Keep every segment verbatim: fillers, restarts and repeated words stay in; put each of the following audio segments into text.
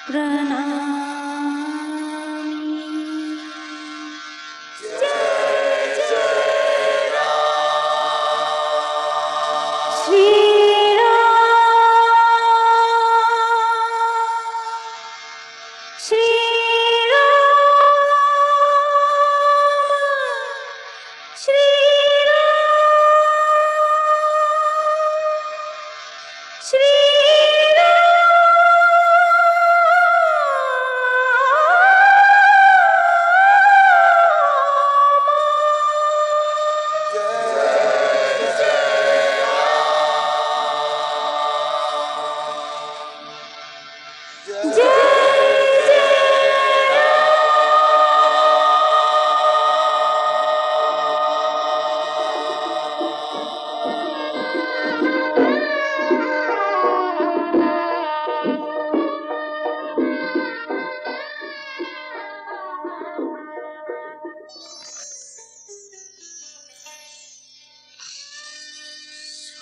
प्रणमामि। जय जय राम। श्री राम। श्री राम। श्री राम। श्री राम। जय जय राम।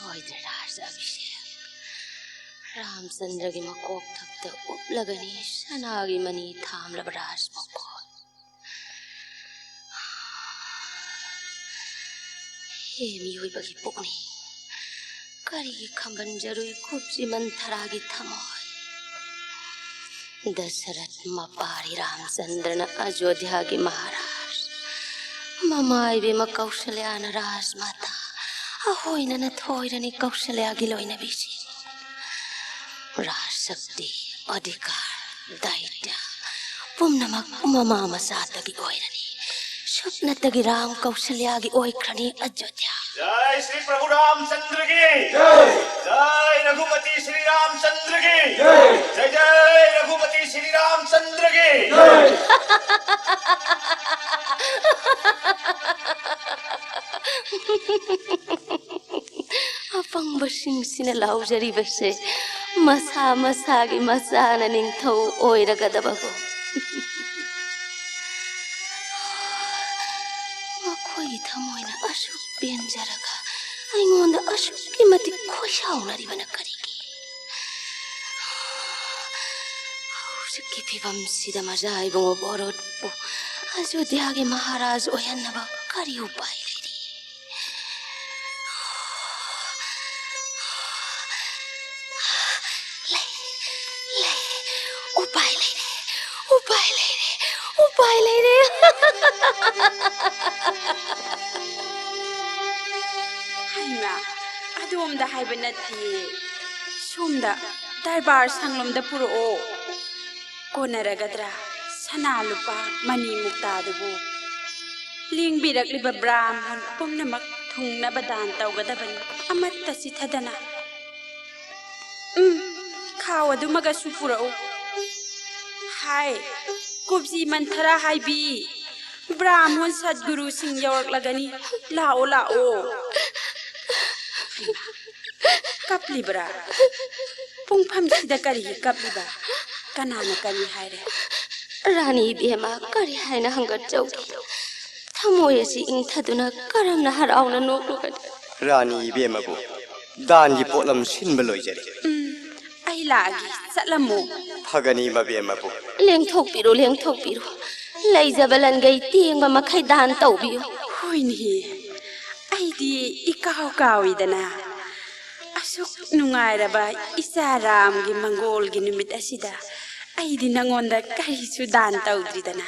ꯁꯣꯏꯗ꯭ꯔꯦ ꯔꯥꯖ ꯑꯚꯤꯁꯦꯛ꯫ ꯔꯥꯝꯆꯟꯗ꯭ꯔꯒꯤ ꯃꯀꯣꯛꯊꯛꯇ ꯎꯞꯂꯒꯅꯤ ꯁꯅꯥꯒꯤ ꯃꯅꯤ ꯊꯥꯝꯂꯕ ꯔꯥꯖ ꯃꯀꯣꯛ꯫ ꯍꯦ ꯃꯤꯑꯣꯏꯕꯒꯤ ꯄꯨꯛꯅꯤꯡ, ꯀꯔꯤꯒꯤ ꯈꯝꯕꯟꯖꯔꯨꯏ ꯈꯨꯞꯁꯤ ꯃꯟꯊꯔꯥꯒꯤ ꯊꯃꯣꯏ? ꯗꯁꯔꯠ ꯃꯄꯥꯔꯤ ꯔꯥꯝꯆꯟꯗ꯭ꯔꯅ ꯑꯌꯣꯙ꯭ꯌꯥꯒꯤ ꯃꯍꯥꯔꯥꯖ, ꯃꯃꯥ ꯏꯕꯦꯝꯃ ꯀꯧꯁꯜꯌꯥꯅ ꯔꯥꯖꯃꯥꯇꯥ, ꯑꯍꯣꯏꯅꯅ ꯊꯣꯏꯔꯅꯤ ꯀꯧꯁꯜꯌꯥꯒꯤ ꯂꯣꯏꯅꯕꯤꯁꯤꯡ꯫ ꯔꯥꯖ ꯁꯛꯇꯤ, ꯑꯙꯤꯀꯥꯔ, ꯗꯥꯏꯇ꯭ꯌ ꯄꯨꯝꯅꯃꯛ ꯃꯃꯥ ꯃꯆꯥꯗꯒꯤ ꯑꯣꯏꯔꯅꯤ꯫ ꯁꯨꯞꯅꯇꯒꯤ ꯔꯥꯝ ꯀꯧꯁꯜꯌꯥꯒꯤ ꯑꯣꯏꯈ꯭ꯔꯅꯤ ꯑꯌꯣꯙ꯭ꯌꯥ꯫ जय श्री प्रभु रामचंद्र की जय। जय रघुपति श्री रामचंद्र की जय। जय जय रघुपति श्री रामचंद्र की जय। ꯑꯄꯪꯕꯁꯤꯡꯁꯤꯅ ꯂꯥꯎꯖꯔꯤꯕꯁꯦ ꯃꯁꯥ ꯃꯁꯥꯒꯤ ꯃꯆꯥꯅ ꯅꯤꯡꯊꯧ ꯑꯣꯏꯔꯒꯗꯕꯕꯨ꯫ ꯃꯈꯣꯏꯒꯤ ꯊꯃꯣꯏꯅ ꯑꯁꯨꯛ ꯄꯦꯟꯖꯔꯒ ꯑꯩꯉꯣꯟꯗ ꯑꯁꯨꯛꯀꯤ ꯃꯇꯤꯛ ꯈꯣꯏꯁꯥꯎꯅꯔꯤꯕꯅ ꯀꯔꯤꯒꯤ? ꯐꯤꯕꯝꯁꯤꯗ ꯃꯖꯥ ꯏꯕꯨꯡꯉꯣ ꯚꯣꯔꯣꯠꯄꯨ ꯑꯌꯣꯙ꯭ꯌꯥꯒꯤ ꯃꯍꯥꯔꯥꯖ ꯑꯣꯏꯍꯟꯅꯕ ꯀꯔꯤ ꯎꯄꯥꯏ ꯂꯩꯔꯤ? ꯂꯩ, ꯂꯩ, ꯎꯄꯥꯏ ꯂꯩꯔꯦ, ꯎꯄꯥꯏ ꯂꯩꯔꯦ, ꯎꯄꯥꯏ ꯂꯩꯔꯦ꯫ ꯍꯩꯃꯥ, ꯑꯗꯣꯝꯗ ꯍꯥꯏꯕ ꯅꯠꯇꯤꯌꯦ, ꯁꯣꯝꯗ ꯗꯔꯕꯥꯔ ꯁꯪꯂꯣꯝꯗ ꯄꯨꯔꯛꯑꯣ꯫ ꯀꯣꯟꯅꯔꯒꯗ꯭ꯔꯥ ꯁꯅꯥ ꯂꯨꯄꯥ ꯃꯅꯤ ꯃꯨꯛꯇꯥꯗꯨꯕꯨ? ꯂꯦꯡꯕꯤꯔꯛꯂꯤꯕ ꯕ꯭ꯔꯥꯍꯃꯟ ꯄꯨꯝꯅꯃꯛ ꯊꯨꯡꯅꯕ ꯗꯥꯟ ꯇꯧꯒꯗꯕꯅꯤ, ꯑꯃꯠꯇ ꯆꯤꯊꯗꯅ꯫ ꯎꯝ, ꯈꯥꯎ ꯑꯗꯨꯃꯒꯁꯨ ꯄꯨꯔꯛꯎ꯫ ꯍꯥꯏ, ꯀꯨꯕꯖꯤ ꯃꯟꯊꯔꯥ ꯍꯥꯏꯕꯤ, ꯕ꯭ꯔꯥꯍꯃꯟ ꯁꯠꯒꯨꯔꯨꯁꯤꯡ ꯌꯧꯔꯛꯂꯒꯅꯤ꯫ ꯂꯥꯛꯑꯣ, ꯂꯥꯛꯑꯣ꯫ ꯍꯩꯃꯥ, ꯀꯞꯂꯤꯕ꯭ꯔꯥ? ꯄꯨꯡꯐꯝꯁꯤꯗ ꯀꯔꯤꯒꯤ ꯀꯞꯂꯤꯕ? ꯀꯅꯥꯅ ꯀꯔꯤ ꯍꯥꯏꯔꯦ? ꯔꯥꯅꯤ ꯏꯕꯦꯝꯃ, ꯀꯔꯤ ꯍꯥꯏꯅ ꯍꯪꯒꯠꯆꯧꯒꯦ? ꯊꯃꯣꯏ ꯑꯁꯤ ꯏꯪꯊꯗꯨꯅ ꯀꯔꯝꯅ ꯍꯔꯥꯎꯅ ꯅꯣꯛꯂꯨꯒꯅꯤ? ꯔꯥꯅꯤ ꯏꯕꯦꯝꯃꯕꯨ ꯗꯥꯟꯒꯤ ꯄꯣꯠꯂꯝ ꯁꯤꯟꯕ ꯂꯣꯏꯖꯔꯦ꯫ ꯎꯝ, ꯑꯩ ꯂꯥꯛꯑꯒꯦ, ꯆꯠꯂꯝꯃꯣ꯫ ꯐꯒꯅꯤ, ꯃꯕꯦꯝꯃꯕꯨ꯫ ꯂꯦꯡꯊꯣꯛꯄꯤꯔꯣ, ꯂꯦꯡꯊꯣꯛꯄꯤꯔꯣ꯫ ꯂꯩꯖꯕ ꯂꯟꯒꯩ ꯇꯦꯡꯕ ꯃꯈꯩ ꯗꯥꯟ ꯇꯧꯕꯤꯌꯨ꯫ ꯍꯣꯏꯅꯦꯍꯦ, ꯑꯩꯗꯤ ꯏꯀꯥꯎ ꯀꯥꯎꯏꯗꯅ꯫ ꯑꯁꯨꯛ ꯅꯨꯡꯉꯥꯏꯔꯕ ꯏꯆꯥ ꯔꯥꯝꯒꯤ ꯃꯪꯒꯣꯜꯒꯤ ꯅꯨꯃꯤꯠ ꯑꯁꯤꯗ ꯑꯩꯗꯤ ꯅꯪꯉꯣꯟꯗ ꯀꯔꯤꯁꯨ ꯗꯥꯟ ꯇꯧꯗ꯭ꯔꯤꯗꯅ꯫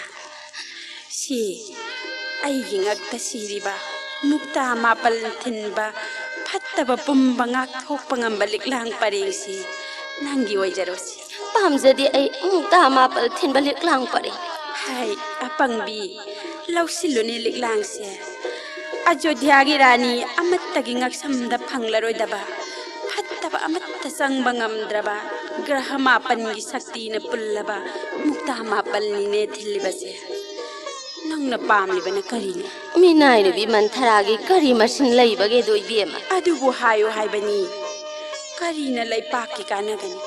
ꯁꯤ ꯑꯩꯒꯤ ꯉꯛꯇ ꯁꯤꯔꯤꯕ ꯃꯨꯛꯇꯥ ꯃꯥꯄꯜ ꯊꯤꯟꯕ ꯐꯠꯇꯕ ꯄꯨꯝꯕ ꯉꯥꯛꯊꯣꯛꯄ ꯉꯝꯕ ꯂꯤꯛꯂꯥꯡ ꯄꯔꯦꯡꯁꯤ ꯅꯪꯒꯤ ꯑꯣꯏꯖꯔꯣꯁꯤ꯫ ꯄꯥꯝꯖꯗꯦ ꯑꯩ ꯃꯨꯛꯇꯥ ꯃꯥꯄꯜ ꯊꯤꯟꯕ ꯂꯤꯛꯂꯥꯡ ꯄꯔꯦꯡ꯫ ꯍꯥꯏ, ꯑꯄꯪꯕꯤ, ꯂꯧꯁꯤꯜꯂꯨꯅꯦ ꯂꯤꯛꯂꯥꯡꯁꯦ꯫ ꯑꯌꯣꯙ꯭ꯌꯥꯒꯤ ꯔꯥꯅꯤ ꯑꯃꯠꯇꯒꯤ ꯉꯛꯁꯝꯗ ꯐꯪꯂꯔꯣꯏꯗꯕ, ꯐꯠꯇꯕ ꯑꯃꯠꯇ ꯆꯪꯕ ꯉꯝꯗ꯭ꯔꯕ, ꯒ꯭ꯔꯍ ꯃꯥꯄꯟꯒꯤ ꯁꯛꯇꯤꯅ ꯄꯨꯜꯂꯕ ꯃꯨꯛꯇꯥ ꯃꯥꯄꯜꯅꯤꯅꯦ ꯊꯤꯜꯂꯤꯕꯁꯦ꯫ ꯅꯪꯅ ꯄꯥꯝꯂꯤꯕꯅ ꯀꯔꯤꯅꯣ? ꯃꯤꯅꯥꯏ ꯅꯨꯄꯤ ꯃꯟꯊꯔꯥꯒꯤ ꯀꯔꯤ ꯃꯁꯤꯟ ꯂꯩꯕꯒꯦꯗꯣ, ꯏꯕꯦꯝꯃ? ꯑꯗꯨꯕꯨ ꯍꯥꯏꯌꯨ ꯍꯥꯏꯕꯅꯤ, ꯀꯔꯤꯅ ꯂꯩꯄꯥꯛꯀꯤ ꯀꯥꯟꯅꯒꯅꯤ?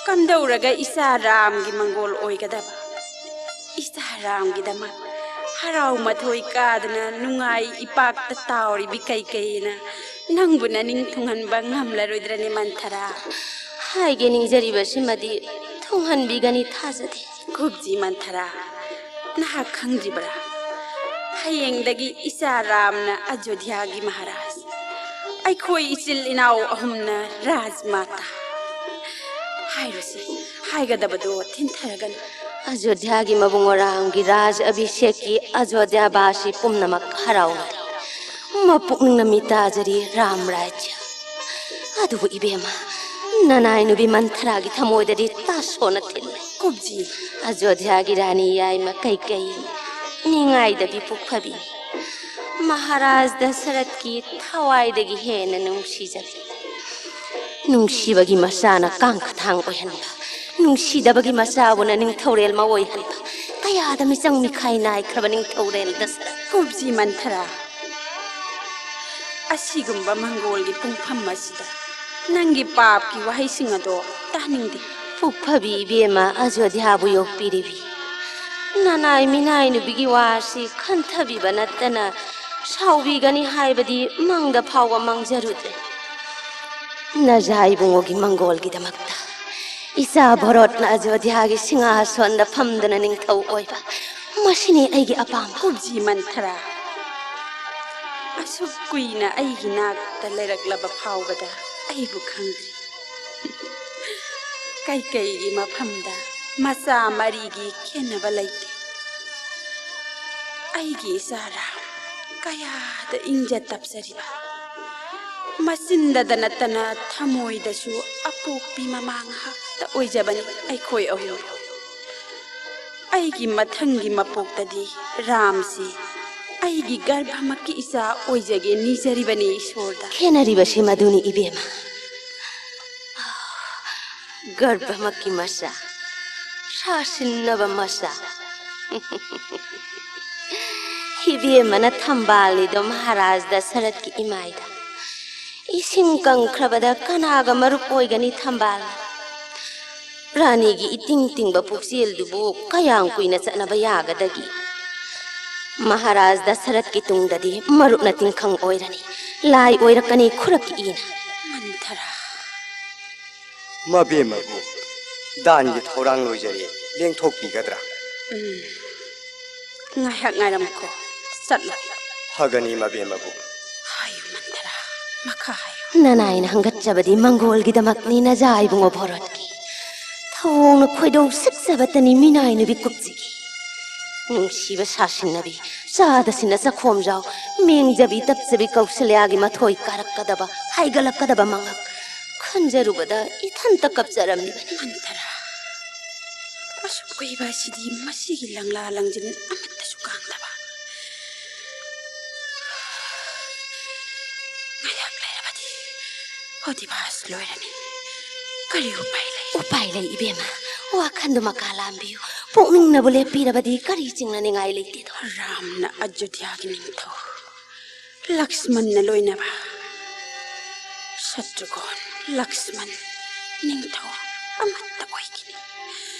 ꯀꯝꯗꯧꯔꯒ ꯏꯆꯥ ꯔꯥꯝꯒꯤ ꯃꯪꯒꯣꯜ ꯑꯣꯏꯒꯗꯕ? ꯏꯆꯥ ꯔꯥꯝꯒꯤꯗꯃꯛ ꯍꯔꯥꯎ ꯃꯊꯣꯏ ꯀꯥꯗꯨꯅ ꯅꯨꯡꯉꯥꯏ ꯏꯄꯥꯛꯇ ꯇꯥꯎꯔꯤꯕꯤ ꯀꯩꯀꯩꯅ ꯅꯪꯕꯨ ꯅꯅꯤꯡ ꯊꯨꯡꯍꯟꯕ ꯉꯝꯂꯔꯣꯏꯗ꯭ꯔꯅꯦ, ꯃꯟꯊꯔꯥ? ꯍꯥꯏꯒꯦ ꯅꯤꯡꯖꯔꯤꯕꯁꯤꯃꯗꯤ ꯈꯨꯡꯍꯟꯕꯤꯒꯅꯤ ꯊꯥꯖꯗꯦ꯫ ꯀꯨꯞꯖꯤ ꯃꯟꯊꯔꯥ, ꯅꯍꯥꯛ ꯈꯪꯗ꯭ꯔꯤꯕꯔꯥ? ꯍꯌꯦꯡꯗꯒꯤ ꯏꯆꯥ ꯔꯥꯝꯅ ꯑꯌꯣꯙ꯭ꯌꯥꯒꯤ ꯃꯍꯥꯔꯥꯖ, ꯑꯩꯈꯣꯏ ꯏꯆꯤꯜ ꯏꯅꯥꯎ ꯑꯍꯨꯝꯅ ꯔꯥꯖꯃꯥꯇꯥ꯫ ꯍꯥꯏꯔꯨꯁꯤ, ꯍꯥꯏꯒꯗꯕꯗꯣ ꯊꯤꯟꯊꯔꯒꯅꯨ꯫ ꯑꯌꯣꯙ꯭ꯌꯥꯒꯤ ꯃꯕꯨꯡ ꯔꯥꯝꯒꯤ ꯔꯥꯖ ꯑꯚꯤꯁꯦꯛꯀꯤ ꯑꯌꯣꯙ꯭ꯌꯥꯕꯥꯁꯤ ꯄꯨꯝꯅꯃꯛ ꯍꯔꯥꯎꯅꯔꯤ꯫ ꯃꯄꯨꯛꯅꯤꯡꯅ ꯃꯤꯇꯥꯖꯔꯤ ꯔꯥꯝ ꯔꯥꯖ꯭ꯌ꯫ ꯑꯗꯨꯕꯨ ꯏꯕꯦꯝꯃ, ꯅꯅꯥꯏ ꯅꯨꯄꯤ ꯃꯟꯊꯔꯥꯒꯤ ꯊꯃꯣꯏꯗꯗꯤ ꯇꯥꯁꯣꯟꯅ ꯊꯤꯜꯂꯦ꯫ ꯀꯨꯞꯖꯤ꯫ ꯑꯌꯣꯙ꯭ꯌꯥꯒꯤ ꯔꯥꯅꯤ ꯌꯥꯏꯃ ꯀꯩꯀꯩ, ꯅꯤꯡꯉꯥꯏꯗꯕꯤ ꯄꯨꯛ ꯐꯕꯤ, ꯃꯍꯥꯔꯥꯖ ꯗꯁꯔꯊꯀꯤ ꯊꯋꯥꯏꯗꯒꯤ ꯍꯦꯟꯅ ꯅꯨꯡꯁꯤꯖꯕꯤ꯫ ꯅꯨꯡꯁꯤꯕꯒꯤ ꯃꯆꯥꯅ ꯀꯥꯡꯈꯊꯥꯡ ꯑꯣꯏꯍꯟꯕ, ꯅꯨꯡꯁꯤꯗꯕꯒꯤ ꯃꯆꯥꯕꯨꯅ ꯅꯤꯡꯊꯧꯔꯦꯜ ꯃ ꯑꯣꯏꯍꯟꯕ, ꯀꯌꯥꯗ ꯃꯤꯆꯪ ꯃꯤꯈꯥꯏ ꯅꯥꯏꯈ꯭ꯔꯕ ꯅꯤꯡꯊꯧꯔꯦꯜ ꯗꯁꯔꯊ꯫ ꯀꯨꯞꯖꯤ ꯃꯟꯊꯔꯥ, ꯑꯁꯤꯒꯨꯝꯕ ꯃꯪꯒꯣꯜꯒꯤ ꯄꯨꯡꯐꯝ ꯑꯁꯤꯗ ꯅꯪꯒꯤ ꯄꯥꯞꯀꯤ ꯋꯥꯍꯩꯁꯤꯡ ꯑꯗꯣ ꯇꯥꯅꯤꯡꯗꯦ꯫ ꯄꯨꯛ ꯐꯕꯤ ꯏꯕꯦꯝꯃ ꯑꯌꯣꯙ꯭ꯌꯥꯕꯨ ꯌꯣꯛꯄꯤꯔꯤꯕꯤ ꯅꯅꯥꯏ ꯃꯤꯅꯥꯏ ꯅꯨꯄꯤꯒꯤ ꯋꯥꯁꯤ ꯈꯟꯊꯕꯤꯕ ꯅꯠꯇꯅ ꯁꯥꯎꯕꯤꯒꯅꯤ ꯍꯥꯏꯕꯗꯤ ꯃꯪꯗ ꯐꯥꯎꯕ ꯃꯪꯖꯔꯨꯗ꯭ꯔꯦ꯫ ꯅꯖꯥ ꯏꯕꯨꯡꯉꯣꯒꯤ ꯃꯪꯒꯣꯜꯒꯤꯗꯃꯛꯇ ꯏꯆꯥ ꯚꯣꯔꯣꯠꯅ ꯑꯌꯣꯙ꯭ꯌꯥꯒꯤ ꯁꯤꯡꯍꯥꯁꯣꯟꯗ ꯐꯝꯗꯨꯅ ꯅꯤꯡꯊꯧ ꯑꯣꯏꯕ, ꯃꯁꯤꯅꯤ ꯑꯩꯒꯤ ꯑꯄꯥꯝꯕ꯫ ꯀꯨꯞꯖꯤ ꯃꯟꯊꯔꯥ, ꯑꯁꯨꯛ ꯀꯨꯏꯅ ꯑꯩꯒꯤ ꯅꯥꯛꯇ ꯂꯩꯔꯛꯂꯕ ꯐꯥꯎꯕꯗ ꯑꯩꯕꯨ ꯈꯪꯗ꯭ꯔꯤ꯫ ꯀꯩꯀꯩꯒꯤ ꯃꯐꯝꯗ ꯃꯆꯥ ꯃꯔꯤꯒꯤ ꯈꯦꯟꯅꯕ ꯂꯩꯇꯦ꯫ ꯑꯩꯒꯤ ꯏꯆꯥ ꯔꯥꯝ ꯀꯌꯥꯗ ꯏꯪꯖ ꯇꯞꯆꯔꯤꯕ, ꯃꯆꯤꯟꯗꯗ ꯅꯠꯇꯅ ꯊꯃꯣꯏꯗꯁꯨ ꯑꯄꯣꯛꯄꯤ ꯃꯃꯥ ꯉꯥꯛꯇ ꯑꯣꯏꯖꯕꯅꯤ ꯑꯩꯈꯣꯏ ꯑꯍꯨꯝ꯫ ꯑꯩꯒꯤ ꯃꯊꯪꯒꯤ ꯃꯄꯣꯛꯇꯗꯤ ꯔꯥꯝꯁꯤ ꯑꯩꯒꯤ ꯒꯔꯚꯃꯛꯀꯤ ꯏꯆꯥ ꯑꯣꯏꯖꯒꯦ ꯅꯤꯖꯔꯤꯕꯅꯤ ꯏꯁꯣꯔꯗ꯫ ꯈꯦꯅꯔꯤꯕꯁꯤ ꯃꯗꯨꯅꯤ ꯏꯕꯦꯝꯃ꯫ ꯒꯔꯚꯃꯛꯀꯤ ꯃꯆꯥ, ꯁꯥꯁꯤꯟꯅꯕ ꯃꯆꯥ꯫ ꯏꯕꯦꯝꯃꯅ ꯊꯝꯕꯥꯜꯅꯤꯗꯣ ꯃꯍꯥꯔꯥꯖ ꯗꯁꯔꯊꯀꯤ ꯏꯃꯥꯏꯗ꯫ ꯏꯁꯤꯡ ꯀꯪꯈ꯭ꯔꯕꯗ ꯀꯅꯥꯒ ꯃꯔꯨꯞ ꯑꯣꯏꯒꯅꯤ ꯊꯝꯕꯥꯜ? ꯔꯥꯅꯤꯒꯤ ꯏꯇꯤꯡ ꯇꯤꯡꯕ ꯄꯨꯛꯆꯦꯜꯗꯨꯕꯨ ꯀꯌꯥꯝ ꯀꯨꯏꯅ ꯆꯠꯅꯕ ꯌꯥꯒꯗꯒꯦ? ꯃꯍꯥꯔꯥꯖ ꯗꯁꯔꯊꯀꯤ ꯇꯨꯡꯗꯗꯤ ꯃꯔꯨꯞꯅ ꯇꯤꯡꯈꯪ ꯑꯣꯏꯔꯅꯤ, ꯂꯥꯏ ꯑꯣꯏꯔꯛꯀꯅꯤ ꯈꯨꯔꯛꯀꯤ ꯏꯅ꯫ ꯃꯟꯊꯔꯥ꯫ ꯃꯕꯦꯝꯃꯕꯨ ꯗꯥꯟꯒꯤ ꯊꯧꯔꯥꯡ ꯂꯣꯏꯖꯔꯦ, ꯂꯦꯡꯊꯣꯛꯄꯤꯒꯗ꯭ꯔꯥ? ꯎꯝ꯫ ꯉꯥꯏꯍꯥꯛ ꯉꯥꯏꯔꯝꯈꯣ꯫ ꯆꯠꯂꯣ꯫ ꯐꯒꯅꯤ, ꯃꯕꯦꯝꯃꯕꯨ꯫ ꯍꯥꯏꯌꯨ ꯃꯟꯊꯔꯥ, ꯃꯈꯥ ꯍꯥꯏꯌꯨ꯫ ꯅꯅꯥꯏꯅ ꯍꯪꯒꯠꯆꯕꯗꯤ ꯃꯪꯒꯣꯜꯒꯤꯗꯃꯛꯅꯤ, ꯅꯖꯥ ꯏꯕꯨꯡꯉꯣ ꯚꯣꯔꯣꯠꯀꯤ꯫ ꯊꯧꯑꯣꯡꯅ ꯈꯣꯏꯗꯧ ꯁꯤꯛꯆꯕꯇꯅꯤ ꯃꯤꯅꯥꯏ ꯅꯨꯄꯤ ꯀꯨꯞꯁꯤꯒꯤ꯫ ꯅꯨꯡꯁꯤꯕ ꯁꯥꯁꯤꯟꯅꯕꯤ, ꯆꯥꯗ ꯁꯤꯟꯅ ꯆꯈꯣꯝꯖꯥꯎ, ꯃꯦꯡꯖꯕꯤ ꯇꯞꯆꯕꯤ ꯀꯧꯁꯜꯌꯥꯒꯤ ꯃꯊꯣꯏ ꯀꯥꯔꯛꯀꯗꯕ, ꯍꯥꯏꯒꯠꯂꯛꯀꯗꯕ ꯃꯉꯛ ꯈꯟꯖꯔꯨꯕꯗ ꯏꯊꯟꯇ ꯀꯞꯆꯔꯝꯂꯤꯕꯅꯤ꯫ ꯃꯟꯊꯔꯥ, ꯑꯁꯨꯛ ꯀꯨꯏꯕ ꯑꯁꯤꯗꯤ ꯃꯁꯤꯒꯤ ꯂꯪꯂꯥ ꯂꯪꯖꯤꯟ ꯑꯃꯠꯇꯁꯨ ꯀꯥꯡꯗꯕ꯫ ꯉꯥꯏꯍꯥꯛ ꯂꯩꯔꯕꯗꯤ ꯑꯣꯗꯤꯕꯥꯁ ꯂꯣꯏꯔꯅꯤ꯫ ꯀꯔꯤ ꯎꯄꯥꯏ ꯂꯩ? ꯎꯄꯥꯏ ꯂꯩ, ꯏꯕꯦꯝꯃ꯫ ꯋꯥꯈꯟꯗꯨ ꯃꯀꯥ ꯂꯥꯝꯕꯤꯌꯨ꯫ ꯄꯨꯛꯅꯤꯡꯅꯕꯨ ꯂꯦꯞꯄꯤꯔꯕꯗꯤ ꯀꯔꯤ ꯆꯤꯡꯅꯅꯤꯡꯉꯥꯏ ꯂꯩꯇꯦꯗꯣ? ꯔꯥꯝꯅ ꯑꯌꯣꯙ꯭ꯌꯥꯒꯤ ꯅꯤꯡꯊꯧ ꯂꯛꯁꯃꯟꯅ ꯂꯣꯏꯅꯕ ꯁꯇ꯭ꯔꯨꯘꯣꯟ ꯂꯛꯁꯃꯟ ꯅꯤꯡꯊꯧ ꯑꯃꯠꯇ ꯑꯣꯏꯈꯤꯅꯤ꯫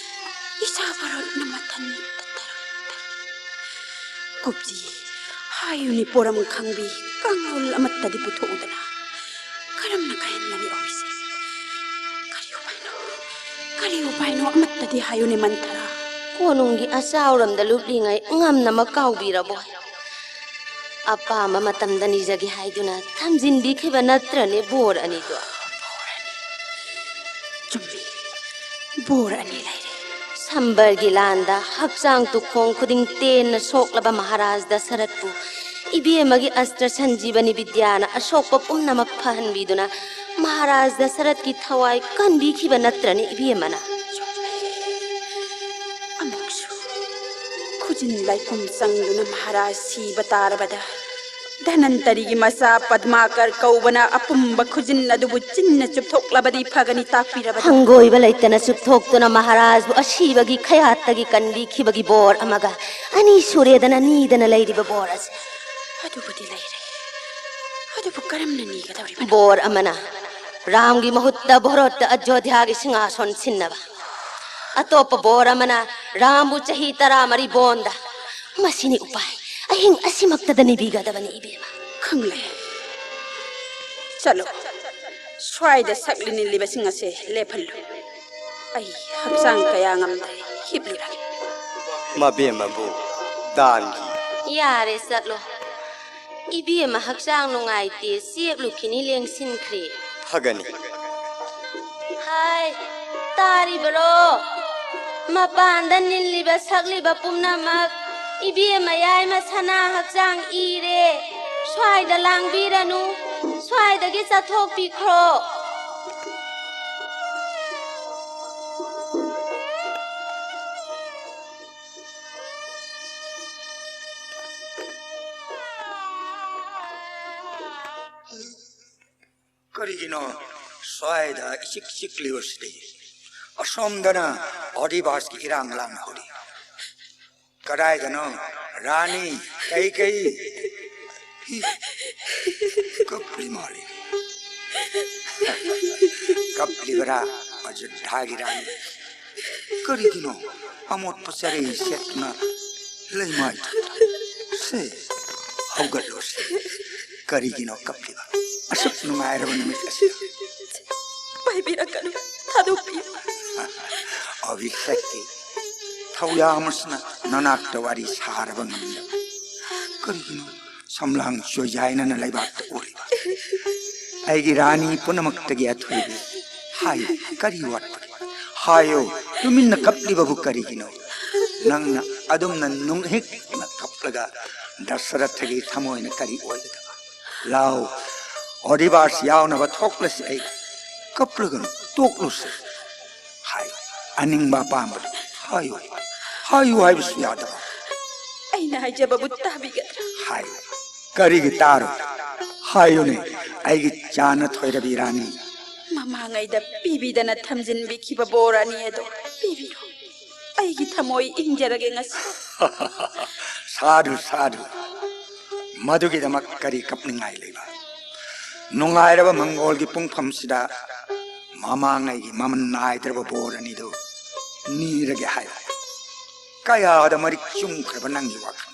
ꯏꯆꯥ ꯚꯥꯔꯠꯅ ꯃꯊꯟꯇ ꯇꯔꯛ ꯇꯔꯛ꯫ ꯀꯨꯞꯖꯤ, ꯍꯥꯏꯌꯨꯅꯦ ꯄꯣꯔꯝ ꯈꯪꯕꯤ, ꯀꯥꯡꯂꯣꯜ ꯑꯃꯠꯇꯗꯤ ꯄꯨꯊꯣꯛꯎꯗꯅ꯫ ꯀꯔꯝꯅ ꯀꯥꯏꯍꯟꯒꯅꯤ ꯑꯣꯏꯁꯦ? ꯀꯔꯤ ꯎꯄꯥꯏꯅꯣ? ꯀꯔꯤ ꯎꯄꯥꯏꯅꯣ? ꯑꯃꯠꯇꯗꯤ ꯍꯥꯏꯌꯨꯅꯦ ꯃꯟꯊꯔꯥ꯫ ꯀꯣꯅꯨꯡꯒꯤ ꯑꯆꯥꯎꯔꯝꯗ ꯂꯨꯞꯂꯤꯉꯩ ꯉꯝꯅꯃꯛ ꯀꯥꯎꯕꯤꯔꯕꯣ? ꯑꯄꯥꯝꯕ ꯃꯇꯝꯗ ꯅꯤꯖꯒꯦ ꯍꯥꯏꯗꯨꯅ ꯊꯝꯖꯤꯟꯕꯤꯈꯤꯕ ꯅꯠꯇ꯭ꯔꯅꯦ ꯕꯣꯔ ꯑꯅꯤꯗꯣ? ꯆꯨꯝꯃꯤ, ꯕꯣꯔ ꯑꯅꯤ ꯂꯩꯔꯦ꯫ ꯁꯝꯕꯔꯒꯤ ꯂꯥꯟꯗ ꯍꯛꯆꯥꯡ ꯇꯨꯈꯣꯡ ꯈꯨꯗꯤꯡ ꯇꯦꯟꯅ ꯁꯣꯛꯂꯕ ꯃꯍꯥꯔꯥꯖ ꯗꯁꯔꯠꯄꯨ ꯏꯕꯦꯝꯃꯒꯤ ꯑꯁꯇ꯭ꯔ ꯁꯟꯖꯤꯕꯅꯤ ꯕꯤꯗ꯭ꯌꯥꯅ ꯑꯁꯣꯛꯄ ꯄꯨꯝꯅꯃꯛ ꯐꯍꯟꯕꯤꯗꯨꯅ ꯃꯍꯥꯔꯥꯖ ꯗꯁꯔꯠꯀꯤ ꯊꯋꯥꯏ ꯀꯟꯕꯤꯈꯤꯕ ꯅꯠꯇ꯭ꯔꯅꯦ ꯏꯕꯦꯝꯃꯅ? ꯑꯃꯨꯛꯁꯨ ꯈꯨꯖꯤꯟ ꯂꯥꯏꯄꯨꯝ ꯆꯪꯗꯨꯅ ꯃꯍꯥꯔꯥꯖ ꯁꯤꯕ ꯇꯥꯔꯕꯗ, ꯙꯅꯟꯇꯔꯤꯒꯤ ꯃꯆꯥ ꯄꯗꯃꯥꯀꯔ ꯀꯧꯕꯅ ꯑꯄꯨꯝꯕ ꯈꯨꯖꯤꯟ ꯑꯗꯨꯕꯨ ꯆꯤꯟꯅ ꯆꯨꯞꯊꯣꯛꯂꯕꯗꯤ ꯐꯒꯅꯤ ꯇꯥꯛꯄꯤꯔꯕꯗ? ꯍꯪꯒꯣꯏꯕ ꯂꯩꯇꯅ ꯆꯨꯞꯊꯣꯛꯇꯨꯅ ꯃꯍꯥꯔꯥꯖꯕꯨ ꯑꯁꯤꯕꯒꯤ ꯈꯌꯥꯠꯇꯒꯤ ꯀꯟꯕꯤꯈꯤꯕꯒꯤ ꯕꯣꯔ ꯑꯃꯒ ꯑꯅꯤ ꯁꯨꯔꯦꯗꯅ ꯅꯤꯗꯅ ꯂꯩꯔꯤꯕ ꯕꯣꯔ ꯑꯁꯤ꯫ ꯑꯗꯨꯕꯨꯗꯤ ꯂꯩꯔꯦ꯫ ꯑꯗꯨꯕꯨ ꯀꯔꯝꯅ ꯅꯤꯒꯗꯧꯔꯤꯕꯅꯣ? ꯕꯣꯔ ꯑꯃꯅ ꯔꯥꯝꯒꯤ ꯃꯍꯨꯠꯇ ꯚꯣꯔꯣꯠꯇ ꯑꯌꯣꯙ꯭ꯌꯥꯒꯤ ꯁꯤꯡꯍꯥꯁꯣꯟ ꯁꯤꯟꯅꯕ꯫ ꯑꯇꯣꯞꯄ ꯕꯣꯔ ꯑꯃꯅ ꯔꯥꯝꯕꯨ ꯆꯍꯤ ꯇꯔꯥꯃꯔꯤ ꯕꯣꯟꯗ꯫ ꯃꯁꯤꯅꯤ ꯎꯄꯥꯏ꯫ ꯑꯍꯤꯡ ꯑꯁꯤꯃꯛꯇꯗ ꯅꯤꯕꯤꯒꯗꯕꯅꯤ ꯏꯕꯦꯝꯃ꯫ ꯈꯪꯂꯦ꯫ ꯆꯠꯂꯣ꯫ ꯁ꯭ꯋꯥꯏꯗ ꯁꯛꯂꯤ ꯅꯤꯜꯂꯤꯕꯁꯤꯡ ꯑꯁꯦ ꯂꯦꯞꯍꯜꯂꯨ꯫ ꯑꯩ ꯍꯛꯆꯥꯡ ꯀꯌꯥ ꯉꯝꯗ꯭ꯔꯦ, ꯍꯤꯞꯂꯨꯔꯒꯦ꯫ ꯃꯕꯦꯝꯃꯕꯨ ꯗꯥꯟꯒꯤ ꯌꯥꯔꯦ, ꯆꯠꯂꯣ꯫ ꯏꯕꯦꯝꯃ ꯍꯛꯆꯥꯡ ꯅꯨꯡꯉꯥꯏꯇꯦ, ꯆꯦꯞꯂꯨꯈꯤꯅꯤ ꯂꯦꯡꯁꯤꯟꯈ꯭ꯔꯦ꯫ ꯐꯒꯅꯤ꯫ ꯍꯥꯏ, ꯇꯥꯔꯤꯕꯔꯣ? ꯃꯄꯥꯟꯗ ꯅꯤꯜꯂꯤꯕ ꯁꯛꯂꯤꯕ ꯄꯨꯝꯅꯃꯛ, ꯏꯕꯦꯝꯃ ꯌꯥꯏꯃ ꯁꯅꯥ ꯍꯛꯆꯥꯡ ꯏꯔꯦ꯫ ꯁ꯭ꯋꯥꯏꯗ ꯂꯥꯡꯕꯤꯔꯅꯨ, ꯁ꯭ꯋꯥꯏꯗꯒꯤ ꯆꯠꯊꯣꯛꯄꯤꯈ꯭ꯔꯣ꯫ ꯀꯔꯤꯒꯤꯅꯣ ꯁ꯭ꯋꯥꯏꯗ ꯏꯆꯤꯛ ꯆꯤꯛꯂꯤꯕꯁꯤꯗꯤ? ꯑꯁꯣꯝꯗꯅ ꯑꯣꯗꯤꯕꯥꯁꯀꯤ ꯏꯔꯥꯡ ꯂꯥꯡꯅ ꯍꯧꯔꯤ꯫ ꯀꯗꯥꯏꯗꯅꯣ ꯔꯥꯅꯤ? ꯀꯩ ꯀꯩ? ꯀꯞꯂꯤ ꯃꯥꯜꯂꯤ꯫ ꯀꯞꯂꯤꯕꯔꯥ ꯑꯌꯣꯙ꯭ꯌꯥꯒꯤ ꯔꯥꯅꯤ? ꯀꯔꯤꯒꯤꯅꯣ ꯑꯃꯣꯠꯄ ꯆꯔꯩ ꯁꯦꯠꯇꯨꯅ ꯂꯩꯃꯥꯏ ꯊꯛꯇ? ꯁꯦ, ꯍꯧꯒꯠꯂꯣꯁꯦ꯫ ꯀꯔꯤꯒꯤꯅꯣ ꯀꯞꯂꯤꯕ? ꯑꯁꯨꯛ ꯅꯨꯡꯉꯥꯏꯔꯕ ꯅꯨꯃꯤꯠ ꯑꯁꯤꯗ꯫ ꯄꯥꯏꯕꯤꯔꯛꯀꯅꯨ, ꯊꯥꯗꯣꯛꯄꯤꯌꯨ꯫ ꯑꯚꯤꯁꯦꯛꯀꯤ ꯊꯧꯌꯥꯝ ꯑꯁꯤꯅ ꯅꯅꯥꯛꯇ ꯋꯥꯔꯤ ꯁꯥꯔꯕ ꯉꯝꯗꯕ꯫ ꯀꯔꯤꯒꯤꯅꯣ ꯁꯝꯂꯥꯡ ꯆꯣꯏꯖꯥꯏꯅꯅ ꯂꯩꯕꯥꯛꯇ ꯑꯣꯜꯂꯤꯕ? ꯑꯩꯒꯤ ꯔꯥꯅꯤ ꯄꯨꯝꯅꯃꯛꯇꯒꯤ ꯑꯊꯣꯏꯕꯤ꯫ ꯍꯥꯏꯌꯨ, ꯀꯔꯤ ꯋꯥꯠꯄꯒꯦ? ꯍꯥꯏꯌꯨ, ꯇꯨꯃꯤꯟꯅ ꯀꯞꯂꯤꯕꯕꯨ ꯀꯔꯤꯒꯤꯅꯣ? ꯅꯪꯅ ꯑꯗꯨꯝꯅ ꯅꯨꯡꯍꯤꯛꯅ ꯀꯞꯂꯒ ꯗꯁꯔꯊꯒꯤ ꯊꯃꯣꯏꯅ ꯀꯔꯤ ꯑꯣꯏꯒꯗꯕ? ꯂꯥꯎ, ꯑꯣꯗꯤꯕꯥꯁ ꯌꯥꯎꯅꯕ ꯊꯣꯛꯂꯁꯤ꯫ ꯑꯩ ꯀꯞꯂꯒꯅꯨ, ꯇꯣꯛꯂꯨꯁꯤ꯫ ꯍꯥꯏꯌꯨ, ꯑꯅꯤꯡꯕ ꯑꯄꯥꯝꯕꯗꯨ ꯍꯥꯏꯌꯨ꯫ ꯍꯥꯏꯌꯨ ꯍꯥꯏꯕꯁꯨ ꯌꯥꯗꯕ꯫ ꯑꯩꯅ ꯍꯥꯏꯖꯕꯕꯨ ꯇꯥꯕꯤꯒꯗ꯭ꯔꯥ? ꯍꯥꯏꯌꯨ꯫ ꯀꯔꯤꯒꯤ ꯇꯥꯔꯣꯏ? ꯍꯥꯏꯌꯨꯅꯦ, ꯑꯩꯒꯤ ꯆꯥꯅ ꯊꯣꯏꯔꯕꯤ ꯔꯥꯅꯤ꯫ ꯃꯃꯥꯡꯉꯩꯗ ꯄꯤꯕꯤꯗꯅ ꯊꯝꯖꯤꯟꯕꯤꯈꯤꯕ ꯕꯣꯔ ꯑꯅꯤ ꯑꯗꯣ ꯄꯤꯕꯤꯔꯣ꯫ ꯑꯩꯒꯤ ꯊꯃꯣꯏ ꯏꯪꯖꯔꯒꯦ ꯉꯁꯤ꯫ ꯁꯥꯗꯨ, ꯁꯥꯗꯨ꯫ ꯃꯗꯨꯒꯤꯗꯃꯛ ꯀꯔꯤ ꯀꯞꯅꯤꯡꯉꯥꯏ ꯂꯩꯕ? ꯅꯨꯡꯉꯥꯏꯔꯕ ꯃꯪꯒꯣꯜꯒꯤ ꯄꯨꯡꯐꯝꯁꯤꯗ ꯃꯃꯥꯡꯉꯩꯒꯤ ꯃꯃꯜ ꯅꯥꯏꯗ꯭ꯔꯕ ꯕꯣꯔ ꯑꯅꯤꯗꯨ ꯅꯤꯔꯒꯦ ꯍꯥꯏꯕ꯫ ꯀꯌꯥꯗ ꯃꯔꯤꯛ ꯆꯨꯝꯈ꯭ꯔꯕ ꯅꯪꯒꯤ ꯋꯥꯈꯜ!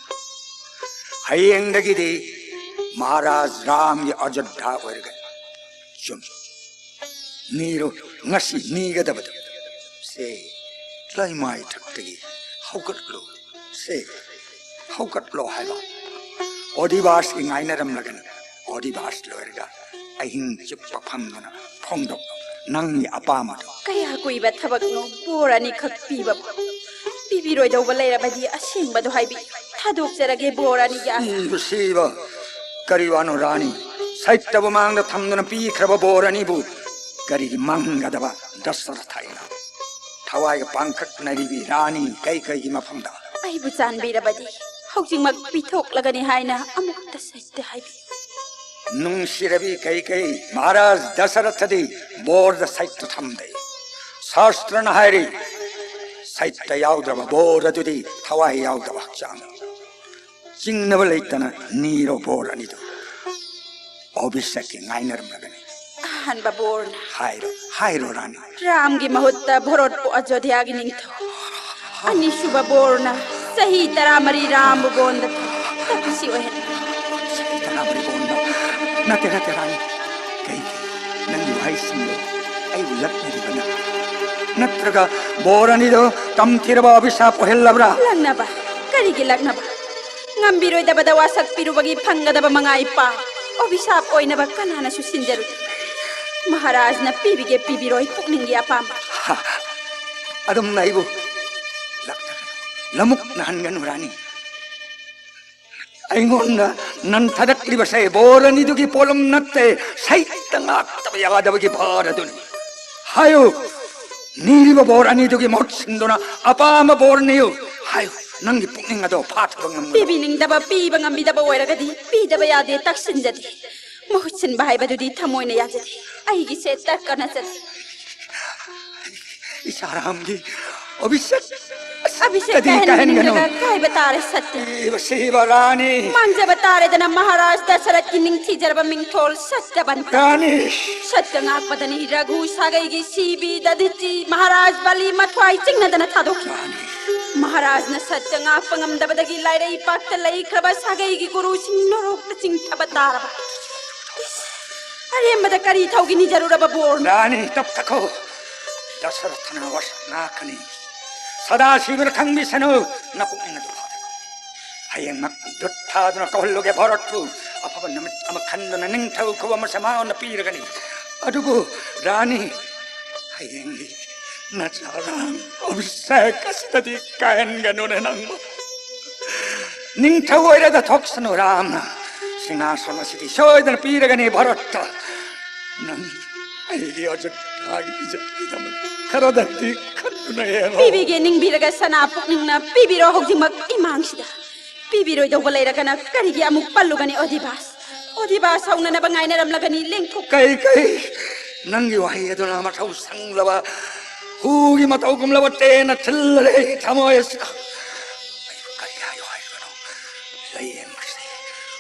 ꯍꯌꯦꯡꯗꯒꯤꯗꯤ ꯃꯍꯥꯔꯥꯖ ꯔꯥꯝꯒꯤ ꯑꯌꯣꯙ꯭ꯌꯥ ꯑꯣꯏꯔꯒꯅꯤ꯫ ꯆꯨꯝ꯫ ꯅꯤꯔꯣ, ꯉꯁꯤ ꯅꯤꯒꯗꯕꯗꯨ꯫ ꯑꯦ, ꯂꯩꯃꯥꯏ ꯊꯛꯇꯒꯤ ꯍꯧꯒꯠꯂꯨ꯫ ꯁꯦ, ꯍꯧꯒꯠꯂꯣ ꯍꯥꯏꯕ꯫ ꯑꯣꯗꯤꯕꯥꯁꯀꯤ ꯉꯥꯏꯅꯔꯝꯂꯒꯅꯤ꯫ ꯑꯣꯗꯤꯕꯥꯁ ꯂꯣꯏꯔꯒ ꯑꯍꯤꯡ ꯆꯨꯞꯄ ꯐꯝꯗꯨꯅ ꯐꯣꯡꯗꯣꯛꯂꯣ ꯅꯪꯒꯤ ꯑꯄꯥꯝꯕꯗꯨ꯫ ꯀꯌꯥ ꯀꯨꯏꯕ ꯊꯕꯛꯅꯣ ꯕꯣꯔ ꯑꯅꯤꯈꯛ ꯄꯤꯕꯕꯨ? ꯄꯤꯕꯤꯔꯣꯏꯗꯧꯕ ꯂꯩꯔꯕꯗꯤ ꯑꯁꯦꯡꯕꯗꯣ ꯍꯥꯏꯕꯤꯌꯨ꯫ ꯊꯥꯗꯣꯛꯆꯔꯒꯦ ꯕꯣꯔ ꯑꯅꯤꯒꯤ ꯑꯥꯁꯥ꯫ ꯁꯤꯕ, ꯁꯤꯕ꯫ ꯀꯔꯤ ꯋꯥꯅꯣ ꯔꯥꯅꯤ? ꯁꯩꯇꯕꯨ ꯃꯥꯡꯗ ꯊꯝꯗꯨꯅ ꯄꯤꯈ꯭ꯔꯕ ꯕꯣꯔ ꯑꯅꯤꯕꯨ ꯀꯔꯤꯒꯤ ꯃꯥꯡꯍꯟꯒꯗꯕ ꯗꯁꯔꯊ ꯑꯩꯅ? ꯊꯋꯥꯏꯒ ꯄꯥꯡꯈꯛꯅꯔꯤꯕꯤ ꯔꯥꯅꯤ ꯀꯩꯀꯩꯒꯤ ꯃꯐꯝꯗ꯫ ꯑꯩꯕꯨ ꯆꯥꯟꯕꯤꯔꯕꯗꯤ ꯍꯧꯖꯤꯛꯃꯛ ꯄꯤꯊꯣꯛꯂꯒꯅꯤ ꯍꯥꯏꯅ ꯑꯃꯨꯛꯇ ꯁꯩꯇ ꯍꯥꯏꯕꯤꯌꯨ꯫ ꯅꯨꯡꯁꯤꯔꯕꯤ ꯀꯩꯀꯩ, ꯃꯍꯥꯔꯥꯖ ꯗꯁꯔꯊꯗꯤ ꯕꯣꯔꯗ ꯁꯩꯇ ꯊꯝꯗꯦ꯫ ꯁꯥꯁꯇ꯭ꯔꯅ ꯍꯥꯏꯔꯤ, ꯁꯩꯇ ꯌꯥꯎꯗ꯭ꯔꯕ ꯕꯣꯔ ꯑꯗꯨꯗꯤ ꯊꯋꯥꯏ ꯌꯥꯎꯗꯕ ꯍꯛꯆꯥꯡ꯫ ꯆꯤꯡꯅꯕ ꯂꯩꯇꯅ ꯅꯤꯔꯣ ꯕꯣꯔ ꯑꯅꯤꯗꯨ꯫ ꯑꯣꯕꯤꯁꯦꯛꯀꯤ ꯉꯥꯏꯅꯔꯝꯂꯒꯅꯤ꯫ ꯑꯍꯥꯟꯕ ꯕꯣꯔꯅ꯫ ꯍꯥꯏꯔꯣ, ꯍꯥꯏꯔꯣ ꯔꯥꯅꯤ꯫ ꯔꯥꯝꯒꯤ ꯃꯍꯨꯠꯇ ꯚꯣꯔꯣꯠꯄꯨ ꯑꯖꯣꯙ꯭ꯌꯥꯒꯤ ꯅꯤꯡꯊꯧ꯫ ꯑꯅꯤꯁꯨꯕ ꯕꯣꯔꯅ ꯆꯍꯤ ꯇꯔꯥꯃꯔꯤ ꯔꯥꯝꯕꯨ ꯕꯣꯟꯗ ꯊꯝ-, ꯇꯞꯁꯤ ꯑꯣꯏꯍꯟ꯫ ꯆꯍꯤ ꯇꯔꯥꯃꯔꯤ ꯕꯣꯟꯗ? ꯅꯠꯇꯦ, ꯅꯠꯇꯦ ꯔꯥꯅꯤ꯫ ꯀꯩꯒꯤ? ꯅꯪꯒꯤ ꯋꯥꯍꯩꯁꯤꯡꯗꯣ ꯑꯩꯕꯨ ꯂꯛꯅꯔꯤꯕ ꯅꯠꯇ꯭ꯔꯥ? ꯅꯠꯇ꯭ꯔꯒ ꯕꯣꯔ ꯑꯅꯤꯗꯣ ꯇꯝꯊꯤꯔꯕ ꯑꯚꯤꯁꯥꯞ ꯑꯣꯏꯍꯜꯂꯕ꯭ꯔꯥ? ꯂꯛꯅꯕ? ꯀꯔꯤꯒꯤ ꯂꯛꯅꯕ? ꯉꯝꯕꯤꯔꯣꯏꯗꯕꯗ ꯋꯥꯁꯛꯄꯤꯔꯨꯕꯒꯤ ꯐꯪꯒꯗꯕ ꯃꯉꯥ ꯏꯄꯥ ꯑꯣꯕꯤꯁꯥꯞ ꯑꯣꯏꯅꯕ ꯀꯅꯥꯅꯁꯨ ꯁꯤꯟꯖꯔꯨꯗꯦ꯫ ꯃꯍꯥꯔꯥꯖꯅ ꯄꯤꯕꯤꯒꯦ ꯄꯤꯕꯤꯔꯣꯏ ꯄꯨꯛꯅꯤꯡꯒꯤ ꯑꯄꯥꯝꯕ꯫ ꯍꯥ, ꯑꯗꯨꯝꯅ ꯑꯩꯕꯨ ꯂꯛꯅꯒꯅꯨ, ꯂꯃꯨꯛꯅꯍꯟꯒꯅꯨ ꯔꯥꯅꯤ꯫ ꯑꯩꯉꯣꯟꯗ ꯅꯟꯊꯔꯛꯂꯤꯕꯁꯦ ꯕꯣꯔ ꯑꯅꯤꯗꯨꯒꯤ ꯄꯣꯠꯂꯨꯝ ꯅꯠꯇꯦ, ꯁꯩꯇ ꯉꯥꯛꯇꯕ ꯌꯥꯗꯕꯒꯤ ꯚꯥꯔ ꯑꯗꯨꯅꯤ꯫ ꯍꯥꯏꯌꯨ, ꯅꯤꯔꯤꯕ ꯕꯣꯔ ꯑꯅꯤꯗꯨꯒꯤ ꯃꯍꯨꯠ ꯁꯤꯟꯗꯨꯅ ꯑꯄꯥꯝꯕ ꯕꯣꯔ ꯅꯤꯌꯨ꯫ ꯍꯥꯏꯌꯨ, ꯅꯪꯒꯤ ꯄꯨꯛꯅꯤꯡ ꯑꯗꯣ ꯐꯥꯊꯕ ꯉꯝꯒꯗꯕ꯫ ꯄꯤꯕꯤꯅꯤꯡꯗꯕ, ꯄꯤꯕ ꯉꯝꯕꯤꯗꯕ ꯑꯣꯏꯔꯒꯗꯤ ꯄꯤꯗꯕ ꯌꯥꯗꯦ, ꯇꯛꯁꯤꯟꯖꯗꯦ꯫ ꯃꯍꯨꯠ ꯁꯤꯟꯕ ꯍꯥꯏꯕꯗꯨꯗꯤ ꯊꯃꯣꯏꯅ ꯌꯥꯖꯗꯦ꯫ ꯑꯩꯒꯤꯁꯦ ꯇꯔꯀꯅ ꯆꯠꯂꯤ꯫ ꯏꯁꯥꯔꯥꯝꯒꯤ ꯑꯚꯤꯁꯦꯛ ꯑꯚꯤꯁꯦꯛ ꯀꯗꯤ ꯀꯥꯏꯍꯟꯒꯅꯨ꯫ ꯀꯥꯏꯍꯟꯅꯤꯡꯗ꯭ꯔꯒ ꯀꯥꯏꯕ ꯇꯥꯔꯦ ꯁꯠꯇ꯭ꯌ꯫ ꯏꯕ ꯁꯤꯕ ꯔꯥꯅꯤ꯫ ꯃꯥꯡꯖꯕ ꯇꯥꯔꯦꯗꯅ ꯃꯍꯥꯔꯥꯖ ꯗꯁꯔꯊꯀꯤ ꯅꯤꯡꯊꯤꯖꯔꯕ ꯃꯤꯡꯊꯣꯜ ꯁꯠꯇ꯭ꯌꯕꯟꯇ꯫ ꯔꯥꯅꯤ꯫ ꯁꯠꯇ꯭ꯌ ꯉꯥꯛꯄꯗꯅꯤ ꯔꯘꯨ ꯁꯥꯒꯩꯒꯤ ꯁꯤꯕꯤ ꯗꯙꯤꯆꯤ ꯃꯍꯥꯔꯥꯖ ꯕꯂꯤ ꯃꯊ꯭ꯋꯥꯏ ꯆꯤꯡꯅꯗꯅ ꯊꯥꯗꯣꯛꯈꯤ꯫ ꯔꯥꯅꯤ꯫ ꯃꯍꯥꯔꯥꯖꯅ ꯁꯠꯇ꯭ꯌ ꯉꯥꯛꯄ ꯉꯝꯗꯕꯗꯒꯤ ꯂꯥꯏꯔꯩ ꯄꯥꯛꯇ ꯂꯩꯈ꯭ꯔꯕ ꯁꯥꯒꯩꯒꯤ ꯒꯨꯔꯨꯁꯤꯡ ꯅꯣꯔꯣꯛꯇ ꯆꯤꯡꯊꯕ ꯇꯥꯔꯕ꯫ ꯏꯁ, ꯑꯔꯦꯝꯕꯗ ꯀꯔꯤ ꯊꯧꯒꯤꯅꯤ ꯖꯔꯨꯔꯕ ꯕꯣꯔꯅ? ꯔꯥꯅꯤ, ꯇꯞꯊꯈꯣ꯫ ꯗꯁꯔꯊꯅ ꯋꯥꯁꯛ ꯉꯥꯛꯀꯅꯤ꯫ ꯁꯗꯥꯁꯤꯕꯅ ꯈꯪꯕꯤꯁꯅꯨ, ꯅꯄꯨꯛꯅꯤꯡ ꯑꯗꯨ ꯐꯥꯊꯒꯅꯨ꯫ ꯍꯌꯦꯡꯃꯛ ꯗꯨꯠ ꯊꯥꯗꯨꯅ ꯀꯧꯍꯜꯂꯨꯒꯦ ꯚꯥꯔꯠꯄꯨ꯫ ꯑꯐꯕ ꯅꯨꯃꯤꯠ ꯑꯃ ꯈꯟꯗꯨꯅ ꯅꯤꯡꯊꯧ ꯈꯨꯕꯝ ꯑꯁꯦ ꯃꯉꯣꯟꯗ ꯄꯤꯔꯒꯅꯤ꯫ ꯑꯗꯨꯕꯨ ꯔꯥꯅꯤ, ꯍꯌꯦꯡꯒꯤ ꯅꯆꯥ ꯔꯥꯝ ꯑꯚꯤꯁꯦꯛ ꯑꯁꯤꯗꯗꯤ ꯀꯥꯏꯍꯟꯒꯅꯨꯅꯦ ꯅꯪꯕꯨ꯫ ꯅꯤꯡꯊꯧ ꯑꯣꯏꯔꯗ ꯊꯣꯛꯁꯅꯨ ꯔꯥꯝꯅ꯫ ꯁꯤꯡꯍꯥꯁꯟ ꯑꯁꯤꯗꯤ ꯁꯣꯏꯗꯅ ꯄꯤꯔꯒꯅꯤ ꯚꯥꯔꯠꯇ꯫ ꯅꯪ ꯑꯩꯒꯤ ꯑꯣꯖꯥꯒꯤ ꯏꯖꯠꯀꯤꯗꯃꯛ ꯈꯔꯗꯪꯗꯤ ꯈꯟꯗꯨꯅ ꯌꯦꯡꯉꯣ꯫ ꯄꯤꯕꯤꯒꯦ ꯅꯤꯡꯕꯤꯔꯒ ꯁꯅꯥ ꯄꯨꯛꯅꯤꯡꯅ ꯄꯤꯕꯤꯔꯣ ꯍꯧꯖꯤꯛꯃꯛ ꯏꯃꯥꯡꯁꯤꯗ꯫ ꯄꯤꯕꯤꯔꯣꯏꯗꯧꯕ ꯂꯩꯔꯒꯅ ꯀꯔꯤꯒꯤ ꯑꯃꯨꯛ ꯄꯜꯂꯨꯒꯅꯤ ꯑꯣꯗꯤꯕꯥꯁ? ꯑꯣꯗꯤꯕꯥꯁ ꯍꯧꯅꯅꯕ ꯉꯥꯏꯅꯔꯝꯂꯒꯅꯤ ꯂꯦꯡꯊꯣꯛ꯫ ꯀꯩ, ꯀꯩ? ꯅꯪꯒꯤ ꯋꯥꯍꯩ ꯑꯗꯨꯅ ꯃꯊꯧ ꯁꯪꯂꯕ ꯍꯨꯒꯤ ꯃꯇꯧꯒꯨꯝꯂꯕ ꯇꯦꯟꯅ ꯊꯤꯜꯂꯔꯦ ꯑꯩ ꯊꯃꯣꯏ ꯑꯁꯤꯗ꯫ ꯑꯩꯕꯨ ꯀꯔꯤ ꯍꯥꯏꯌꯨ ꯍꯥꯏꯔꯤꯕꯅꯣ? ꯂꯥꯏꯌꯦꯡꯕꯁꯦ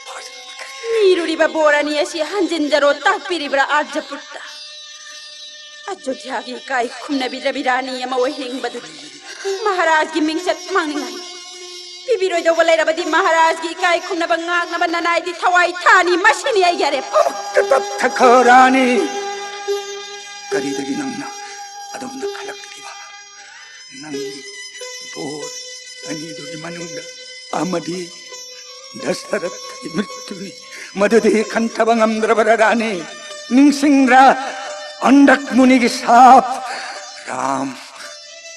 ꯐꯖꯅ ꯀꯔꯤ ꯃꯤꯔꯨꯔꯤꯕ ꯕꯣꯔ ꯑꯅꯤ ꯑꯁꯤ ꯍꯟꯖꯤꯟꯖꯔꯣ ꯇꯥꯛꯄꯤꯔꯤꯕ꯭ꯔꯥ ꯑꯥꯔꯖꯄꯨꯠꯇ? ꯑꯌꯣꯙ꯭ꯌꯥꯒꯤ ꯏꯀꯥꯏ ꯈꯨꯝꯅꯕꯤꯗ꯭ꯔꯕꯤ ꯔꯥꯅꯤ ꯑꯃ ꯑꯣꯏꯍꯟꯅꯤꯡꯕꯗꯨꯗꯤ ꯃꯍꯥꯔꯥꯖꯒꯤ ꯃꯤꯡꯆꯠ ꯃꯥꯡꯅꯤꯡꯉꯥꯏꯅꯤ꯫ ꯄꯤꯕꯤꯔꯣꯏꯗꯧꯕ ꯂꯩꯔꯕꯗꯤ ꯃꯍꯥꯔꯥꯖꯒꯤ ꯏꯀꯥꯏ ꯈꯨꯝꯅꯕ ꯉꯥꯛꯅꯕ ꯅꯅꯥꯏꯗꯤ ꯊꯋꯥꯏ ꯊꯥꯅꯤ꯫ ꯃꯁꯤꯅꯤ ꯑꯩꯒꯤ ꯑꯔꯦꯞꯄ꯫ ꯇꯠꯊꯈꯣ ꯔꯥꯅꯤ꯫ ꯀꯔꯤꯗꯒꯤ ꯅꯪꯅ ꯑꯗꯨꯝꯅ ꯈꯜꯂꯛꯂꯤꯕ? ꯅꯪꯒꯤ ꯕꯣꯔ ꯑꯅꯤꯗꯨꯒꯤ ꯃꯅꯨꯡꯗ ꯑꯃꯗꯤ ꯗꯁꯔꯊꯒꯤ ꯃ꯭ꯔꯤꯇ꯭ꯌꯨꯅꯤ꯫ ꯃꯗꯨꯗꯤ ꯈꯟꯊꯕ ꯉꯝꯗ꯭ꯔꯕꯔꯥ ꯔꯥꯅꯤ? ꯅꯤꯡꯁꯤꯡꯗ꯭ꯔꯥ ꯑꯟꯙꯛ ꯃꯨꯅꯤꯒꯤ ꯁꯥꯞ? ꯔꯥꯝ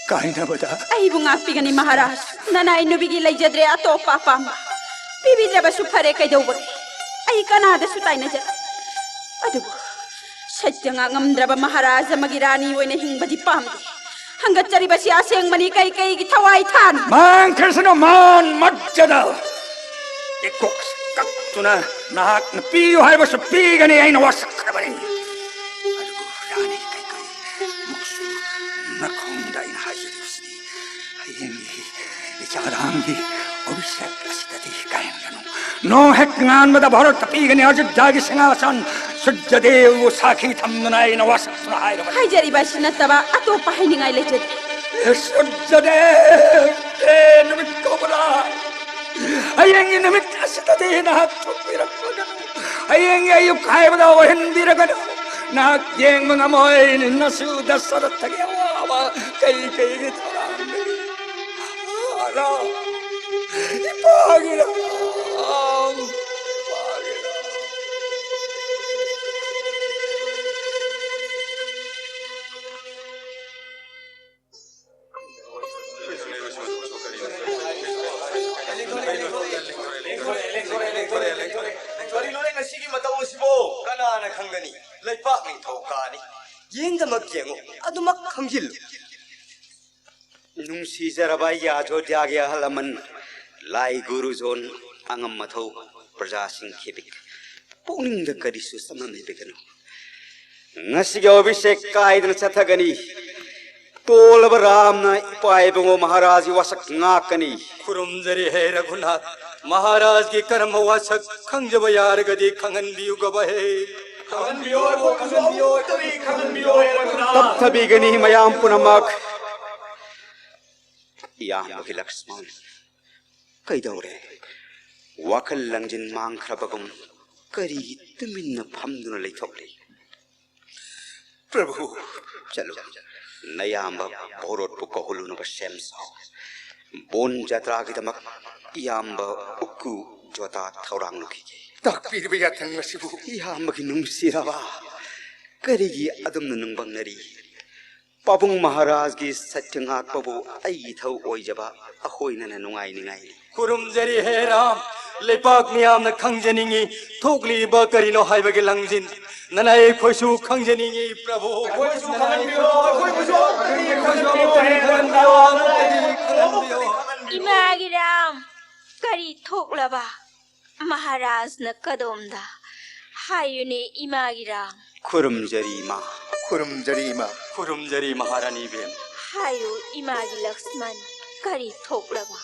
ꯀꯥꯏꯅꯕꯗ꯫ ꯑꯩꯕꯨ ꯉꯥꯛꯄꯤꯒꯅꯤ ꯃꯍꯥꯔꯥꯖ꯫ ꯅꯅꯥꯏ ꯅꯨꯕꯤꯒꯤ ꯂꯩꯖꯗ꯭ꯔꯦ ꯑꯇꯣꯞꯄ ꯑꯄꯥꯝꯕ꯫ ꯄꯤꯕꯤꯗ꯭ꯔꯕꯁꯨ ꯐꯔꯦ, ꯀꯩꯗꯧꯕꯒꯦ? ꯑꯩ ꯀꯅꯥꯗꯁꯨ ꯇꯥꯏꯅꯖꯔꯣꯏ꯫ ꯑꯗꯨꯕꯨ ꯁꯩꯇ ꯉꯥꯛꯉꯝꯗ꯭ꯔꯕ ꯃꯍꯥꯔꯥꯖ ꯑꯃꯒꯤ ꯔꯥꯅꯤ ꯑꯣꯏꯅ ꯍꯤꯡꯕꯗꯤ ꯄꯥꯝꯗꯦ꯫ ꯍꯪꯒꯠꯆꯔꯤꯕꯁꯤ ꯑꯁꯦꯡꯕꯅꯤ, ꯀꯩ ꯀꯩꯒꯤ ꯊꯋꯥꯏ ꯊꯥꯅꯤ? ꯃꯥꯡꯈ꯭ꯔꯁꯅꯨ ꯃꯥꯟ ꯃꯠꯖꯗ꯫ ꯏꯀꯣꯛ ꯀꯛꯇꯨꯅ ꯅꯍꯥꯛꯅ ꯄꯤꯌꯨ ꯍꯥꯏꯕꯁꯨ ꯄꯤꯒꯅꯤ, ꯑꯩꯅ ꯋꯥꯁꯛꯈ꯭ꯔꯕꯅꯤ꯫ ꯑꯗꯨꯕꯨ ꯔꯥꯅꯤ ꯀꯩꯀꯩ ꯃꯨꯛꯁꯨ ꯅꯈꯣꯡꯗ ꯑꯩꯅ ꯍꯥꯏꯖꯔꯤꯕꯁꯤꯅꯤ꯫ ꯍꯌꯦꯡꯒꯤ ꯏꯆꯥꯔꯥꯝꯒꯤ ꯑꯚꯤꯁꯦꯛ ꯑꯁꯤꯗꯗꯤ ꯀꯥꯏꯍꯟꯒꯅꯨ꯫ ꯅꯣꯡ ꯍꯦꯛ ꯉꯥꯟꯕꯗ ꯚꯥꯔꯠꯇ ꯄꯤꯒꯅꯤ ꯑꯌꯣꯙ꯭ꯌꯥꯒꯤ ꯁꯤꯡꯍꯥꯁꯟ꯫ ꯁꯨꯔꯖꯗꯦꯕꯕꯨ ꯁꯥꯈꯤ ꯊꯝꯗꯨꯅ ꯑꯩꯅ ꯋꯥꯁꯛꯇꯨꯅ ꯍꯥꯏꯔꯕꯅꯤ꯫ ꯍꯥꯏꯖꯔꯤꯕ ꯑꯁꯤ ꯅꯠꯇꯕ ꯑꯇꯣꯞꯄ ꯍꯥꯏꯅꯤꯡꯉꯥꯏ ꯂꯩꯖꯗꯦ꯫ ꯍꯦ ꯁꯨꯔꯖꯗꯦꯕ! ꯍꯦ ꯅꯨꯃꯤꯠ ꯀꯧꯕ꯭ꯔꯥ? ꯍꯌꯦꯡꯒꯤ ꯅꯨꯃꯤꯠ ꯑꯁꯤꯗꯗꯤ ꯅꯍꯥꯛ ꯊꯣꯛꯄꯤꯔꯛꯂꯒꯅꯨ꯫ ꯍꯌꯦꯡꯒꯤ ꯑꯌꯨꯛ ꯍꯥꯏꯕꯗ ꯑꯣꯏꯍꯟꯕꯤꯔꯒꯅꯨ꯫ ꯅꯍꯥꯛ ꯌꯦꯡꯕ ꯉꯝꯃꯣꯏ꯫ ꯅꯁꯨ ꯗꯁꯔꯊꯒꯤ ꯑꯋꯥꯕ ꯀꯩ ꯀꯩꯒꯤ ꯊꯧꯔꯥꯡꯗꯒꯤ꯫ ꯔꯥꯝ, ꯏꯄꯥꯒꯤ ꯔꯥꯝ, ꯏꯄꯥꯒꯤ ꯔꯥꯝ꯫ ꯀꯔꯤꯅꯣꯅꯦ ꯉꯁꯤꯒꯤ ꯃꯇꯧ ꯑꯁꯤꯕꯣ? ꯀꯅꯥꯅ ꯈꯪꯒꯅꯤ? ꯂꯩꯄꯥꯛ ꯅꯤꯡꯊꯧ ꯀꯥꯅꯤ꯫ ꯌꯦꯡꯗꯃꯛ ꯌꯦꯡꯉꯨ, ꯑꯗꯨꯃꯛ ꯈꯪꯖꯤꯜꯂꯨ꯫ ꯅꯨꯡꯁꯤꯖꯔꯕ ꯑꯩꯒꯤ ꯑꯌꯣꯙ꯭ꯌꯥꯒꯤ ꯑꯍꯜ ꯂꯃꯟ, ꯂꯥꯏ ꯒꯨꯔꯨꯖꯣꯟ, ꯑꯉꯝ ꯑꯊꯧ, ꯄ꯭ꯔꯖꯥꯁꯤꯡ ꯈꯤꯕꯤꯛ, ꯄꯨꯛꯅꯤꯡꯗ ꯀꯔꯤꯁꯨ ꯆꯃꯝꯅꯕꯤꯒꯅꯨ꯫ ꯉꯁꯤꯒꯤ ꯑꯚꯤꯁꯦꯛ ꯀꯥꯏꯗꯅ ꯆꯠꯊꯒꯅꯤ꯫ ꯇꯣꯜꯂꯕ ꯔꯥꯝꯅ ꯏꯄꯥ ꯏꯕꯨꯡꯉꯣ ꯃꯍꯥꯔꯥꯖꯒꯤ ꯋꯥꯁꯛ ꯉꯥꯛꯀꯅꯤ꯫ ꯈꯨꯔꯨꯝꯖꯔꯤ ꯍꯦ ꯔꯘꯨꯅꯥꯊ, ꯃꯍꯥꯔꯥꯖꯒꯤ ꯀꯔꯝꯕ ꯋꯥꯁꯛ ꯈꯪꯖꯕ ꯌꯥꯔꯒꯗꯤ ꯈꯪꯍꯟꯕꯤꯌꯨꯒꯕ ꯍꯦ꯫ ꯈꯪꯍꯟꯕꯤꯌꯣ, ꯑꯩꯈꯣꯏꯕꯨꯁꯨ ꯑꯃꯨꯛꯇꯗꯤ ꯈꯪꯍꯟꯕꯤꯌꯣ ꯍꯦ ꯔꯘꯨꯅꯥꯊ꯫ ꯇꯞꯊꯕꯤꯒꯅꯤ ꯃꯌꯥꯝ ꯄꯨꯝꯅꯃꯛ꯫ ꯏꯌꯥꯝꯕꯒꯤ ꯂꯛꯁꯃꯟ, ꯀꯩꯗꯧꯔꯦ? ꯋꯥꯈꯜ ꯂꯪꯖꯤꯟ ꯃꯥꯡꯈ꯭ꯔꯕꯒꯨꯝ ꯀꯔꯤꯒꯤ ꯇꯨꯃꯤꯟꯅ ꯐꯝꯗꯨꯅ ꯂꯩꯊꯣꯛꯂꯤ? ꯄ꯭ꯔꯚꯨ꯫ ꯆꯠꯂꯨ, ꯅꯌꯥꯝꯕ ꯚꯣꯔꯣꯠꯄꯨ ꯀꯧꯍꯜꯂꯨꯅꯕ ꯁꯦꯝ ꯁꯥꯎ꯫ ꯕꯣꯟ ꯖꯇ꯭ꯔꯥꯒꯤꯗꯃꯛ ꯏꯌꯥꯝꯕ ꯎꯛꯀꯨ ꯖꯣꯇꯥ ꯊꯧꯔꯥꯡꯂꯨꯈꯤꯒꯦ꯫ ꯇꯥꯛꯄꯤꯔꯤꯕ ꯌꯥꯊꯪ ꯑꯁꯤꯕꯨ꯫ ꯏꯌꯥꯝꯕꯒꯤ ꯅꯨꯡꯁꯤꯔꯕ, ꯀꯔꯤꯒꯤ ꯑꯗꯨꯝꯅ ꯅꯨꯡꯕꯪꯅꯔꯤ? ꯄꯥꯕꯨꯡ ꯃꯍꯥꯔꯥꯖꯒꯤ ꯁꯠꯇ꯭ꯌ ꯉꯥꯛꯄꯕꯨ ꯑꯩꯒꯤ ꯏꯊꯧ ꯑꯣꯏꯖꯕ ꯑꯩꯈꯣꯏꯅꯅ ꯅꯨꯡꯉꯥꯏꯅꯤꯡꯉꯥꯏꯅꯤ꯫ ꯈꯨꯔꯨꯝꯖꯔꯤ ꯍꯦ ꯔꯥꯝ, ꯂꯩꯄꯥꯛ ꯃꯤꯌꯥꯝꯅ ꯈꯪꯖꯅꯤꯡꯏ, ꯊꯣꯛꯂꯤꯕ ꯀꯔꯤꯅꯣ ꯍꯥꯏꯕꯒꯤ ꯂꯪꯖꯤꯟ꯫ ꯅꯅꯥꯏ ꯑꯩꯈꯣꯏꯁꯨ ꯈꯪꯖꯅꯤꯡꯏ ꯄ꯭ꯔꯚꯨ꯫ ꯑꯩꯈꯣꯏꯁꯨ ꯈꯪꯍꯟꯕꯤꯔꯣ, ꯑꯩꯈꯣꯏꯕꯨꯁꯨ ꯑꯃꯨꯛꯇꯗꯤ ꯈꯪꯍꯟꯕꯤꯌꯣ, ꯑꯃꯨꯛꯇꯗꯤ ꯈꯪꯍꯟꯕꯤꯌꯣ꯫ ꯏꯃꯥꯒꯤ ꯔꯥꯝ, ꯀꯔꯤ ꯊꯣꯛꯂꯕ? ꯃꯍꯥꯔꯥꯖꯅ ꯀꯗꯣꯝꯗ? ꯍꯥꯏꯌꯨꯅꯦ, ꯏꯃꯥꯒꯤ ꯔꯥꯝ꯫ ꯈꯨꯔꯨꯝꯖꯔꯤ, ꯏꯃꯥ꯫ ꯈꯨꯔꯨꯝꯖꯔꯤ, ꯏꯃꯥ꯫ ꯈꯨꯔꯨꯝꯖꯔꯤ, ꯃꯍꯥꯔꯥꯅꯤ ꯏꯕꯦꯝ꯫ ꯍꯥꯏꯌꯨ, ꯏꯃꯥꯒꯤ ꯂꯛꯁꯃꯟ, ꯀꯔꯤ ꯊꯣꯛꯂꯕ?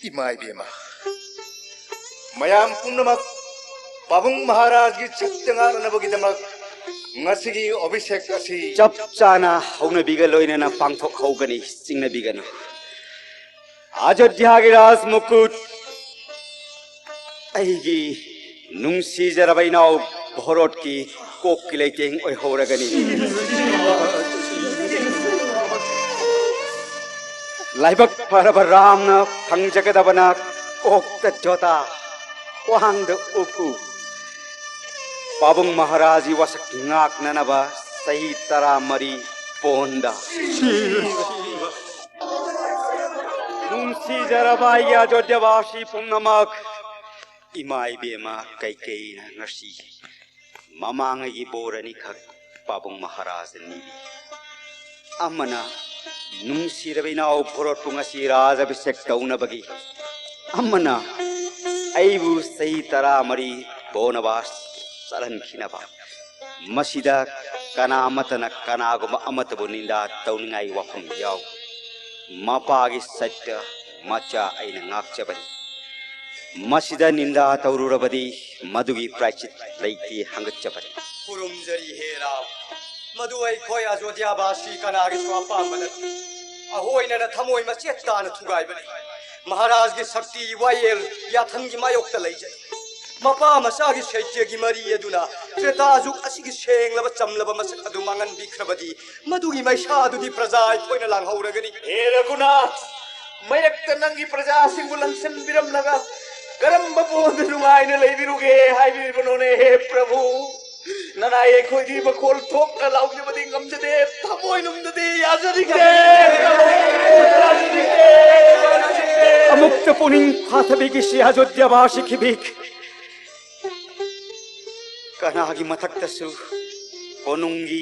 ꯏꯃꯥ ꯏꯕꯦꯝꯃ, ꯃꯌꯥꯝ ꯄꯨꯝꯅꯃꯛ ꯄꯥꯕꯨꯡ ꯃꯍꯥꯔꯥꯖꯒꯤ ꯁꯛꯇ ꯉꯥꯛꯅꯅꯕꯒꯤꯗꯃꯛ ꯉꯁꯤꯒꯤ ꯑꯚꯤꯁꯦꯛ ꯑꯁꯤ ꯆꯞ ꯆꯥꯅ ꯍꯧꯅꯕꯤꯒ ꯂꯣꯏꯅꯅ ꯄꯥꯡꯊꯣꯛꯍꯧꯒꯅꯤ, ꯆꯤꯡꯅꯕꯤꯒꯅꯨ꯫ ꯑꯌꯣꯙ꯭ꯌꯥꯒꯤ ꯔꯥꯖ ꯃꯨꯀꯨꯠ, ꯑꯩꯒꯤ ꯅꯨꯡꯁꯤꯖꯔꯕ ꯏꯅꯥꯎ ꯚꯣꯔꯣꯠꯀꯤ ꯀꯣꯛꯀꯤ ꯂꯩꯇꯦꯡ ꯑꯣꯏꯍꯧꯔꯒꯅꯤ꯫ ꯂꯥꯏꯕꯛ ꯐꯔꯕ ꯔꯥꯝꯅ ꯐꯪꯖꯒꯗꯕꯅ ꯀꯣꯛꯇ ꯖꯣꯇꯥ, ꯈ꯭ꯋꯥꯡꯗ ꯎꯄꯨ꯫ ꯄꯥꯕꯨꯡ ꯃꯍꯥꯔꯥꯖꯒꯤ ꯋꯥꯁꯛ ꯉꯥꯛꯅꯅꯕ ꯆꯍꯤ ꯇꯔꯥꯃꯔꯤ ꯄꯣꯟꯗ꯫ ꯅꯨꯡꯁꯤꯖꯔꯕ ꯑꯩꯒꯤ ꯑꯌꯣꯙ꯭ꯌꯥꯕꯥꯁꯤ ꯄꯨꯝꯅꯃꯛ, ꯏꯃꯥ ꯏꯕꯦꯝꯃ ꯀꯩꯀꯩꯅ ꯉꯁꯤ ꯃꯃꯥꯡꯉꯩꯒꯤ ꯕꯣꯔ ꯑꯅꯤꯈꯛ ꯄꯥꯕꯨꯡ ꯃꯍꯥꯔꯥꯖ ꯅꯤꯔꯤ꯫ ꯑꯃꯅ ꯅꯨꯡꯁꯤꯔꯕ ꯏꯅꯥꯎ ꯚꯣꯔꯣꯠꯄꯨ ꯉꯁꯤ ꯔꯥꯖ ꯑꯚꯤꯁꯦꯛ ꯇꯧꯅꯕꯒꯤ, ꯑꯃꯅ ꯑꯩꯕꯨ ꯆꯍꯤ ꯇꯔꯥꯃꯔꯤ ꯕꯣꯅꯕꯥꯁ ꯆꯠꯍꯟꯈꯤꯅꯕ꯫ ꯃꯁꯤꯗ ꯀꯅꯥ ꯑꯃꯠꯇꯅ ꯀꯅꯥꯒꯨꯝꯕ ꯑꯃꯠꯇꯕꯨ ꯅꯤꯟꯗꯥ ꯇꯧꯅꯤꯡꯉꯥꯏ ꯋꯥꯐꯝ ꯌꯥꯎ꯫ ꯃꯄꯥꯒꯤ ꯁꯠꯇ ꯃꯆꯥ ꯑꯩꯅ ꯉꯥꯛꯆꯕꯅꯤ꯫ ꯃꯁꯤꯗ ꯅꯤꯟꯗꯥ ꯇꯧꯔꯨꯔꯕꯗꯤ ꯃꯗꯨꯒꯤ ꯄ꯭ꯔꯥꯏꯆꯤꯠ ꯂꯩꯇꯦ ꯍꯪꯒꯠꯆꯕꯅꯤ꯫ ꯈꯨꯔꯨꯝꯖꯔꯤ ꯍꯦ ꯔꯥꯝ, ꯃꯗꯨ ꯑꯩꯈꯣꯏ ꯑꯌꯣꯙ꯭ꯌꯥꯕꯥꯁꯤ ꯀꯅꯥꯒꯤꯁꯨ ꯑꯄꯥꯝꯕ ꯅꯠꯇꯦ꯫ ꯑꯍꯣꯏꯅꯅ ꯊꯃꯣꯏ ꯃꯆꯦꯠ ꯇꯥꯅ ꯊꯨꯒꯥꯏꯕꯅꯤ꯫ ꯃꯍꯥꯔꯥꯖꯒꯤ ꯁꯛꯇꯤ, ꯋꯥꯌꯦꯜ ꯌꯥꯊꯪꯒꯤ ꯃꯥꯌꯣꯛꯇ ꯂꯩꯖꯩ꯫ ꯃꯄꯥ ꯃꯆꯥꯒꯤ ꯁꯩꯇ꯭ꯌꯒꯤ ꯃꯔꯤ ꯑꯗꯨꯅ ꯇ꯭ꯔꯦꯇꯥ ꯖꯨꯒ ꯑꯁꯤꯒꯤ ꯁꯦꯡꯂꯕ ꯆꯝꯂꯕ ꯃꯁꯛ ꯑꯗꯨ ꯃꯥꯡꯍꯟꯕꯤꯈ꯭ꯔꯕꯗꯤ, ꯃꯗꯨꯒꯤ ꯃꯩꯁꯥ ꯑꯗꯨꯗꯤ ꯄ꯭ꯔꯖꯥ ꯑꯩꯈꯣꯏꯅ ꯂꯥꯡꯍꯧꯔꯒꯅꯤ꯫ ꯍꯦ ꯔꯘꯨꯅꯥꯊ, ꯃꯩꯔꯛꯇ ꯅꯪꯒꯤ ꯄ꯭ꯔꯖꯥꯁꯤꯡꯕꯨ ꯂꯪꯁꯤꯟꯕꯤꯔꯝꯂꯒ ꯀꯔꯝꯕ ꯃꯑꯣꯡꯗ ꯅꯨꯡꯉꯥꯏꯅ ꯂꯩꯕꯤꯔꯨꯒꯦ ꯍꯥꯏꯕꯤꯔꯤꯕꯅꯣꯅꯦ, ꯍꯦ ꯄ꯭ꯔꯚꯨ? ꯅꯅꯥꯏ ꯑꯩꯈꯣꯏꯗꯤ ꯃꯈꯣꯜ ꯊꯣꯛꯅ ꯂꯥꯎꯖꯕꯗꯤ ꯉꯝꯖꯗꯦ, ꯊꯃꯣꯏꯅꯨꯡꯗꯗꯤ ꯌꯥꯖꯅꯤꯡꯗꯦ, ꯊꯃꯣꯏꯅꯨꯡꯗꯗꯤ ꯌꯥꯖꯅꯤꯡꯗꯦ, ꯌꯥꯖꯅꯤꯡꯗꯦ꯫ ꯑꯃꯨꯛꯇ ꯄꯨꯛꯅꯤꯡ ꯐꯥꯊꯕꯤꯒꯤꯁꯤ ꯑꯌꯣꯙ꯭ꯌꯥꯕꯥꯁꯤ ꯈꯤꯕꯤꯛ꯫ ꯀꯅꯥꯒꯤ ꯃꯊꯛꯇꯁꯨ ꯀꯣꯅꯨꯡꯒꯤ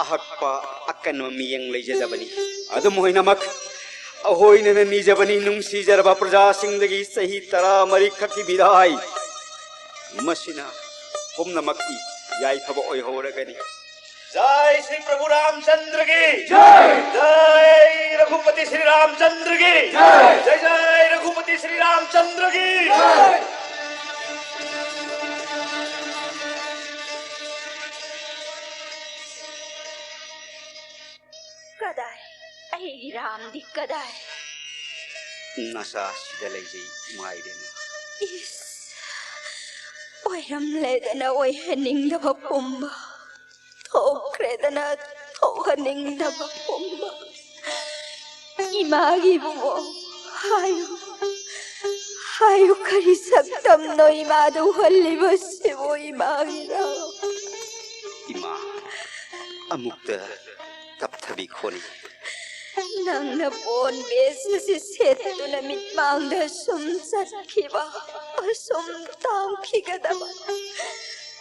ꯑꯍꯛꯄ ꯑꯀꯟꯕ ꯃꯤꯠꯌꯦꯡ ꯂꯩꯖꯗꯕꯅꯤ꯫ ꯑꯗꯨꯝ ꯑꯣꯏꯅꯃꯛ, ꯑꯍꯣꯏꯅꯅ ꯅꯤꯖꯕꯅꯤ ꯅꯨꯡꯁꯤꯖꯔꯕ ꯄ꯭ꯔꯖꯥꯁꯤꯡꯗꯒꯤ ꯆꯍꯤ ꯇꯔꯥꯃꯔꯤ ꯈꯛꯀꯤ ꯃꯤꯔꯥꯏ꯫ ꯃꯁꯤꯅ ꯄꯨꯝꯅꯃꯛꯀꯤ ꯌꯥꯏꯐꯕ ꯑꯣꯏꯍꯧꯔꯒꯅꯤ꯫ जय श्री प्रभु रामचंद्र की जय। जय रघुपति श्री रामचंद्र की जय। जय जय रघुपति श्री रामचंद्र की जय। ꯀꯗꯥꯏ? ꯑꯩꯒꯤ ꯔꯥꯝꯗꯤ ꯀꯗꯥꯏ? ꯅꯁꯥꯁꯤꯗ ꯂꯩꯖꯩ, ꯏꯃꯥ ꯏꯕꯦꯝꯃ꯫ ꯏꯁ! ꯑꯣꯏꯔꯝꯂꯦꯗꯅ ꯑꯣꯏꯍꯟꯅꯤꯡꯗꯕ ꯄꯨꯝꯕ, ꯊꯣꯛꯈ꯭ꯔꯦꯗꯅ ꯊꯣꯛꯍꯟꯅꯤꯡꯗꯕ ꯄꯨꯝꯕ꯫ ꯏꯃꯥꯒꯤ ꯏꯕꯨꯡꯉꯣ, ꯍꯥꯏꯌꯨ, ꯍꯥꯏꯌꯨ, ꯀꯔꯤ ꯁꯛꯇꯝꯅꯣ ꯏꯃꯥꯗ ꯎꯍꯜꯂꯤꯕꯁꯤꯕꯨ? ꯏꯃꯥꯒꯤꯔꯣ? ꯏꯃꯥ, ꯑꯃꯨꯛꯇ ꯇꯞꯊꯕꯤꯈꯣꯅꯦ꯫ ꯅꯪꯅ ꯕꯣꯟ ꯕꯦꯁ ꯑꯁꯤ ꯁꯦꯠꯇꯨꯅ ꯃꯤꯠꯃꯥꯡꯗ ꯁꯨꯝ ꯆꯠꯈꯤꯕ, ꯑꯁꯨꯝ ꯇꯥꯡꯈꯤꯒꯗꯕ,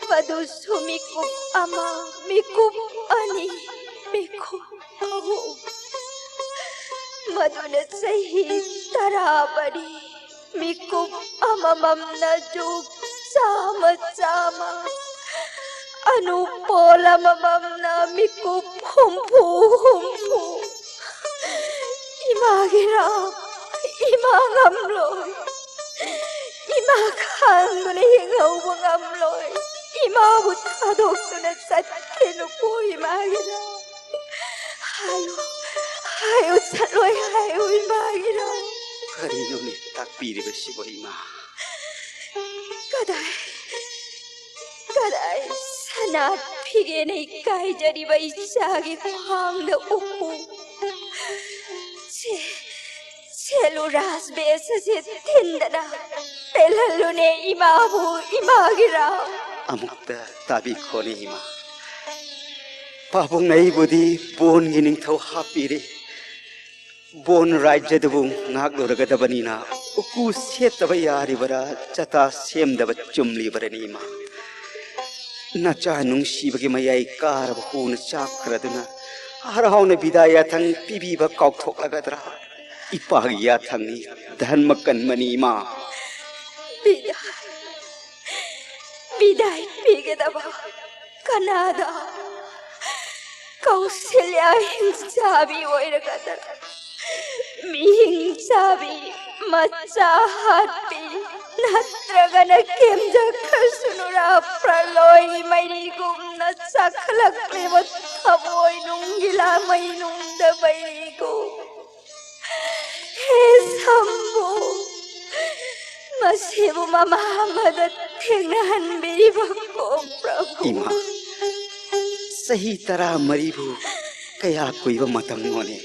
ꯃꯗꯨꯁꯨ ꯃꯤꯀꯨꯞ ꯑꯃ, ꯃꯤꯀꯨꯞ ꯑꯅꯤ, ꯃꯤꯀꯨꯞ ꯑꯍꯨꯝ, ꯃꯗꯨꯅ ꯆꯍꯤ ꯇꯔꯥꯃꯔꯤ꯫ ꯃꯤꯀꯨꯞ ꯑꯃꯃꯝꯅ ꯖꯨꯛ ꯆꯥꯝꯃ ꯆꯥꯝꯃ, ꯑꯅꯨꯄꯣꯜ ꯑꯃꯃꯝꯅ ꯃꯤꯀꯨꯞ ꯍꯨꯝꯐꯨ ꯍꯨꯝꯐꯨ꯫ ꯏꯃꯥꯒꯤꯔꯥ? ꯏꯃꯥ ꯉꯝꯂꯣꯏ꯫ ꯏꯃꯥ ꯈꯥꯡꯗꯨꯅ ꯍꯤꯡꯍꯧꯕ ꯉꯝꯂꯣꯏ꯫ ꯏꯃꯥꯕꯨ ꯊꯥꯗꯣꯛꯇꯨꯅ ꯆꯠꯈꯤꯅꯨꯀꯣ ꯏꯃꯥꯒꯤꯔꯥ꯫ ꯍꯥꯏꯌꯨ, ꯍꯥꯏꯌꯨ, ꯆꯠꯂꯣꯏ ꯍꯥꯏꯌꯨ ꯏꯃꯥꯒꯤꯔꯥ꯫ ꯀꯔꯤꯅꯣꯅꯦ ꯇꯥꯛꯄꯤꯔꯤꯕꯁꯤꯕꯨ ꯏꯃꯥ? ꯀꯗꯥꯏ, ꯀꯗꯥꯏ ꯁꯅꯥ ꯐꯤꯒꯦꯅ ꯏꯀꯥꯏꯖꯔꯤꯕ ꯏꯆꯥꯒꯤ ꯈ꯭ꯋꯥꯡꯗ ꯎꯄꯨ? ꯁꯦ, ꯁꯦꯜꯂꯨ ꯔꯥꯖ ꯕꯦꯁ ꯑꯁꯤ ꯊꯤꯟꯗꯅ ꯄꯦꯜꯍꯜꯂꯨꯅꯦ ꯏꯃꯥꯕꯨ, ꯏꯃꯥꯒꯤꯔꯥ? ꯑꯃꯨꯛꯇ ꯇꯥꯕꯤꯈꯣꯅꯦ ꯏꯃꯥ꯫ ꯄꯥꯕꯨꯡꯅ ꯑꯩꯕꯨꯗꯤ ꯕꯣꯟꯒꯤ ꯅꯤꯡꯊꯧ ꯍꯥꯞꯄꯤꯔꯦ꯫ ꯕꯣꯟ ꯔꯥꯖ꯭ꯌꯗꯨꯕꯨ ꯉꯥꯛꯂꯨꯔꯒꯗꯕꯅꯤꯅ ꯎꯀꯨ ꯁꯦꯠꯇꯕ ꯌꯥꯔꯤꯕꯔꯥ, ꯆꯇꯥ ꯁꯦꯝꯗꯕ ꯆꯨꯝꯂꯤꯕꯔꯅꯤ ꯏꯃꯥ? ꯅꯆꯥ ꯅꯨꯡꯁꯤꯕꯒꯤ ꯃꯌꯥꯏ ꯀꯥꯔꯕ ꯍꯨꯅ ꯆꯥꯛꯈ꯭ꯔꯗꯨꯅ ꯍꯔꯥꯎꯅ ꯕꯤꯗꯥꯏ ꯌꯥꯊꯪ ꯄꯤꯕꯤꯕ ꯀꯥꯎꯊꯣꯛꯂꯒꯗ꯭ꯔꯥ? ꯏꯄꯥꯒꯤ ꯌꯥꯊꯪꯅꯤ, ꯙꯔꯃ ꯀꯟꯕꯅꯤ ꯏꯃꯥ꯫ ꯕꯤꯗꯥꯏ, ꯕꯤꯗꯥꯏ ꯄꯤꯒꯗꯕ ꯀꯅꯥꯗ? ꯀꯧꯁꯜꯌꯥ ꯍꯤꯡꯆꯥꯕꯤ ꯑꯣꯏꯔꯒꯗ꯭ꯔꯥ? ꯃꯤꯍꯤꯡ ꯆꯥꯕꯤ, ꯃꯆꯥ ꯍꯥꯠꯄꯤ, ꯅꯠꯇ꯭ꯔꯒꯅ ꯀꯦꯝꯖꯈ꯭ꯔꯁꯅꯨꯔꯥ ꯄ꯭ꯔꯂꯣꯏꯒꯤ ꯃꯩꯔꯤꯒꯨꯝꯅ ꯆꯥꯛꯈꯠꯂꯛꯂꯤꯕ ꯊꯃꯣꯏ ꯅꯨꯡꯒꯤ ꯂꯥꯃꯩ ꯅꯨꯡꯗ ꯃꯩꯔꯤꯒꯨꯝ? ꯍꯦ ꯁꯝꯕꯨ, ꯑꯁꯤꯕꯨ ꯃꯃꯥ ꯑꯃꯗ ꯊꯦꯡꯅꯍꯟꯕꯤꯔꯤꯕ ꯀꯣ ꯄ꯭ꯔꯚꯨ꯫ ꯏꯃꯥ, ꯆꯍꯤ ꯇꯔꯥꯃꯔꯤꯕꯨ ꯀꯌꯥ ꯀꯨꯏꯕ ꯃꯇꯝꯅꯣꯅꯦ?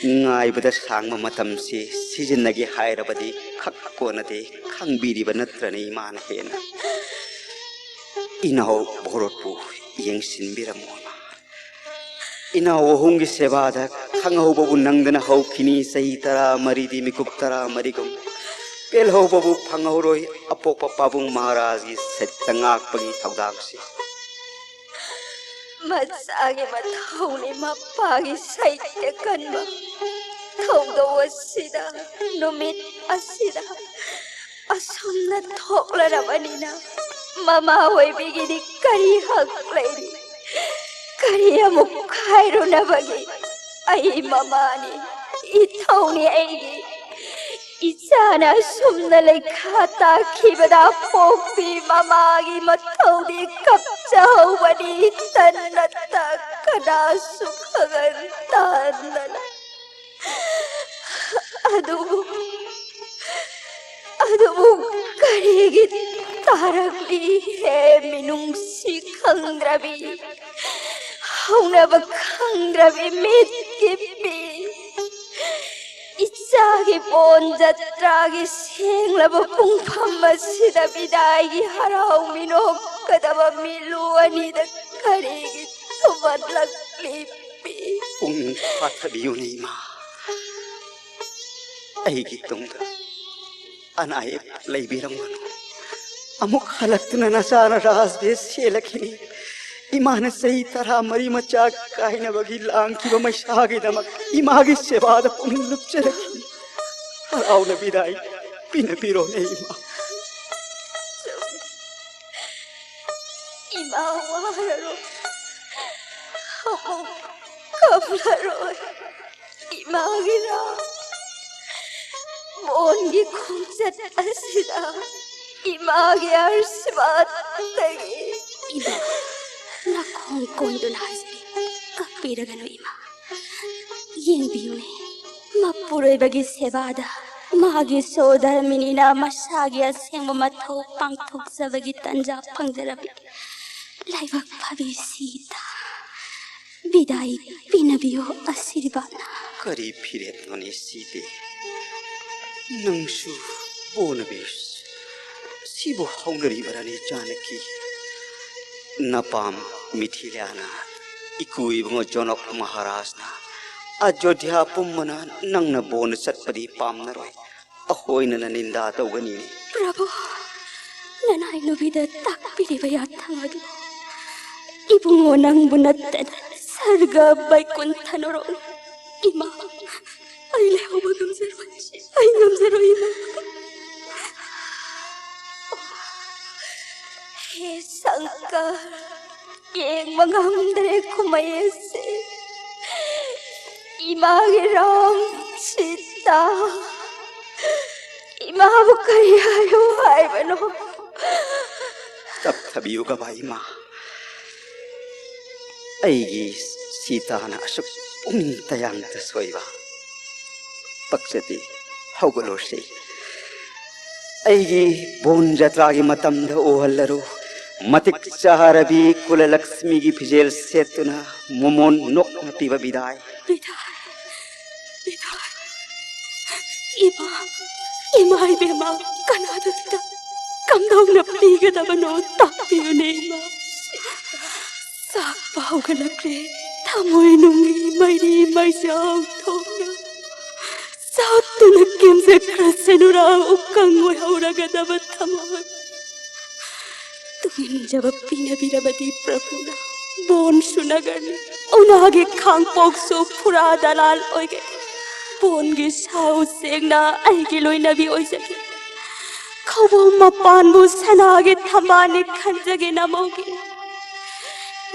ꯉꯥꯏꯕꯗ ꯁꯥꯡꯕ ꯃꯇꯝꯁꯤ ꯁꯤꯖꯤꯟꯅꯒꯦ ꯍꯥꯏꯔꯕꯗꯤ ꯈꯛ ꯀꯣꯟꯅꯗꯦ, ꯈꯪꯕꯤꯔꯤꯕ ꯅꯠꯇ꯭ꯔꯅꯦ ꯏꯃꯥꯅ ꯍꯦꯟꯅ? ꯏꯅꯥꯎ ꯚꯣꯔꯣꯠꯄꯨ ꯌꯦꯡꯁꯤꯟꯕꯤꯔꯝꯃꯣ ꯏꯃꯥ꯫ ꯏꯅꯥꯎ ꯑꯍꯨꯝꯒꯤ ꯁꯦꯕꯥꯗ ꯈꯪꯍꯧꯕꯕꯨ ꯅꯪꯗꯅ ꯍꯧꯈꯤꯅꯤ ꯆꯍꯤ ꯇꯔꯥꯃꯔꯤꯗꯤ ꯃꯤꯀꯨꯞ ꯇꯔꯥꯃꯔꯤꯒꯨꯝ꯫ ꯄꯦꯜꯍꯧꯕꯕꯨ ꯐꯪꯍꯧꯔꯣꯏ ꯑꯄꯣꯛꯄ ꯄꯥꯕꯨꯡ ꯃꯍꯥꯔꯥꯖꯒꯤ ꯁꯩꯠꯇ ꯉꯥꯛꯄꯒꯤ ꯊꯧꯗꯥꯡꯁꯤ꯫ ꯃꯆꯥꯒꯤ ꯃꯊꯧꯅꯤ ꯃꯄꯥꯒꯤ ꯁꯩꯇ ꯀꯟꯕ꯫ ꯊꯧꯗꯣꯛ ꯑꯁꯤꯗ, ꯅꯨꯃꯤꯠ ꯑꯁꯤꯗ ꯑꯁꯨꯝꯅ ꯊꯣꯛꯂꯔꯕꯅꯤꯅ ꯃꯃꯥ ꯑꯣꯏꯕꯤꯒꯤꯗꯤ ꯀꯔꯤ ꯍꯛ ꯂꯩꯔꯤ? ꯀꯔꯤ ꯑꯃꯨꯛ ꯍꯥꯏꯔꯨꯅꯕꯒꯤ? ꯑꯩ ꯃꯃꯥꯅꯤ, ꯏꯊꯧꯅꯤ ꯑꯩꯒꯤ꯫ ꯏꯆꯥꯅ ꯑꯁꯨꯝꯅ ꯂꯩꯈꯥ ꯇꯥꯈꯤꯕꯗ ꯄꯣꯛꯄꯤ ꯃꯃꯥꯒꯤ ꯃꯊꯧꯗꯤ ꯀꯞꯆꯍꯧꯕꯅꯤ, ꯇꯟꯅ ꯇꯛ ꯀꯅꯥꯁꯨ ꯈꯪꯍꯟ ꯇꯥꯟꯗꯅ꯫ ꯑꯗꯨꯕꯨ, ꯑꯗꯨꯕꯨ ꯀꯔꯤꯒꯤ ꯇꯥꯔꯛꯂꯤ ꯍꯦ ꯃꯤꯅꯨꯡꯁꯤ ꯈꯪꯗ꯭ꯔꯕꯤ, ꯍꯧꯅꯕ ꯈꯪꯗ꯭ꯔꯕꯤ ꯃꯤꯠꯀꯤ ꯄꯤ? ꯏꯆꯥꯒꯤ ꯕꯣꯟ ꯖꯇ꯭ꯔꯥꯒꯤ ꯁꯦꯡꯂꯕ ꯄꯨꯡꯐꯝ ꯑꯁꯤꯗ ꯕꯤꯗꯥꯏꯒꯤ ꯍꯔꯥꯎ ꯃꯤꯅꯣꯛꯀꯗꯕ ꯃꯤꯠꯂꯨ ꯑꯅꯤꯗ ꯀꯔꯤꯒꯤ ꯊꯨꯝꯍꯠꯂꯛꯂꯤ ꯄꯤ? ꯄꯨꯛꯅꯤꯡ ꯐꯥꯊꯕꯤꯌꯨꯅꯦ ꯏꯃꯥ꯫ ꯑꯩꯒꯤ ꯇꯨꯡꯗ ꯑꯅꯥ ꯑꯌꯦꯛ ꯂꯩꯕꯤꯔꯝꯒꯅꯨ꯫ ꯑꯃꯨꯛ ꯍꯜꯂꯛꯇꯨꯅ ꯅꯆꯥꯅ ꯔꯥꯖꯕꯦꯁ ꯁꯦꯜꯂꯛꯈꯤꯅꯤ꯫ ꯏꯃꯥꯅ ꯆꯍꯤ ꯇꯔꯥꯃꯔꯤ ꯃꯆꯥ ꯀꯥꯏꯅꯕꯒꯤ ꯂꯥꯡꯈꯤꯕ ꯃꯩꯁꯥꯒꯤꯗꯃꯛ ꯏꯃꯥꯒꯤ ꯁꯦꯕꯥꯗ ꯄꯨꯛꯅꯤꯡ ꯂꯨꯞꯆꯔꯛꯈꯤ꯫ ꯍꯔꯥꯎꯅ ꯕꯤꯗꯥꯏ ꯄꯤꯅꯕꯤꯔꯣꯅꯦ ꯏꯃꯥ꯫ ꯏꯃꯥ ꯋꯥꯔꯔꯣꯏ꯫ ꯑꯃꯨꯛ ꯀꯞꯂꯔꯣꯏ꯫ ꯏꯃꯥꯒꯤ ꯔꯥ ꯃꯣꯟꯒꯤ ꯈꯣꯡꯆꯠ ꯑꯁꯤꯗ ꯏꯃꯥꯒꯤ ꯑꯥꯔꯁꯤꯕꯥꯗꯇꯒꯤ꯫ ꯏꯃꯥ, ꯅꯈꯣꯡ ꯀꯣꯟꯗꯨꯅ ꯍꯥꯏꯖꯔꯤ, ꯀꯞꯄꯤꯔꯒꯅꯨ ꯏꯃꯥ꯫ ꯌꯦꯡꯕꯤꯌꯨꯅꯦ, ꯃꯄꯨꯔꯣꯏꯕꯒꯤ ꯁꯦꯕꯥꯗ ꯃꯥꯒꯤ ꯁꯣꯗꯔꯃꯤꯅꯤꯅ ꯃꯁꯥꯒꯤ ꯑꯁꯦꯡꯕ ꯃꯊꯧ ꯄꯥꯡꯊꯣꯛꯆꯕꯒꯤ ꯇꯟꯖꯥ ꯐꯪꯖꯔꯕꯤ ꯂꯥꯏꯕꯛ ꯐꯕꯤ ꯁꯤꯇꯥ꯫ ꯕꯤꯗꯥꯏ ꯄꯤꯅꯕꯤꯌꯨ ꯑꯁꯤꯔꯕꯥꯠꯅ꯫ ꯀꯔꯤ ꯐꯤꯔꯦꯞꯅꯣꯅꯦ ꯁꯤꯗꯤ? ꯅꯪꯁꯨ ꯕꯣꯟꯅꯕꯤ ꯁꯤꯕꯨ ꯍꯧꯅꯔꯤꯕꯔꯅꯦ ꯖꯥꯅꯀꯤ? ꯅꯄꯥꯝ ꯃꯤꯊꯤꯂꯥꯅ, ꯏꯀꯨ ꯏꯕꯨꯡꯉꯣ ꯖꯣꯅꯣꯛ ꯃꯍꯥꯔꯥꯖꯅ, ꯑꯌꯣꯙ꯭ꯌꯥ ꯄꯨꯝꯕꯅ ꯅꯪꯅ ꯕꯣꯟꯅ ꯆꯠꯄꯗꯤ ꯄꯥꯝꯅꯔꯣꯏ꯫ ꯑꯩꯈꯣꯏꯅ ꯅꯅꯤꯟꯗꯥ ꯇꯧꯒꯅꯤꯅꯦ꯫ ꯄ꯭ꯔꯚꯨ, ꯅꯅꯥꯏ ꯅꯨꯕꯤꯗ ꯇꯥꯛꯄꯤꯔꯤꯕ ꯌꯥꯊꯪ ꯑꯗꯨ ꯏꯕꯨꯡꯉꯣ ꯅꯪꯕꯨ ꯅꯠꯇꯅ ꯁꯔꯒ ꯕꯩꯀꯨꯟꯊ ꯅꯣꯔꯣꯛ ꯏꯃꯥ, ꯑꯩ ꯂꯩꯍꯧꯕ ꯉꯝꯖꯔꯣꯏ꯫ ꯑꯩ ꯉꯝꯖꯔꯣꯏ ꯏꯃꯥ꯫ ꯍꯦ ꯁꯪꯀꯔ, ꯌꯦꯡꯕ ꯉꯝꯗ꯭ꯔꯦ ꯀꯨꯝꯍꯩ ꯑꯁꯤ꯫ ꯏꯃꯥꯒꯤ ꯔꯥꯝ ꯁꯤꯇꯥ, ꯏꯃꯥꯕꯨ ꯀꯔꯤ ꯍꯥꯏꯌꯨ ꯍꯥꯏꯕꯅꯣ? ꯇꯞꯊꯕꯤꯌꯨ ꯒꯕꯥ ꯏꯃꯥ꯫ ꯑꯩꯒꯤ ꯁꯤꯇꯥꯅ ꯑꯁꯨꯛ ꯄꯨꯛꯅꯤꯡ ꯇꯌꯥꯡꯇ ꯁꯣꯏꯕ꯫ ꯄꯛꯆꯗꯦ, ꯍꯧꯒꯠꯂꯣꯁꯦ꯫ ꯑꯩꯒꯤ ꯕꯣꯟ ꯖꯇ꯭ꯔꯥꯒꯤ ꯃꯇꯝꯗ ꯎꯍꯜꯂꯔꯨ꯫ ꯃꯇꯤꯛ ꯆꯥꯔꯕꯤ ꯀꯨꯂꯂꯛꯁꯃꯤꯒꯤ ꯐꯤꯖꯦꯜ ꯁꯦꯠꯇꯨꯅ ꯃꯣꯃꯣꯟ ꯅꯣꯛꯅ ꯄꯤꯕ ꯕꯤꯗꯥꯏ꯫ ꯕꯤꯗꯥꯏ, ꯕꯤꯗꯥꯏ꯫ ꯏꯃꯥ, ꯏꯃꯥ ꯏꯕꯦꯝꯃ, ꯀꯅꯥꯗ ꯈꯤꯇ ꯀꯝꯗꯧꯅ ꯄꯤꯒꯗꯕꯅꯣ ꯇꯥꯛꯄꯤꯌꯨꯅꯦ ꯏꯃꯥ꯫ ꯆꯥꯛꯄ ꯍꯧꯒꯠꯂꯛꯂꯦ꯫ ꯊꯃꯣꯏ ꯅꯨꯡꯒꯤ ꯃꯩꯔꯤ ꯃꯩꯆꯥꯎ ꯊꯣꯛꯅ ꯆꯥꯛꯇꯨꯅ ꯀꯦꯝꯖꯈ꯭ꯔꯁꯅꯨꯔꯥ ꯎꯀꯪ ꯑꯣꯏꯍꯧꯔꯒꯗꯕ ꯊꯃꯣꯏ꯫ ꯇꯨꯡꯏꯟꯖꯕ ꯄꯤꯅꯕꯤꯔꯕꯗꯤ ꯄ꯭ꯔꯚꯨꯅ ꯕꯣꯟꯁꯨ ꯅꯒꯔꯅꯤ, ꯎꯅꯥꯒꯤ ꯈꯥꯡꯄꯣꯛꯁꯨ ꯐꯨꯔꯥ ꯗꯂꯥꯜ ꯑꯣꯏꯒꯅꯤ꯫ ꯕꯣꯟꯒꯤ ꯁꯥ ꯎꯆꯦꯛꯅ ꯑꯩꯒꯤ ꯂꯣꯏꯅꯕꯤ ꯑꯣꯏꯖꯒꯦ꯫ ꯈꯧꯕꯨꯝ ꯃꯄꯥꯟꯕꯨ ꯁꯅꯥꯒꯤ ꯊꯝꯕꯥꯜꯅꯤ ꯈꯟꯖꯒꯦ ꯅꯃꯧꯒꯤ꯫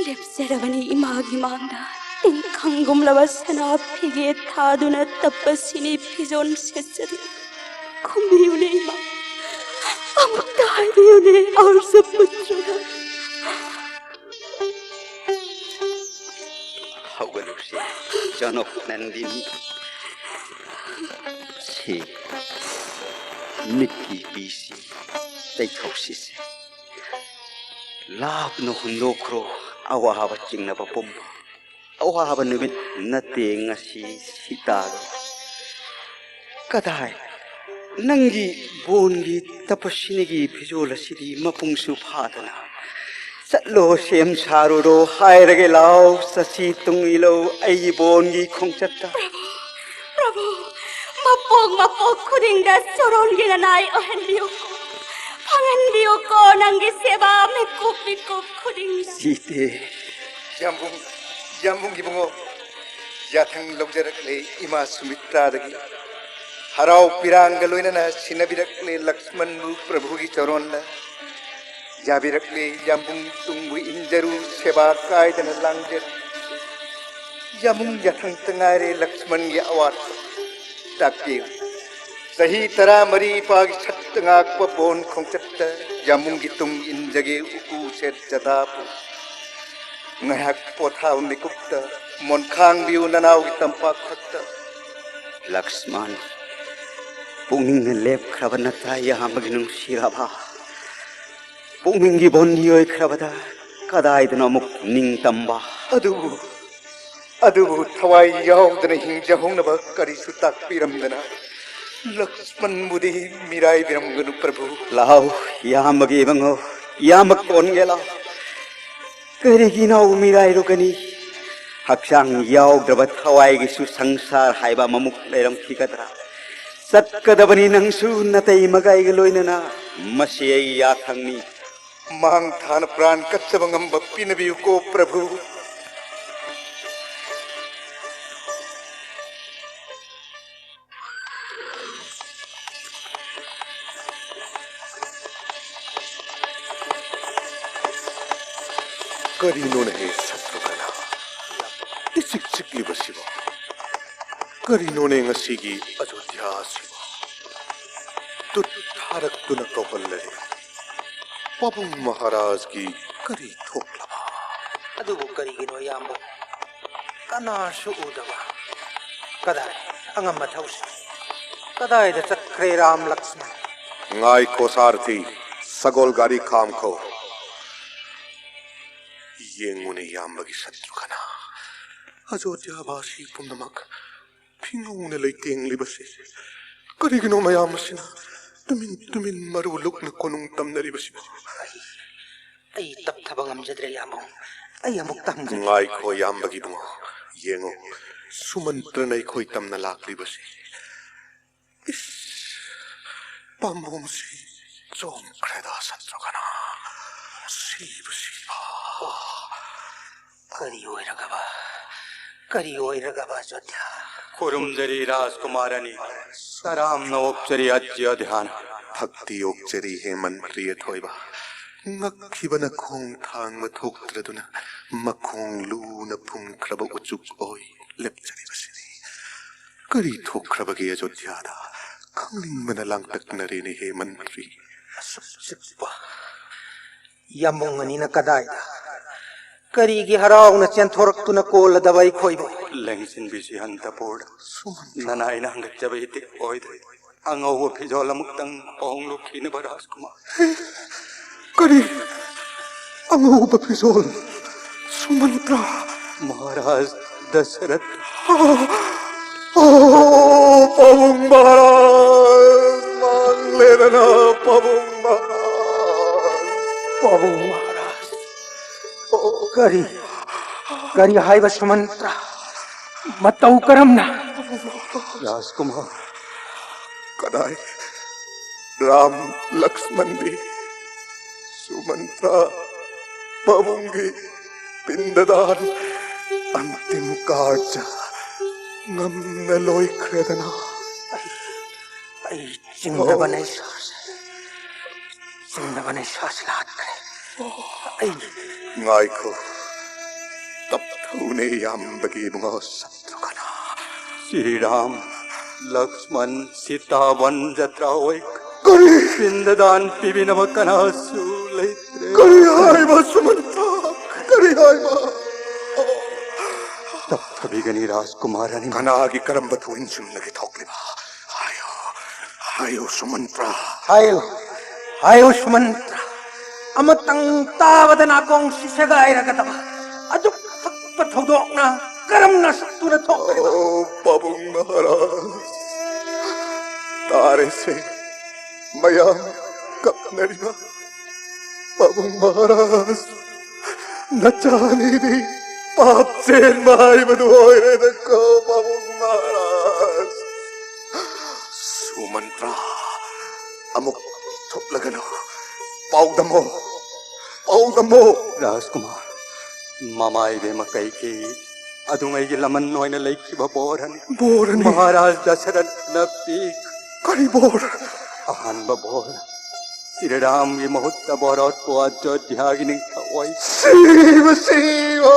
ꯂꯦꯞꯆꯔꯕꯅꯤ ꯏꯃꯥꯒꯤ ꯃꯥꯡꯗ, ꯇꯤꯡꯈꯪꯒꯨꯝꯂꯕ ꯁꯅꯥ ꯐꯤꯒꯦ ꯊꯥꯗꯨꯅ ꯇꯞꯄꯁꯤꯅꯤ ꯐꯤꯖꯣꯜ ꯁꯦꯠꯆꯔꯤ꯫ ꯈꯨꯝꯕꯤꯌꯨꯅꯦ ꯏꯃꯥ, ꯑꯃꯨꯛꯇ ꯍꯥꯏꯕꯤꯌꯨꯅꯦ ꯑꯔꯁꯄꯨꯇ꯭ꯔꯗ꯫ ꯍꯧꯒꯠꯂꯨꯁꯤ, ꯖꯅꯣꯛ ꯅꯟꯗꯤꯅꯤ꯫ ꯁꯤ ꯃꯤꯠꯀꯤ ꯄꯤꯁꯤ ꯇꯩꯊꯣꯛꯁꯤꯁꯦ꯫ ꯂꯥꯞꯅ ꯍꯨꯟꯗꯣꯛꯈ꯭ꯔꯣ ꯑꯋꯥꯕ ꯆꯤꯡꯅꯕ ꯄꯨꯝꯕ꯫ ꯑꯋꯥꯕ ꯅꯨꯃꯤꯠ ꯅꯠꯇꯦ ꯉꯁꯤ ꯁꯤꯇꯥꯒꯤ꯫ ꯀꯗꯥꯏ ꯅꯪꯒꯤ ꯕꯣꯟꯒꯤ ꯇꯄꯁꯤꯅꯤꯒꯤ ꯐꯤꯖꯣꯜ ꯑꯁꯤꯗꯤ ꯃꯄꯨꯡꯁꯨ ꯐꯥꯗꯅ꯫ ꯆꯠꯂꯣ ꯁꯦꯝ ꯁꯥꯔꯨꯔꯣ ꯍꯥꯏꯔꯒꯦ ꯂꯥꯎ ꯆꯁꯤ ꯇꯨꯡ ꯏꯂꯧ ꯑꯩꯒꯤ ꯕꯣꯟꯒꯤ ꯈꯣꯡꯆꯠꯇ꯫ ꯄ꯭ꯔꯚꯨ, ꯄ꯭ꯔꯚꯨ, ꯃꯄꯣꯛ ꯃꯄꯣꯛ ꯈꯨꯗꯤꯡꯗ ꯆꯣꯔꯣꯟꯒꯤ ꯅꯅꯥꯏ ꯑꯣꯏꯍꯟꯕꯤꯌꯨꯀꯣ꯫ ꯐꯪꯍꯟꯕꯤꯌꯨꯀꯣ ꯅꯪꯒꯤ ꯁꯦꯕꯥ ꯃꯤꯀꯨꯞ ꯃꯤꯀꯨꯞ ꯈꯨꯗꯤꯡꯗ꯫ ꯁꯤꯇꯦ꯫ ꯌꯥꯝꯕꯨꯡ, ꯌꯥꯝꯕꯨꯡ ꯏꯕꯨꯡꯉꯣ, ꯌꯥꯊꯪ ꯂꯧꯖꯔꯛꯂꯦ ꯏꯃꯥ ꯁꯨꯃꯤꯇ꯭ꯔꯥꯗꯒꯤ꯫ ꯍꯔꯥꯎ ꯄꯤꯔꯥꯡꯒ ꯂꯣꯏꯅꯅ ꯁꯤꯟꯅꯕꯤꯔꯛꯂꯦ ꯂꯛꯁꯃꯟꯕꯨ ꯄ꯭ꯔꯚꯨꯒꯤ ꯆꯔꯣꯟꯗ꯫ ꯌꯥꯕꯤꯔꯛꯂꯦ ꯌꯥꯝꯕꯨꯡ ꯇꯨꯡꯕꯨ ꯏꯟꯖꯔꯨ ꯁꯦꯕꯥ ꯀꯥꯏꯗꯅ ꯂꯥꯡꯖꯔꯨ꯫ ꯌꯥꯝꯕꯨꯡ ꯌꯥꯊꯪꯇ ꯉꯥꯏꯔꯦ ꯂꯛꯁꯃꯟꯒꯤ ꯑꯋꯥꯠꯄ ꯇꯥꯛꯄꯤꯌꯨ꯫ ꯆꯍꯤ ꯇꯔꯥꯃꯔꯤ ꯏꯄꯥꯒꯤ ꯁꯛꯇ ꯉꯥꯛꯄ ꯕꯣꯟ ꯈꯣꯡꯆꯠꯇ ꯌꯥꯝꯕꯨꯡꯒꯤ ꯇꯨꯡ ꯏꯟꯖꯒꯦ ꯎꯀꯨ ꯁꯦꯠ ꯖꯗꯥꯄꯨ꯫ ꯉꯥꯏꯍꯥꯛ ꯄꯣꯊꯥꯕ ꯃꯤꯀꯨꯞꯇ ꯃꯣꯟꯈꯥꯡꯕꯤꯌꯨ ꯅꯅꯥꯎꯒꯤ ꯇꯝꯄꯥꯛ ꯊꯛꯇ꯫ ꯂꯛꯁꯃꯟ, ꯄꯨꯛꯅꯤꯡꯅ ꯂꯦꯞꯈ꯭ꯔꯕ ꯅꯠꯇ꯭ꯔꯥ ꯏꯌꯥꯝꯕꯒꯤ ꯅꯨꯡꯁꯤꯔꯕ? ꯄꯨꯛꯅꯤꯡꯒꯤ ꯕꯣꯟꯗꯤ ꯑꯣꯏꯈ꯭ꯔꯕꯗ ꯀꯗꯥꯏꯗꯅꯣ ꯑꯃꯨꯛ ꯅꯤꯡꯇꯝꯕ? ꯑꯗꯨꯕꯨ, ꯑꯗꯨꯕꯨ ꯊꯋꯥꯏ ꯌꯥꯎꯗꯅ ꯍꯤꯡꯖꯍꯧꯅꯕ ꯀꯔꯤꯁꯨ ꯇꯥꯛꯄꯤꯔꯝꯗꯅ ꯂꯛꯁꯃꯟꯕꯨꯗꯤ ꯃꯤꯔꯥꯏꯕꯤꯔꯝꯒꯅꯨ ꯄ꯭ꯔꯚꯨ꯫ ꯂꯥꯎ, ꯏꯌꯥꯝꯕꯒꯤ ꯏꯕꯨꯡꯉꯣ, ꯏꯌꯥꯝꯕ ꯀꯣꯟꯒꯦ ꯂꯥꯎ꯫ ꯀꯔꯤꯒꯤꯅꯣ ꯃꯤꯔꯥꯏꯔꯨꯒꯅꯤ? ꯍꯛꯆꯥꯡ ꯌꯥꯎꯗ꯭ꯔꯕ ꯊꯋꯥꯏꯒꯤꯁꯨ ꯁꯪꯁꯥꯔ ꯍꯥꯏꯕ ꯑꯃꯃꯨꯛ ꯂꯩꯔꯝꯈꯤꯒꯗ꯭ꯔꯥ? ꯆꯠꯀꯗꯕꯅꯤ ꯅꯪꯁꯨ ꯅꯇꯩ ꯃꯒꯥꯏꯒ ꯂꯣꯏꯅꯅ꯫ ꯃꯁꯤ ꯑꯩ ꯌꯥꯊꯪꯅꯤ꯫ ꯃꯥꯡ ꯊꯥꯅ ꯄ꯭ꯔꯥꯟ ꯀꯠꯆꯕ ꯉꯝꯕ ꯄꯤꯅꯕꯤꯌꯨꯀꯣ ꯄ꯭ꯔꯚꯨ꯫ ꯀꯔꯤꯅꯣꯅꯦꯍꯦ ꯁꯇ꯭ꯔꯨꯘꯅ? ꯏꯆꯤꯛ ꯆꯤꯛꯂꯤꯕꯁꯤꯕꯣ? ꯀꯔꯤꯅꯣꯅꯦ ꯉꯁꯤꯒꯤ ꯑꯌꯣꯙ꯭ꯌꯥꯁꯤꯕꯣ? ꯇꯨꯠ ꯊꯥꯔꯛꯇꯨꯅ ꯀꯧꯍꯜꯂꯔꯦ꯫ ꯄꯥꯕꯨꯡ ꯃꯍꯥꯔꯥꯖꯀꯤ ꯀꯔꯤ ꯊꯣꯛꯂꯕ? ꯑꯗꯨꯕꯨ ꯀꯔꯤꯒꯤꯅꯣ ꯏꯌꯥꯝꯕ? ꯀꯅꯥꯁꯨ ꯎꯗꯕ꯫ ꯀꯗꯥꯏ? ꯑꯉꯝ ꯑꯊꯧꯁꯤꯡ꯫ ꯀꯗꯥꯏꯗ ꯆꯠꯈ꯭ꯔꯦ ꯔꯥꯝ ꯂꯛꯁꯃꯟ? ꯉꯥꯏꯈꯣ ꯁꯥꯔꯊꯤ, ꯁꯒꯣꯜ ꯒꯥꯔꯤ ꯈꯥꯝꯈꯣ꯫ ꯌꯦꯡꯉꯨꯅꯦ ꯏꯌꯥꯝꯕꯒꯤ ꯁꯇ꯭ꯔꯨꯘꯅ, ꯑꯖꯣꯙ꯭ꯌꯥꯕꯥꯁꯤ ꯄꯨꯝꯅꯃꯛ ꯐꯤꯉꯧꯅ ꯂꯩꯇꯦꯡꯂꯤꯕꯁꯤ꯫ ꯀꯔꯤꯒꯤꯅꯣ ꯃꯌꯥꯝ ꯑꯁꯤꯅ ꯇꯨꯃꯤꯟ ꯇꯨꯃꯤꯟ ꯃꯔꯨ ꯂꯨꯛꯅ ꯀꯣꯅꯨꯡ ꯇꯝꯅꯔꯤꯕꯁꯤꯕꯨ? ꯑꯩ ꯇꯞꯊꯕ ꯉꯝꯖꯗ꯭ꯔꯦ ꯏꯌꯥꯝꯕ꯫ ꯑꯩ ꯑꯃꯨꯛ ꯇꯝꯖꯒꯦ꯫ ꯉꯥꯏꯈꯣ ꯏꯌꯥꯝꯕꯒꯤ ꯏꯕꯨꯡꯉꯣ, ꯌꯦꯡꯉꯨ, ꯁꯨꯃꯟꯇ꯭ꯔꯅ ꯑꯩꯈꯣꯏ ꯇꯝꯅ ꯂꯥꯛꯂꯤꯕꯁꯤ꯫ ꯏꯁ, ꯄꯥꯝꯕꯣꯝꯁꯤ ꯆꯣꯡꯈ꯭ꯔꯦꯗ ꯁꯇ꯭ꯔꯨꯘꯅ꯫ ꯁꯤꯕ ꯁꯤꯕ꯫ ꯀꯔꯤ ꯑꯣꯏꯔꯒꯕ? ꯀꯔꯤ ꯑꯣꯏꯔꯒꯕ ꯑꯖꯣꯙ꯭ꯌꯥ? ꯈꯨꯔꯨꯝꯖꯔꯤ ꯔꯥꯖꯀꯨꯃꯥꯔ ꯑꯅꯤ, ꯇꯔꯥꯝꯅ ꯑꯣꯛꯆꯔꯤ ꯑꯖꯣꯙ꯭ꯌꯥꯅ꯫ ꯊꯛꯇꯤ ꯑꯣꯛꯆꯔꯤ ꯍꯦ ꯃꯟꯇ꯭ꯔꯤ ꯑꯊꯣꯏꯕ꯫ ꯉꯛꯈꯤꯕꯅ ꯈꯣꯡ ꯊꯥꯡꯕ ꯊꯣꯛꯇ꯭ꯔꯗꯨꯅ ꯃꯈꯣꯡ ꯂꯨꯅ ꯐꯨꯝꯈ꯭ꯔꯕ ꯎꯆꯨꯛ ꯑꯣꯏ ꯂꯦꯞꯆꯔꯤꯕꯁꯤꯅꯤ꯫ ꯀꯔꯤ ꯊꯣꯛꯈ꯭ꯔꯕꯒꯦ ꯑꯖꯣꯙ꯭ꯌꯥꯗ? ꯈꯪꯅꯤꯡꯕꯅ ꯂꯥꯡꯇꯛꯅꯔꯦꯅꯦ ꯍꯦ ꯃꯟꯇ꯭ꯔꯤ꯫ ꯑꯁꯨꯛ ꯆꯤꯛꯄ ꯌꯥꯝꯕꯨꯡ ꯑꯅꯤꯅ ꯀꯗꯥꯏꯗ? ꯀꯔꯤꯒꯤ ꯍꯔꯥꯎꯅ ꯆꯦꯟꯊꯣꯔꯛꯇꯨꯅ ꯀꯣꯜꯂꯗꯕ ꯑꯩꯈꯣꯏꯕꯨ? ꯂꯦꯡꯁꯤꯟꯕꯤꯁꯤ ꯑꯟꯇꯄꯨꯔꯗ꯫ ꯁꯨꯃꯟ꯫ ꯅꯅꯥꯏꯅ ꯍꯪꯒꯠꯆꯕ ꯏꯇꯤꯛ ꯑꯣꯏꯗ꯭ꯔꯦ꯫ ꯑꯉꯧꯕ ꯐꯤꯖꯣꯜ ꯑꯃꯨꯛꯇꯪ ꯍꯣꯡꯂꯨꯈꯤꯅꯕ ꯔꯥꯖꯀꯨꯃꯥꯔ꯫ ꯀꯔꯤ? ꯑꯉꯧꯕ ꯐꯤꯖꯣꯜ? ꯁꯨꯃꯟꯇ꯭ꯔ꯫ ꯃꯍꯥꯔꯥꯖ ꯗꯁꯔꯊ꯫ ꯑꯣ, ꯄꯥꯕꯨꯡ ꯃꯍꯥꯔꯥꯖ, ꯃꯥꯡꯂꯦꯗꯅ ꯄꯥꯕꯨꯡ ꯃꯍꯥꯔꯥꯖ, ꯄꯥꯕꯨꯡ ꯃꯍꯥꯔꯥꯖ꯫ ꯑꯣ꯫ ꯀꯔꯤ? ꯀꯔꯤ ꯍꯥꯏꯕ ꯁꯨꯃꯟꯇ꯭ꯔ? ꯃꯇꯧ ꯀꯔꯝꯅ? ꯔꯥꯖꯀꯨꯃꯥꯔ꯫ ꯀꯗꯥꯏ? ꯔꯥꯝ, ꯂꯛꯁꯃꯟꯗꯤ? ꯁꯨꯃꯟꯇ꯭ꯔ, ꯄꯥꯕꯨꯡꯒꯤ ꯄꯤꯟꯗꯗꯥꯟ, ꯑꯟꯇꯤꯝ ꯀꯥꯔꯖ ꯉꯝꯅ ꯂꯣꯏꯈ꯭ꯔꯦꯗꯅ꯫ ꯑꯩ, ꯑꯩ ꯆꯤꯡꯅꯕꯅ ꯏꯁꯥꯁꯦ, ꯆꯤꯡꯅꯕꯅ ꯏꯁꯥꯁꯦ ꯂꯥꯠꯈ꯭ꯔꯦ꯫ ꯑꯩ ꯉꯥꯏꯈꯣ, ꯇꯞꯊꯧꯅꯦ ꯏꯌꯥꯝꯕꯒꯤ ꯏꯕꯨꯡꯉꯣ ꯁꯇ꯭ꯔꯨꯘꯅ꯫ ꯁ꯭ꯔꯤ ꯔꯥꯝ, ꯂꯛꯁꯃꯟ, ꯁꯤꯇꯥ ꯋꯟ ꯖꯇ꯭ꯔꯥ ꯑꯣꯏ꯫ ꯀꯔꯤ? ꯄꯤꯟꯗꯗꯥꯟ ꯄꯤꯕꯤꯅꯕ ꯀꯅꯥꯁꯨ ꯂꯩꯇ꯭ꯔꯦ꯫ ꯀꯔꯤ ꯍꯥꯏꯕ ꯁꯨꯃꯟꯇ? ꯀꯔꯤ ꯍꯥꯏꯕ? ꯇꯞꯊꯕꯤꯒꯅꯤ ꯔꯥꯖꯀꯨꯃꯥꯔ ꯑꯅꯤꯃꯛ꯫ ꯀꯅꯥꯒꯤ ꯀꯔꯝꯕ ꯊꯧꯑꯣꯏꯟꯁꯤꯡꯅꯒꯤ ꯊꯣꯛꯂꯤꯕ? ꯍꯥꯏꯌꯨ꯫ ꯍꯥꯏꯌꯨ ꯁꯨꯃꯟꯇ꯭ꯔ꯫ ꯍꯥꯏꯌꯨ, ꯍꯥꯏꯌꯨ ꯁꯨꯃꯟꯇ꯭ꯔ꯫ ꯑꯃꯇꯪ ꯇꯥꯕꯗ ꯅꯥꯀꯣꯡꯁꯤ ꯁꯦꯒꯥꯏꯔꯒꯗꯕ ꯑꯗꯨꯛ ꯊꯛꯄ ꯊꯧꯗꯣꯛꯅ ꯀꯔꯝꯅ ꯁꯛꯇꯨꯅ ꯊꯣꯛꯈ꯭ꯔꯤꯕ? ꯑꯣ, ꯄꯥꯕꯨꯡ ꯃꯍꯥꯔꯥꯖ, ꯇꯥꯔꯦꯁꯦ, ꯃꯌꯥꯝ ꯀꯞꯅꯔꯤꯕ꯫ ꯄꯥꯕꯨꯡ ꯃꯍꯥꯔꯥꯖ, ꯅꯆꯥꯅꯤꯗꯤ ꯄꯥꯞ ꯆꯦꯟꯕ ꯍꯥꯏꯕꯗꯨ ꯑꯣꯏꯔꯦꯗꯀꯣ, ꯄꯥꯕꯨꯡ ꯃꯍꯥꯔꯥꯖ꯫ ꯁꯨꯃꯟꯇ꯭ꯔ, ꯑꯃꯨꯛ ꯊꯣꯛꯂꯒꯅꯨ꯫ ꯄꯥꯎꯗꯝꯃꯣ, ꯄꯥꯎꯗꯝꯃꯣ꯫ ꯔꯥꯖꯀꯨꯃꯥꯔ, ꯃꯃꯥ ꯏꯕꯦꯝꯃ ꯀꯩꯀꯦꯌꯤ ꯑꯗꯨꯉꯩꯒꯤ ꯂꯃꯟ ꯑꯣꯏꯅ ꯂꯩꯈꯤꯕ ꯕꯣꯔꯅꯤ꯫ ꯕꯣꯔꯅꯤ? ꯃꯍꯥꯔꯥꯖ ꯗꯁꯔꯊꯅ ꯄꯤ꯫ ꯀꯔꯤ ꯕꯣꯔ? ꯑꯍꯥꯟꯕ ꯕꯣꯔ, ꯁ꯭ꯔꯤꯔꯥꯝꯒꯤ ꯃꯍꯨꯠꯇ ꯚꯥꯔꯠꯄꯨ ꯑꯌꯣꯙ꯭ꯌꯥꯒꯤ ꯅꯤꯡꯊꯧ ꯑꯣꯏ꯫ ꯁꯤꯕ, ꯁꯤꯕ!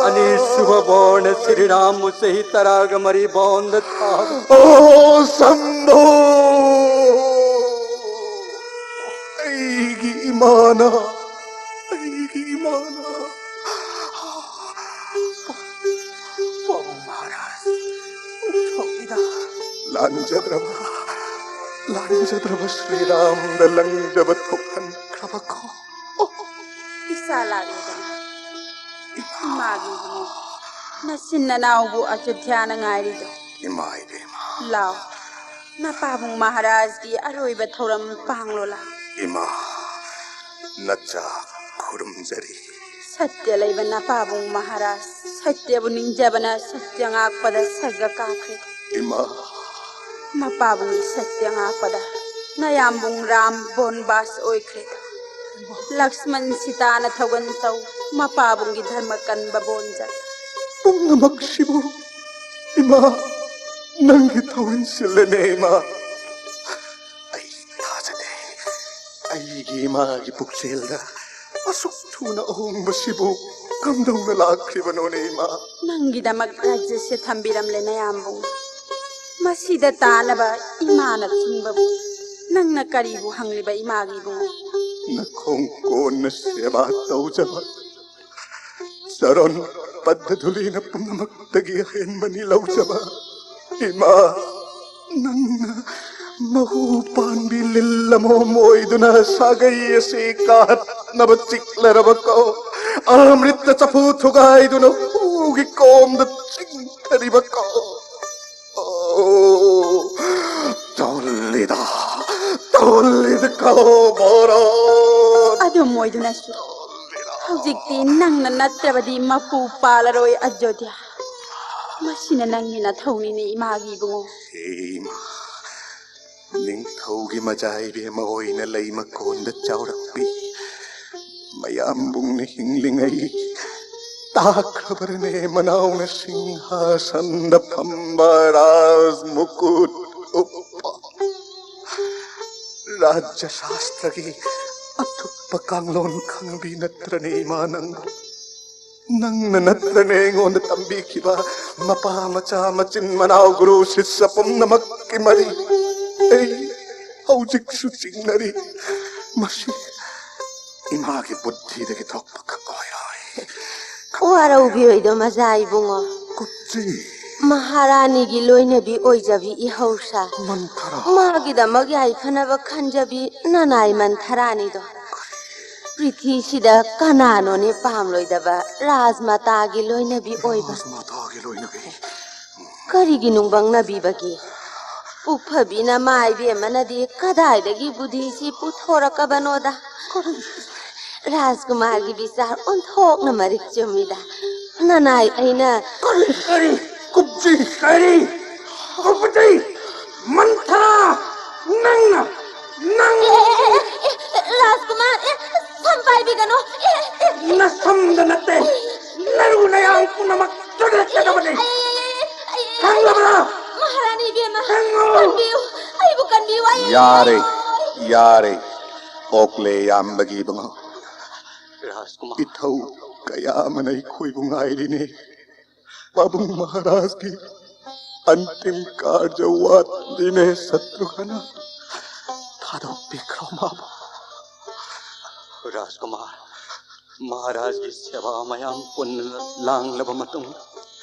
ꯑꯅꯤꯁꯨꯕ ꯕꯣꯔꯅ ꯁ꯭ꯔꯤꯔꯥꯝꯕꯨ ꯆꯍꯤ ꯇꯔꯥꯒ ꯃꯔꯤ ꯕꯣꯟꯗ ꯊꯥꯕ꯫ ꯑꯣ, ꯁꯝꯚꯨ! ꯑꯩꯒꯤ ꯏꯃꯥꯅ, ꯑꯩꯒꯤ ꯏꯃꯥꯅ꯫ ꯄꯥꯕꯨꯡ ꯃꯍꯥꯔꯥꯖ, ꯊꯣꯛꯂꯤꯗ꯫ ꯂꯥꯟꯖꯗ꯭ꯔꯕ, ꯂꯥꯟꯖꯗ꯭ꯔꯕ ꯁ꯭ꯔꯤꯔꯥꯝꯗ ꯂꯪꯖꯕ ꯊꯣꯛꯍꯟꯈ꯭ꯔꯕꯀꯣ꯫ ꯏꯆꯥ ꯂꯥꯛꯂꯦꯗꯅ꯫ ꯏꯃꯥꯒꯤ ꯏꯕꯨꯡꯉꯣ, ꯅꯆꯤꯟ ꯅꯅꯥꯎꯕꯨ ꯑꯌꯣꯙ꯭ꯌꯥꯅ ꯉꯥꯏꯔꯤꯗꯣ꯫ ꯏꯃꯥ ꯏꯕꯦꯝꯃ꯫ ꯂꯥꯎ, ꯅꯄꯥꯕꯨꯡ ꯃꯍꯥꯔꯥꯖꯀꯤ ꯑꯔꯣꯏꯕ ꯊꯧꯔꯝ ꯄꯥꯡꯂꯣ ꯂꯥꯎ꯫ ꯏꯃꯥ, ꯅꯆꯥ ꯈꯨꯔꯨꯝꯖꯔꯤ꯫ ꯁꯠꯇ꯭ꯌ ꯂꯩꯕ ꯅꯄꯥꯕꯨꯡ ꯃꯍꯥꯔꯥꯖ, ꯁꯠꯇ꯭ꯌꯕꯨ ꯅꯤꯡꯖꯕꯅ ꯁꯠꯇ꯭ꯌ ꯉꯥꯛꯄꯗ ꯁꯔꯒ ꯀꯥꯈ꯭ꯔꯦ꯫ ꯏꯃꯥ꯫ ꯃꯄꯥꯕꯨꯡꯒꯤ ꯁꯠꯇ꯭ꯌ ꯉꯥꯛꯄꯗ ꯅꯌꯥꯝꯕꯨꯡ ꯔꯥꯝ ꯕꯣꯟꯕꯥꯁ ꯑꯣꯏꯈ꯭ꯔꯦ꯫ ꯂꯛꯁꯃꯟ ꯁꯤꯇꯥꯅ ꯊꯧꯒꯟ ꯇꯧ, ꯃꯄꯥꯕꯨꯡꯒꯤ ꯙꯔꯃ ꯀꯟꯕ ꯕꯣꯟꯖ꯫ ꯄꯨꯝꯅꯃꯛꯁꯤꯕꯨ ꯏꯃꯥ, ꯅꯪꯒꯤ ꯊꯧꯍꯤꯟꯁꯤꯜꯂꯦꯅꯦ ꯏꯃꯥ꯫ ꯑꯩ ꯊꯥꯖꯗꯦ꯫ ꯑꯩꯒꯤ ꯏꯃꯥꯒꯤ ꯄꯨꯛꯆꯦꯜꯗ ꯑꯁꯨꯛ ꯊꯨꯅ ꯑꯍꯣꯡꯕꯁꯤꯕꯨ ꯀꯝꯗꯧꯅ ꯂꯥꯛꯈ꯭ꯔꯤꯕꯅꯣꯅꯦ ꯏꯃꯥ? ꯅꯪꯒꯤꯗꯃꯛ ꯔꯥꯖ꯭ꯌꯁꯦ ꯊꯝꯕꯤꯔꯝꯂꯦ ꯅꯌꯥꯝꯕꯨꯡ꯫ ꯃꯁꯤꯗ ꯇꯥꯅꯕ ꯏꯃꯥꯅ ꯆꯤꯡꯕꯕꯨ ꯅꯪꯅ ꯀꯔꯤꯕꯨ ꯍꯪꯂꯤꯕ ꯏꯃꯥꯒꯤ ꯏꯕꯨꯡꯉꯣ? ꯅꯈꯣꯡ ꯀꯣꯟꯅ ꯁꯦꯕꯥ ꯇꯧꯖꯕ ꯆꯔꯣꯟ ꯄꯗ ꯙꯨꯂꯤꯅ ꯄꯨꯝꯅꯃꯛꯇꯒꯤ ꯑꯍꯦꯟꯕꯅꯤ ꯂꯧꯖꯕ ꯏꯃꯥ, ꯅꯪꯅ ꯃꯍꯨ ꯄꯥꯟꯕꯤ ꯂꯤꯜ ꯑꯃꯣꯝ ꯑꯣꯏꯗꯨꯅ ꯁꯥꯒꯩ ꯑꯁꯤ ꯀꯥꯍꯠꯅꯕ ꯆꯤꯛꯂꯔꯕ ꯀꯣ꯫ ꯑꯃ꯭ꯔꯤꯠꯇ ꯆꯐꯨ ꯊꯨꯒꯥꯏꯗꯨꯅ ꯍꯨꯒꯤ ꯀꯣꯝꯗ ꯆꯤꯡꯊꯔꯤꯕ ꯀꯣ꯫ ꯑꯣ, ꯇꯣꯜꯂꯤꯗ, ꯇꯣꯜꯂꯤꯗ ꯀꯣ ꯚꯥꯔꯠ꯫ ꯑꯗꯨꯝ ꯑꯣꯏꯗꯨꯅꯁꯨ ꯍꯧꯖꯤꯛꯇꯤ ꯅꯪꯅ ꯅꯠꯇ꯭ꯔꯕꯗꯤ ꯃꯄꯨ ꯄꯥꯜꯂꯔꯣꯏ ꯑꯌꯣꯙ꯭ꯌꯥ꯫ ꯃꯁꯤꯅ ꯅꯪꯒꯤ ꯅꯊꯧꯅꯤꯅꯦ ꯏꯃꯥꯒꯤ ꯏꯕꯨꯡꯉꯣ꯫ ꯍꯦ ꯏꯃꯥ, ꯅꯤꯡꯊꯧꯒꯤ ꯃꯆꯥ ꯏꯕꯦꯝꯃ ꯑꯣꯏꯅ ꯂꯩꯃꯀꯣꯟꯗ ꯆꯥꯎꯔꯛꯄꯤ ꯃꯌꯥꯝꯕꯨꯡꯅ ꯍꯤꯡꯂꯤꯉꯩ ꯇꯥꯈ꯭ꯔꯕꯔꯅꯦ ꯃꯅꯥꯎꯅ ꯁꯤꯡꯍꯥꯁꯟꯗ ꯐꯝꯕ ꯔꯥꯖ ꯃꯨꯀꯨꯠ ꯎꯞꯄ? ꯔꯥꯖ꯭ꯌ ꯁꯥꯁꯇ꯭ꯔꯒꯤ ꯑꯊꯨꯞꯄ ꯀꯥꯡꯂꯣꯟ ꯈꯪꯕꯤ ꯅꯠꯇ꯭ꯔꯅꯦ ꯏꯃꯥ ꯅꯪꯕꯨ? ꯅꯪꯅ ꯅꯠꯇ꯭ꯔꯅꯦ ꯑꯩꯉꯣꯟꯗ ꯇꯝꯕꯤꯈꯤꯕ ꯃꯄꯥ ꯃꯆꯥ ꯃꯆꯤꯟ ꯃꯅꯥꯎ ꯒꯨꯔꯨ ꯁꯤꯁ꯭ꯌ ꯄꯨꯝꯅꯃꯛꯀꯤ ꯃꯔꯤ? ꯑꯩ ꯍꯧꯖꯤꯛꯁꯨ ꯆꯤꯡꯅꯔꯤ꯫ ꯃꯁꯤ ꯏꯃꯥꯒꯤ ꯕꯨꯗ꯭ꯙꯤꯗꯒꯤ ꯊꯣꯛꯄ ꯈꯛ ꯑꯣꯏꯔꯣꯏ꯫ ꯋꯥꯔꯧꯕꯤꯔꯣꯏꯗꯣ ꯃꯆꯥ ꯏꯕꯨꯡꯉꯣ꯫ ꯀꯨꯞꯆꯤ꯫ ꯃꯍꯥꯔꯥꯅꯤꯒꯤ ꯂꯣꯏꯅꯕꯤ ꯑꯣꯏꯖꯕꯤ ꯏꯍꯧꯁꯥ꯫ ꯃꯟꯊꯔꯥ꯫ ꯃꯥꯒꯤꯗꯃꯛ ꯌꯥꯏꯐꯅꯕ ꯈꯟꯖꯕꯤ ꯅꯅꯥꯏ ꯃꯟꯊꯔꯥꯅꯤꯗꯣ꯫ ꯄ꯭ꯔꯤꯊꯤꯁꯤꯗ ꯀꯅꯥꯅꯣꯅꯦ ꯄꯥꯝꯂꯣꯏꯗꯕ ꯔꯥꯖꯃꯥꯇꯥꯒꯤ ꯂꯣꯏꯅꯕꯤ ꯑꯣꯏꯕ? ꯔꯥꯖꯃꯥꯇꯥꯒꯤ ꯂꯣꯏꯅꯕꯤ꯫ ꯀꯔꯤꯒꯤ ꯅꯨꯡꯕꯪꯅꯕꯤꯕꯒꯤ? ꯄꯨꯛꯐꯕꯤꯅ ꯃꯥꯏꯕꯦꯝꯃꯅꯗꯤ ꯀꯗꯥꯏꯗꯒꯤ ꯕꯨꯙꯤꯁꯤ ꯄꯨꯊꯣꯔꯛꯀꯕꯅꯣꯗ? ꯀꯔꯤ? ꯔꯥꯖꯀꯨꯃꯥꯔꯒꯤ ꯕꯤꯆꯥꯔ ꯑꯣꯟꯊꯣꯛꯅ ꯃꯔꯤꯛ ꯆꯨꯝꯃꯤꯗ꯫ ꯅꯅꯥꯏ ꯑꯩꯅ ꯀꯔꯤ, ꯀꯔꯤ? ꯀꯨꯞꯆꯤ! ꯀꯔꯤ? ꯀꯨꯞꯆꯤ! ꯃꯟꯊꯔꯥ! ꯅꯪꯅ! ꯅꯪ! ꯑꯦ, ꯑꯦ, ꯑꯦ, ꯑꯦ, ꯔꯥꯖꯀꯨꯃꯥꯔ, ꯑꯦ, ꯁꯝ ꯄꯥꯏꯕꯤꯒꯅꯨ꯫ ꯑꯦ, ꯑꯦ, ꯑꯦ꯫ ꯅꯁꯝꯗ ꯅꯠꯇꯦ, ꯅꯔꯨ ꯅꯌꯥꯡ ꯄꯨꯝꯅꯃꯛ ꯆꯨꯗꯠꯀꯗꯕꯅꯤ꯫ ꯑꯩ, ꯑꯩ, ꯑꯩ, ꯑꯩ, ꯑꯩ, ꯈꯪꯂꯕ꯭ꯔꯥ? ꯃꯍꯥꯔꯥꯅꯤ ꯏꯕꯦꯝꯃ, ꯈꯪꯉꯨ꯫ ꯀꯟꯕꯤꯌꯨ, ꯑꯩꯕꯨ ꯀꯟꯕꯤꯌꯨ, ꯑꯩ, ꯌꯥꯔꯦ, ꯑꯩ꯫ ꯌꯥꯔꯦ꯫ ꯑꯣꯛꯂꯦ ꯌꯥꯝꯕꯒꯤ ꯏꯕꯨꯡꯉꯣ꯫ ꯔꯥꯖꯀꯨꯃꯥꯔ꯫ ꯏꯊꯧ ꯀꯌꯥ ꯑꯃꯅ ꯑꯩꯈꯣꯏꯕꯨ ꯉꯥꯏꯔꯤꯅꯦ꯫ ꯄꯥꯕꯨꯡ ꯃꯍꯥꯔꯥꯖꯀꯤ ꯑꯟꯇꯤꯝ ꯀꯥꯔꯖ ꯋꯥꯠꯂꯤꯅꯦ ꯁꯇ꯭ꯔꯨꯘꯅ꯫ ꯊꯥꯗꯣꯛꯄꯤꯈ꯭ꯔꯣ ꯃꯥꯕꯨ꯫ ꯔꯥꯖꯀꯨꯃꯥꯔ, ꯃꯍꯥꯔꯥꯖꯀꯤ ꯁꯦꯕꯥ ꯃꯌꯥꯝ ꯄꯨꯟꯅ ꯂꯥꯡꯂꯕ ꯃꯇꯨꯡꯗ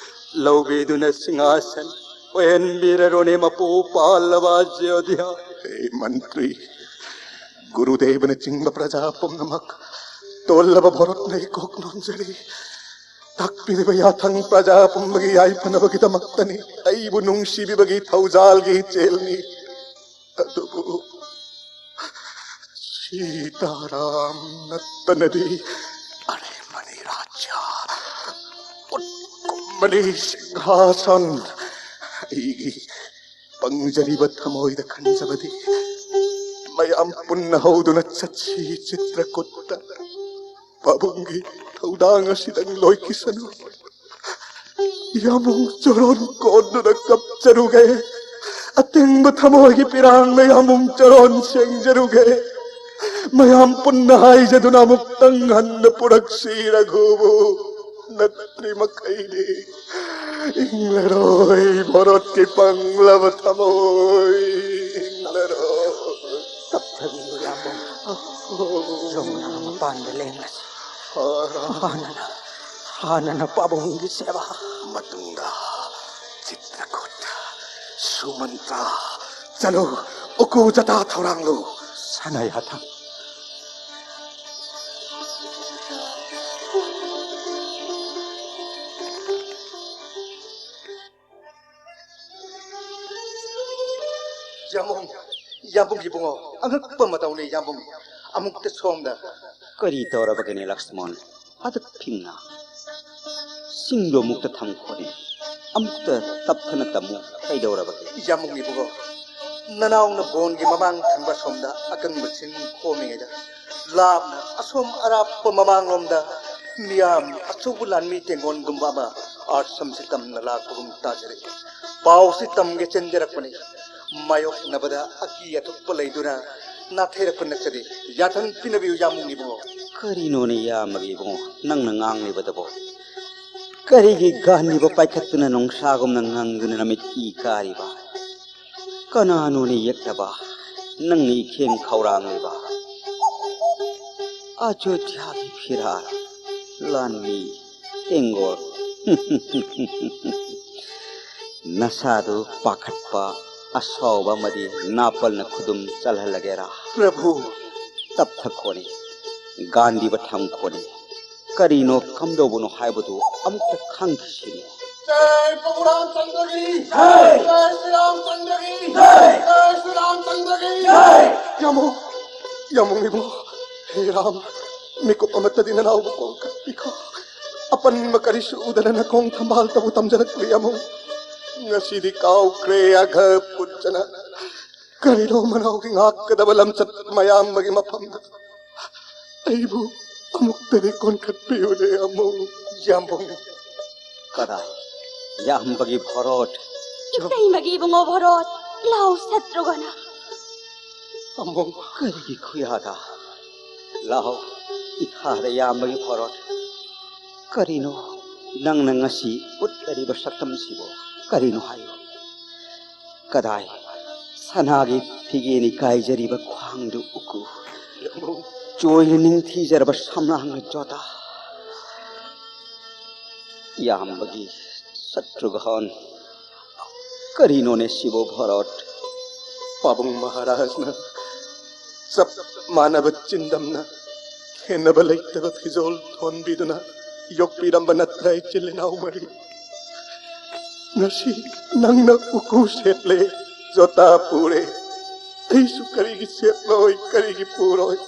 ꯂꯧꯕꯤꯗꯨꯅ ꯁꯤꯡꯍꯥꯁꯟ ꯑꯣꯏꯍꯟꯕꯤꯔꯔꯣꯅꯦ ꯃꯄꯨ ꯄꯥꯜꯂꯕ ꯑꯌꯣꯙ꯭ꯌꯥ꯫ ꯍꯦ ꯃꯟꯇ꯭ꯔꯤ, ꯒꯨꯔꯨꯗꯦꯕꯅꯆꯤꯡꯕ ꯄ꯭ꯔꯖꯥ ꯄꯨꯝꯅꯃꯛ ꯇꯣꯜꯂꯕ ꯚꯣꯔꯠꯅ ꯏꯀꯣꯛ ꯅꯣꯟꯖꯔꯤ꯫ ꯇꯥꯛꯄꯤꯔꯤꯕ ꯌꯥꯊꯪ ꯄ꯭ꯔꯖꯥ ꯄꯨꯝꯕꯒꯤ ꯌꯥꯏꯐꯅꯕꯒꯤꯗꯃꯛꯇꯅꯤ꯫ ꯑꯩꯕꯨ ꯅꯨꯡꯁꯤꯕꯤꯕꯒꯤ ꯊꯧꯖꯥꯜꯒꯤ ꯏꯆꯦꯜꯅꯤ꯫ ꯑꯗꯨꯕꯨ ꯁꯤꯇꯥꯔꯥꯝ ꯅꯠꯇꯅꯗꯤ ꯑꯔꯦꯝꯕꯅꯤ ꯔꯥꯖ꯭ꯌ, ꯎꯠꯀꯨꯝꯕꯅꯤ ꯁꯤꯡꯍꯥꯁꯟ꯫ ꯑꯩꯒꯤ ꯄꯪꯖꯔꯤꯕ ꯊꯃꯣꯏꯗ ꯈꯟꯖꯕꯗꯤ ꯃꯌꯥꯝ ꯄꯨꯟꯅ ꯍꯧꯗꯨꯅ ꯆꯠꯁꯤ ꯆꯤꯇ꯭ꯔꯀꯨꯠꯇ꯫ ꯄꯥꯕꯨꯡꯒꯤ ꯊꯧꯗꯥꯡ ꯑꯁꯤꯗꯪ ꯂꯣꯏꯈꯤꯁꯅꯨ꯫ ꯌꯥꯝꯕꯨꯡ ꯆꯣꯔꯣꯟ ꯀꯣꯟꯗꯨꯅ ꯀꯞꯆꯔꯨꯒꯦ꯫ ꯑꯇꯤꯡꯕ ꯊꯃꯣꯏꯒꯤ ꯄꯤꯔꯥꯡꯅ ꯌꯥꯝꯕꯨꯡ ꯆꯣꯔꯣꯟ ꯁꯦꯡꯖꯔꯨꯒꯦ꯫ ꯃꯌꯥꯝ ꯄꯨꯟꯅ ꯍꯥꯏꯖꯗꯨꯅ ꯑꯃꯨꯛꯇꯪ ꯍꯟꯅ ꯄꯨꯔꯛꯁꯤ ꯔꯘꯨꯕꯨ꯫ ꯅꯠꯇ꯭ꯔꯤ ꯃꯈꯩꯗꯤ ꯏꯪꯂꯔꯣꯏ ꯚꯥꯔꯠꯀꯤ ꯄꯪꯂꯕ ꯊꯃꯣꯏ, ꯏꯪꯂꯔꯣꯏ꯫ ꯇꯞꯊꯕꯤꯌꯨ ꯌꯥꯝꯕꯨꯡ꯫ ꯌꯨꯝꯅꯥ ꯃꯄꯥꯟꯗ ꯂꯦꯡꯂꯁꯤ꯫ ꯍꯥꯟꯅꯅ, ꯍꯥꯟꯅꯅ ꯄꯥꯕꯨꯡꯒꯤ ꯁꯦꯕꯥ꯫ ꯃꯇꯨꯡꯗ ꯆꯤꯇ꯭ꯔꯀꯨꯠ, ꯁꯨꯃꯟꯇ꯭ꯔ, ꯆꯠꯂꯨ, ꯎꯀꯨ ꯖꯇꯥ ꯊꯧꯔꯥꯡꯂꯨ꯫ ꯁꯅꯥ ꯌꯥꯊꯪ꯫ ꯌꯥꯝꯕꯨꯡ, ꯌꯥꯝꯕꯨꯡ ꯏꯕꯨꯡꯉꯣ, ꯑꯉꯛꯄ ꯃꯇꯧꯅꯤ ꯌꯥꯝꯕꯨꯡ꯫ ꯑꯃꯨꯛꯇ ꯁꯣꯝꯗ꯫ ꯀꯔꯤ ꯇꯧꯔꯕꯒꯦꯅꯦ ꯂꯛꯁꯃꯣꯟ? ꯑꯗꯨꯛ ꯐꯤꯡꯅ꯫ ꯁꯤꯡꯗꯣ ꯑꯃꯨꯛꯇ ꯊꯝꯈꯣꯅꯦ꯫ ꯑꯃꯨꯛꯇ ꯇꯞꯊꯅ ꯇꯝꯃꯨ꯫ ꯀꯩꯗꯧꯔꯕꯒꯦ? ꯌꯥꯝꯕꯨꯡ ꯏꯕꯨꯡꯉꯣ, ꯅꯅꯥꯎꯅ ꯕꯣꯟꯒꯤ ꯃꯃꯥꯡ ꯊꯪꯕ ꯁꯣꯝꯗ ꯑꯀꯪꯕ ꯁꯤꯡ ꯈꯣꯝꯃꯤꯉꯩꯗ ꯂꯥꯞꯅ ꯑꯁꯣꯝ ꯑꯔꯥꯞꯄ ꯃꯃꯥꯡꯂꯣꯝꯗ ꯃꯤꯌꯥꯝ ꯑꯆꯧꯕ ꯂꯥꯟꯃꯤ ꯇꯦꯡꯒꯣꯟꯒꯨꯝꯕ ꯑꯃ ꯑꯥꯔꯁꯝꯁꯤ ꯇꯝꯅ ꯂꯥꯛꯄꯒꯨꯝ ꯇꯥꯖꯔꯛꯏ꯫ ꯄꯥꯎꯁꯤ ꯇꯝꯒꯦ ꯆꯦꯟꯖꯔꯛꯄꯅꯤ꯫ ꯃꯥꯌꯣꯛꯅꯕꯗ ꯑꯀꯤ ꯑꯊꯨꯞꯄ ꯂꯩꯗꯨꯅ ꯅꯥꯊꯩꯔꯛꯄ ꯅꯠꯆꯗꯦ꯫ ꯌꯥꯊꯪ ꯄꯤꯅꯕꯤꯌꯨ ꯌꯥꯝꯕꯨꯡ ꯏꯕꯨꯡꯉꯣ꯫ ꯀꯔꯤꯅꯣꯅꯦ ꯏꯌꯥꯝꯕꯒꯤ ꯏꯕꯨꯡꯉꯣ, ꯅꯪꯅ ꯉꯥꯡꯂꯤꯕꯗꯨꯕꯣ? ꯀꯔꯤꯒꯤ ꯒꯥꯟꯙꯤꯕꯨ ꯄꯥꯏꯈꯠꯇꯨꯅ ꯅꯨꯡꯁꯥꯒꯨꯝꯅ ꯉꯪꯗꯨꯅ ꯅꯃꯤꯠ ꯏ ꯀꯥꯔꯤꯕ? ꯀꯅꯥꯅꯣꯅꯦ ꯌꯦꯛꯂꯕ? ꯅꯪꯅ ꯏꯈꯦꯡ ꯈꯧꯔꯥꯡꯂꯤꯕ? ꯑꯌꯣꯙ꯭ꯌꯥꯒꯤ ꯐꯤꯔꯥꯜ, ꯂꯥꯟꯃꯤ, ꯇꯦꯡꯒꯣꯜ꯫ ꯅꯁꯥꯗꯨ ꯄꯥꯈꯠꯄ ꯑꯁꯥꯎꯕ ꯑꯃꯗꯤ ꯅꯥꯄꯜꯅ ꯈꯨꯗꯨꯝ ꯆꯜꯍꯜꯂꯒꯦꯔꯥ? ꯄ꯭ꯔꯚꯨ꯫ ꯇꯞꯊꯈꯣꯅꯦ, ꯒꯥꯟꯙꯤꯕ ꯊꯝꯈꯣꯅꯦ꯫ ꯀꯔꯤꯅꯣ ꯀꯝꯗꯧꯕꯅꯣ ꯍꯥꯏꯕꯗꯨ ꯑꯃꯨꯛꯇ ꯈꯪꯈꯤꯁꯤꯅꯦ꯫ जय प्रभु रामचंद्र की। जय। जय श्री रामचंद्र की। जय। जय श्री रामचंद्र की। जय। ꯌꯥꯝꯕꯨꯡ, ꯌꯥꯝꯕꯨꯡ ꯏꯕꯨꯡꯉꯣ, ꯍꯦ ꯔꯥꯝ, ꯃꯤꯀꯨꯞ ꯑꯃꯠꯇꯗꯤ ꯅꯅꯥꯎꯕꯨ ꯀꯣꯡꯈꯠꯄꯤꯈꯣ꯫ ꯑꯄꯟꯕ ꯀꯔꯤꯁꯨ ꯎꯗꯅ ꯅꯈꯣꯡ ꯊꯝꯕꯥꯜꯇꯕꯨ ꯇꯝꯖꯔꯛꯂꯤ ꯌꯥꯝꯕꯨꯡ꯫ ꯉꯁꯤꯗꯤ ꯀꯥꯎꯈ꯭ꯔꯦ ꯑꯒ ꯄꯨꯠꯆꯅ꯫ ꯀꯔꯤꯅꯣ ꯃꯅꯥꯎꯒꯤ ꯉꯥꯛꯀꯗꯕ ꯂꯝꯆꯠ ꯃꯌꯥꯝꯕꯒꯤ ꯃꯐꯝꯗ ꯑꯩꯕꯨ ꯑꯃꯨꯛꯇꯗꯤ ꯀꯣꯟꯈꯠꯄꯤꯌꯨꯅꯦ ꯌꯥꯝꯕꯨꯡ꯫ ꯌꯥꯝꯕꯨꯡ꯫ ꯀꯗꯥꯏ? ꯌꯥꯝꯕꯒꯤ ꯚꯣꯔꯣꯠ꯫ ꯏꯇꯩꯃꯒꯤ ꯏꯕꯨꯡꯉꯣ ꯚꯣꯔꯣꯠ꯫ ꯂꯥꯎ ꯁꯇ꯭ꯔꯨꯘꯅ꯫ ꯑꯃꯨꯛ꯫ ꯀꯔꯤꯒꯤ ꯈꯨꯌꯥꯗ? ꯂꯥꯎ, ꯏꯈꯥꯗ ꯌꯥꯝꯕꯒꯤ ꯚꯣꯔꯣꯠ꯫ ꯀꯔꯤꯅꯣ ꯅꯪꯅ ꯉꯁꯤ ꯎꯠꯂꯔꯤꯕ ꯁꯛꯇꯝꯁꯤꯕꯨ? ꯀꯔꯤꯅꯣ ꯍꯥꯏꯌꯨ꯫ ꯀꯗꯥꯏ? ꯁꯅꯥꯒꯤ ꯐꯤꯒꯦꯅꯤ ꯀꯥꯏꯖꯔꯤꯕ ꯈ꯭ꯋꯥꯡꯗꯨ ꯎꯀꯨ꯫ ꯆꯣꯏꯅ ꯅꯤꯡꯊꯤꯖꯔꯕ ꯁꯝꯂꯥꯡꯅ ꯖꯣꯇꯥ꯫ ꯌꯥꯝꯕꯒꯤ ꯁꯇ꯭ꯔꯨꯘꯟ꯫ ꯀꯔꯤꯅꯣꯅꯦ ꯁꯤꯕꯨ ꯚꯣꯔꯣꯠ? ꯄꯥꯕꯨꯡ ꯃꯍꯥꯔꯥꯖꯅ ꯆꯞ ꯃꯥꯟꯅꯕ ꯆꯤꯟꯗꯝꯅ ꯈꯦꯟꯅꯕ ꯂꯩꯇꯕ ꯐꯤꯖꯣꯜ ꯊꯣꯟꯕꯤꯗꯨꯅ ꯌꯣꯛꯄꯤꯔꯝꯕ ꯅꯠꯇ꯭ꯔ ꯏꯆꯤꯜ ꯏꯅꯥꯎ ꯃꯔꯤ? ꯉꯁꯤ ꯅꯪꯅ ꯎꯀꯨ ꯁꯦꯠꯂꯦ, ꯖꯣꯇꯥ ꯄꯨꯔꯦ꯫ ꯑꯩꯁꯨ ꯀꯔꯤꯒꯤ ꯁꯦꯠꯂꯣꯏ, ꯀꯔꯤꯒꯤ ꯄꯨꯔꯣꯏ?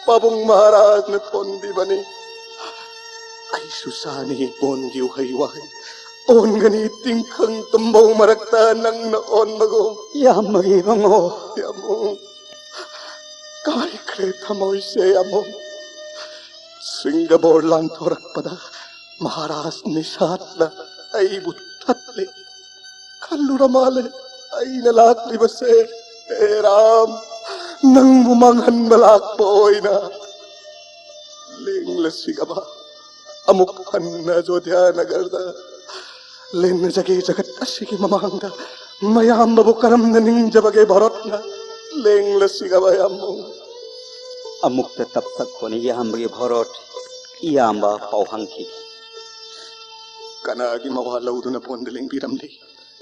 ꯄꯥꯕꯨꯡ ꯃꯍꯥꯔꯥꯖꯅ ꯊꯣꯟꯕꯤꯕꯅꯤ꯫ ꯑꯩꯁꯨ ꯆꯥꯅꯤ ꯕꯣꯟꯒꯤ ꯎꯍꯩ ꯋꯥꯍꯩ, ꯑꯣꯟꯒꯅꯤ ꯇꯤꯡꯈꯪ ꯇꯨꯝꯕꯧ ꯃꯔꯛꯇ ꯅꯪꯅ ꯑꯣꯟꯕꯒꯨꯝ꯫ ꯌꯥꯝꯕꯒꯤ ꯏꯕꯨꯡꯉꯣ꯫ ꯌꯥꯝꯕꯨꯡ꯫ ꯀꯥꯏꯈ꯭ꯔꯦ ꯊꯃꯣꯏꯁꯦ ꯌꯥꯝꯕꯨꯡ꯫ ꯁꯤꯡꯒꯕꯣꯔ ꯂꯥꯟꯊꯣꯔꯛꯄꯗ ꯃꯍꯥꯔꯥꯖ ꯅꯤꯁꯥꯠꯅ ꯑꯩꯕꯨ ꯊꯠꯂꯦ꯫ ꯈꯜꯂꯨꯔ ꯃꯥꯜꯂꯦ ꯑꯩꯅ ꯂꯥꯛꯂꯤꯕꯁꯦ, ꯍꯦ ꯔꯥꯝ, ꯅꯪꯕꯨ ꯃꯥꯡꯍꯟꯕ ꯂꯥꯛꯄ ꯑꯣꯏꯅ꯫ ꯂꯦꯡꯂꯁꯤꯒꯕ ꯑꯃꯨꯛ ꯍꯟꯅ ꯑꯖꯣꯙ꯭ꯌꯥ ꯅꯒꯔꯗ ꯂꯦꯡꯅꯖꯒꯦ ꯖꯒꯠ ꯑꯁꯤꯒꯤ ꯃꯃꯥꯡꯗ꯫ ꯃꯌꯥꯝꯕꯕꯨ ꯀꯔꯝꯅ ꯅꯤꯡꯖꯕꯒꯦ ꯚꯥꯔꯠꯅ? ꯂꯦꯡꯂꯁꯤꯒꯕ ꯌꯥꯝꯕꯨꯡ꯫ ꯑꯃꯨꯛꯇ ꯇꯞꯊꯈꯣꯅꯦ ꯏꯌꯥꯝꯕꯒꯤ ꯚꯥꯔꯠ꯫ ꯏꯌꯥꯝꯕ ꯄꯥꯎ ꯍꯪꯈꯤꯒꯦ꯫ ꯀꯅꯥꯒꯤ ꯃꯋꯥ ꯂꯧꯗꯨꯅ ꯕꯣꯟꯗ ꯂꯦꯡꯕꯤꯔꯝꯂꯤ?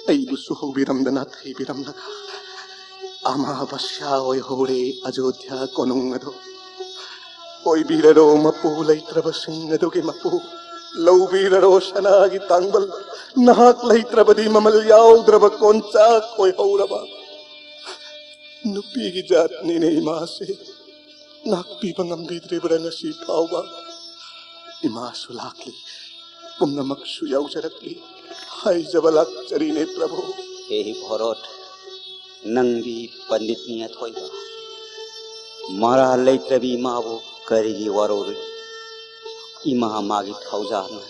ꯑꯩꯕꯨꯁꯨ ꯍꯧꯕꯤꯔꯝꯗꯅ ꯊꯩꯕꯤꯔꯝꯂꯒ ꯑꯃꯥꯕꯁ꯭ꯌꯥ ꯑꯣꯏꯍꯧꯔꯦ ꯑꯌꯣꯙ꯭ꯌꯥ ꯀꯣꯅꯨꯡ ꯑꯗꯨ꯫ ꯑꯣꯏꯕꯤꯔꯔꯣ ꯃꯄꯨ ꯂꯩꯇ꯭ꯔꯕꯁꯤꯡ ꯑꯗꯨꯒꯤ ꯃꯄꯨ, ꯂꯧꯕꯤꯔꯔꯣ ꯁꯅꯥꯒꯤ ꯇꯥꯡꯕꯜ, ꯅꯍꯥꯛ ꯂꯩꯇ꯭ꯔꯕꯗꯤ ꯃꯃꯜ ꯌꯥꯎꯗ꯭ꯔꯕ ꯀꯣꯟꯆꯥꯛ ꯑꯣꯏꯍꯧꯔꯕ꯫ ꯅꯨꯄꯤꯒꯤ ꯖꯥꯠꯅꯤꯅꯦ ꯏꯃꯥꯁꯦ, ꯉꯥꯛꯄꯤꯕ ꯉꯝꯕꯤꯗ꯭ꯔꯤꯕ꯭ꯔꯥ ꯉꯁꯤ ꯐꯥꯎꯕ? ꯏꯃꯥꯁꯨ ꯂꯥꯛꯂꯤ, ꯄꯨꯝꯅꯃꯛꯁꯨ ꯌꯥꯎꯖꯔꯛꯂꯤ, ꯍꯥꯏꯖꯕ ꯂꯥꯛꯆꯔꯤꯅꯦ ꯄ꯭ꯔꯚꯨ꯫ ꯍꯦ ꯚꯣꯔꯣꯠ, ꯅꯪꯗꯤ ꯄꯟꯗꯤꯠꯅꯤ ꯑꯊꯣꯏꯕ, ꯃꯔꯥꯜ ꯂꯩꯇ꯭ꯔꯕꯤ ꯏꯃꯥꯕꯨ ꯀꯔꯤꯒꯤ ꯋꯥꯔꯧꯔꯨꯏ? ꯏꯃꯥ ꯃꯥꯒꯤ ꯊꯧꯖꯥꯜꯅ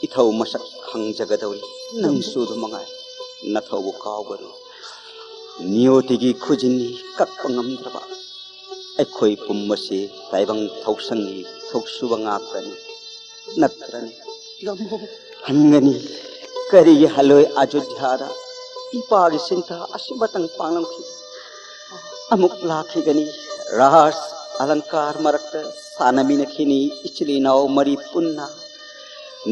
ꯏꯊꯧ ꯃꯁꯛ ꯈꯪꯖꯒꯗꯧꯔꯤ꯫ ꯅꯪꯁꯨ ꯑꯗꯨ ꯃꯉꯥꯏ, ꯅꯊꯧꯕꯨ ꯀꯥꯎꯒꯅꯨ꯫ ꯅꯤꯌꯣꯇꯤꯒꯤ ꯈꯨꯖꯤꯟꯅꯤ ꯀꯛꯄ ꯉꯝꯗ꯭ꯔꯕ꯫ ꯑꯩꯈꯣꯏ ꯄꯨꯝꯕꯁꯤ ꯇꯥꯏꯕꯪ ꯊꯧꯁꯪꯒꯤ ꯊꯧꯁꯨꯕ ꯉꯥꯛꯇꯅꯤ, ꯅꯠꯇ꯭ꯔꯅꯦ? ꯍꯟꯒꯅꯤ꯫ ꯀꯔꯤꯒꯤ ꯍꯜꯂꯣꯏ ꯑꯌꯣꯙ꯭ꯌꯥꯗ? ꯏꯄꯥꯒꯤ ꯁꯤꯟꯊꯥ ꯑꯁꯤꯃꯇꯪ ꯄꯥꯡꯂꯝꯈꯤ꯫ ꯑꯃꯨꯛ ꯂꯥꯛꯈꯤꯒꯅꯤ꯫ ꯔꯥꯁ ꯑꯂꯪꯀꯥꯔ ꯃꯔꯛꯇ ꯁꯥꯟꯅꯃꯤꯟꯅꯈꯤꯅꯤ ꯏꯆꯤꯜ ꯏꯅꯥꯎ ꯃꯔꯤ ꯄꯨꯟꯅ꯫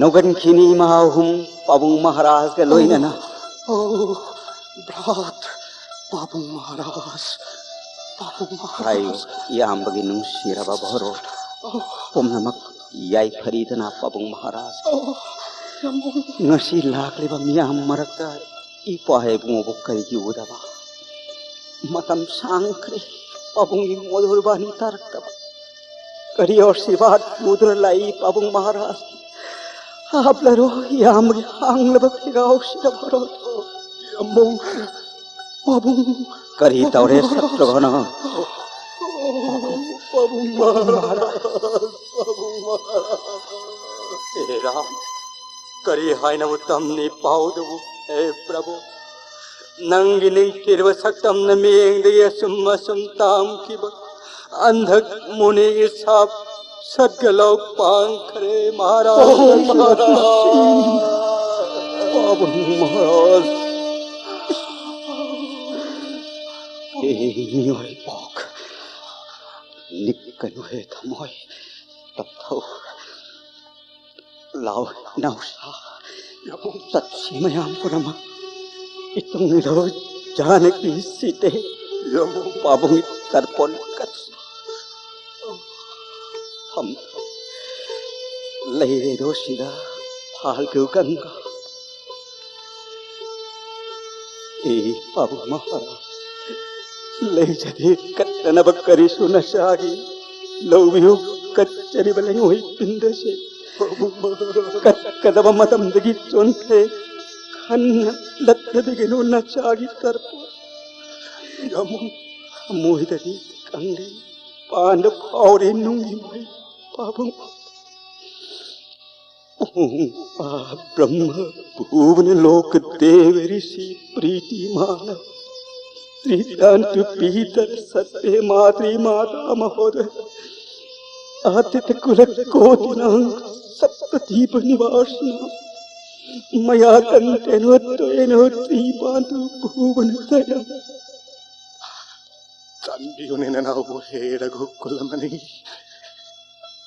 ꯅꯣꯛꯍꯟꯈꯤꯅꯤ ꯏꯃꯥ ꯑꯍꯨꯝ ꯄꯥꯕꯨꯡ ꯃꯍꯥꯔꯥꯖꯒ ꯂꯣꯏꯅꯅ꯫ ꯑꯣ, ꯚ꯭ꯔꯥꯠ, ꯄꯥꯕꯨꯡ ꯃꯍꯥꯔꯥꯖ, ꯄꯥꯕꯨꯡ ꯍꯥꯏꯌꯨ, ꯃꯍꯥꯔꯥꯖ꯫ ꯏꯌꯥꯝꯕꯒꯤ ꯅꯨꯡꯁꯤꯔꯕ ꯚꯣꯔꯣꯠ꯫ ꯑꯣ, ꯄꯨꯝꯅꯃꯛ ꯌꯥꯏꯐꯔꯤꯗꯅ ꯄꯥꯕꯨꯡ ꯃꯍꯥꯔꯥꯖ꯫ ꯑꯣ, ꯌꯥꯝꯕꯨꯡ꯫ ꯉꯁꯤ ꯂꯥꯛꯂꯤꯕ ꯃꯤꯌꯥꯝ ꯃꯔꯛꯇ ꯏꯄꯥ ꯏꯕꯨꯡꯉꯣꯕꯨ ꯀꯔꯤꯒꯤ ꯎꯗꯕ? ꯃꯇꯝ ꯁꯥꯡꯈ꯭ꯔꯦ ꯄꯥꯕꯨꯡꯒꯤ ꯃꯣꯗꯨꯔꯕꯥꯅꯤ ꯇꯥꯔꯛꯇꯕ꯫ ꯀꯔꯤ ꯑꯣꯔꯁꯤꯕꯥꯠ ꯃꯨꯗꯨꯔ ꯂꯥꯛꯏ ꯄꯥꯕꯨꯡ ꯃꯍꯥꯔꯥꯖ? ꯍꯥꯞꯂꯔꯣ ꯏꯌꯥꯝꯕꯒꯤ ꯍꯥꯡꯂꯕ ꯐꯤꯒꯥꯎꯁꯤꯗ ꯚꯣꯔꯣꯠ꯫ ꯌꯥꯝꯕꯨꯡ, ꯄꯥꯕꯨꯡ꯫ ꯀꯔꯤ ꯇꯧꯔꯦ ꯁꯇ꯭ꯔꯨꯘ꯭ꯅ? ꯄꯥꯕꯨꯡ ꯃꯍꯥꯔꯥꯖ, ꯄꯥꯕꯨꯡ ꯃꯍꯥꯔꯥꯖ꯫ ꯍꯦ ꯔꯥꯝ, ꯀꯔꯤ ꯍꯥꯏꯅꯕ ꯇꯝꯅꯤ ꯄꯥꯎꯗꯨꯕꯨ? ꯍꯦ ꯄ꯭ꯔꯚꯨ, ꯅꯪꯒꯤ ꯅꯤꯡꯊꯤꯔꯕ ꯁꯛꯇꯝꯅ ꯃꯤꯠꯌꯦꯡꯗꯒꯤ ꯑꯁꯨꯝ ꯑꯁꯨꯝ ꯇꯥꯝꯈꯤꯕ ꯑꯟꯙꯛ ꯃꯨꯅꯤꯒꯤ ꯁꯥꯞ ꯁꯠꯒꯂꯧ ꯄꯥꯡꯈ꯭ꯔꯦ ꯃꯍꯥꯔꯥꯖ꯫ ꯑꯣ, ꯃꯍꯥꯔꯥꯖ꯫ ꯄꯥꯕꯨꯡ ꯃꯍꯥꯔꯥꯖ꯫ ꯍꯦ ꯃꯤꯑꯣꯏ ꯄꯣꯛ, ꯅꯤꯛꯀꯅꯨ ꯍꯦ ꯊꯃꯣꯏ, ꯇꯞꯊꯧ꯫ ꯂꯥꯎ ꯏꯅꯥꯎꯁꯥ, ꯆꯠꯁꯤ ꯃꯌꯥꯝ ꯄꯨꯝꯅꯃꯛ꯫ ꯏꯇꯨꯡ ꯏꯜꯂꯣ ꯖꯥꯅꯀꯤ ꯁꯤꯇꯦ꯫ ꯌꯥꯝꯕꯨꯡ꯫ ꯄꯥꯕꯨꯡꯒꯤ ꯇꯔꯄꯣꯟ ꯀꯠꯁꯤ꯫ ꯐꯝ꯫ ꯂꯩꯔꯦꯗꯣ ꯁꯤꯗ ꯐꯥꯜꯒꯨ ꯒꯪꯒꯥ꯫ ꯑꯦ ꯄꯥꯕꯨꯡ ꯃꯍꯥꯔꯥꯖ, ꯂꯩꯖꯗꯦ ꯀꯠꯅꯅꯕ ꯀꯔꯤꯁꯨ ꯅꯆꯥꯒꯤ꯫ ꯂꯧꯕꯤꯌꯨ ꯀꯠꯆꯔꯤꯕ ꯂꯩꯉꯣꯏ ꯄꯤꯟꯗꯁꯦ꯫ ꯀꯠꯀꯗꯕ ꯃꯇꯝꯗꯒꯤ ꯆꯣꯟꯊꯩ꯫ ꯈꯟꯅ ꯂꯠꯅꯕꯤꯒꯅꯨ ꯅꯆꯥꯒꯤ ꯇꯔꯄꯣꯟ꯫ ꯌꯥꯝꯕꯨꯡ꯫ ꯊꯃꯣꯏꯗꯗꯤ ꯀꯪꯂꯤ ꯄꯥꯟꯗ ꯐꯥꯎꯔꯤ ꯅꯨꯡꯒꯤ ꯃꯩ ꯄꯥꯕꯨꯡ꯫ ॐ आ ब्रह्म भुवन लोक देव ऋषि प्रीति मानव त्रिदान पीतर सत्य मातृ माता महोदय आदित कुल कोटिनां सप्त दीप निवासिनां मया कंठेनो त्वेनो श्रीमातु भुवन दया। ꯆꯥꯟꯕꯤꯌꯨꯅꯦ ꯅꯅꯥꯎꯕꯨ ꯍꯦ ꯔꯘꯨꯀꯨꯂꯃꯅꯤ꯫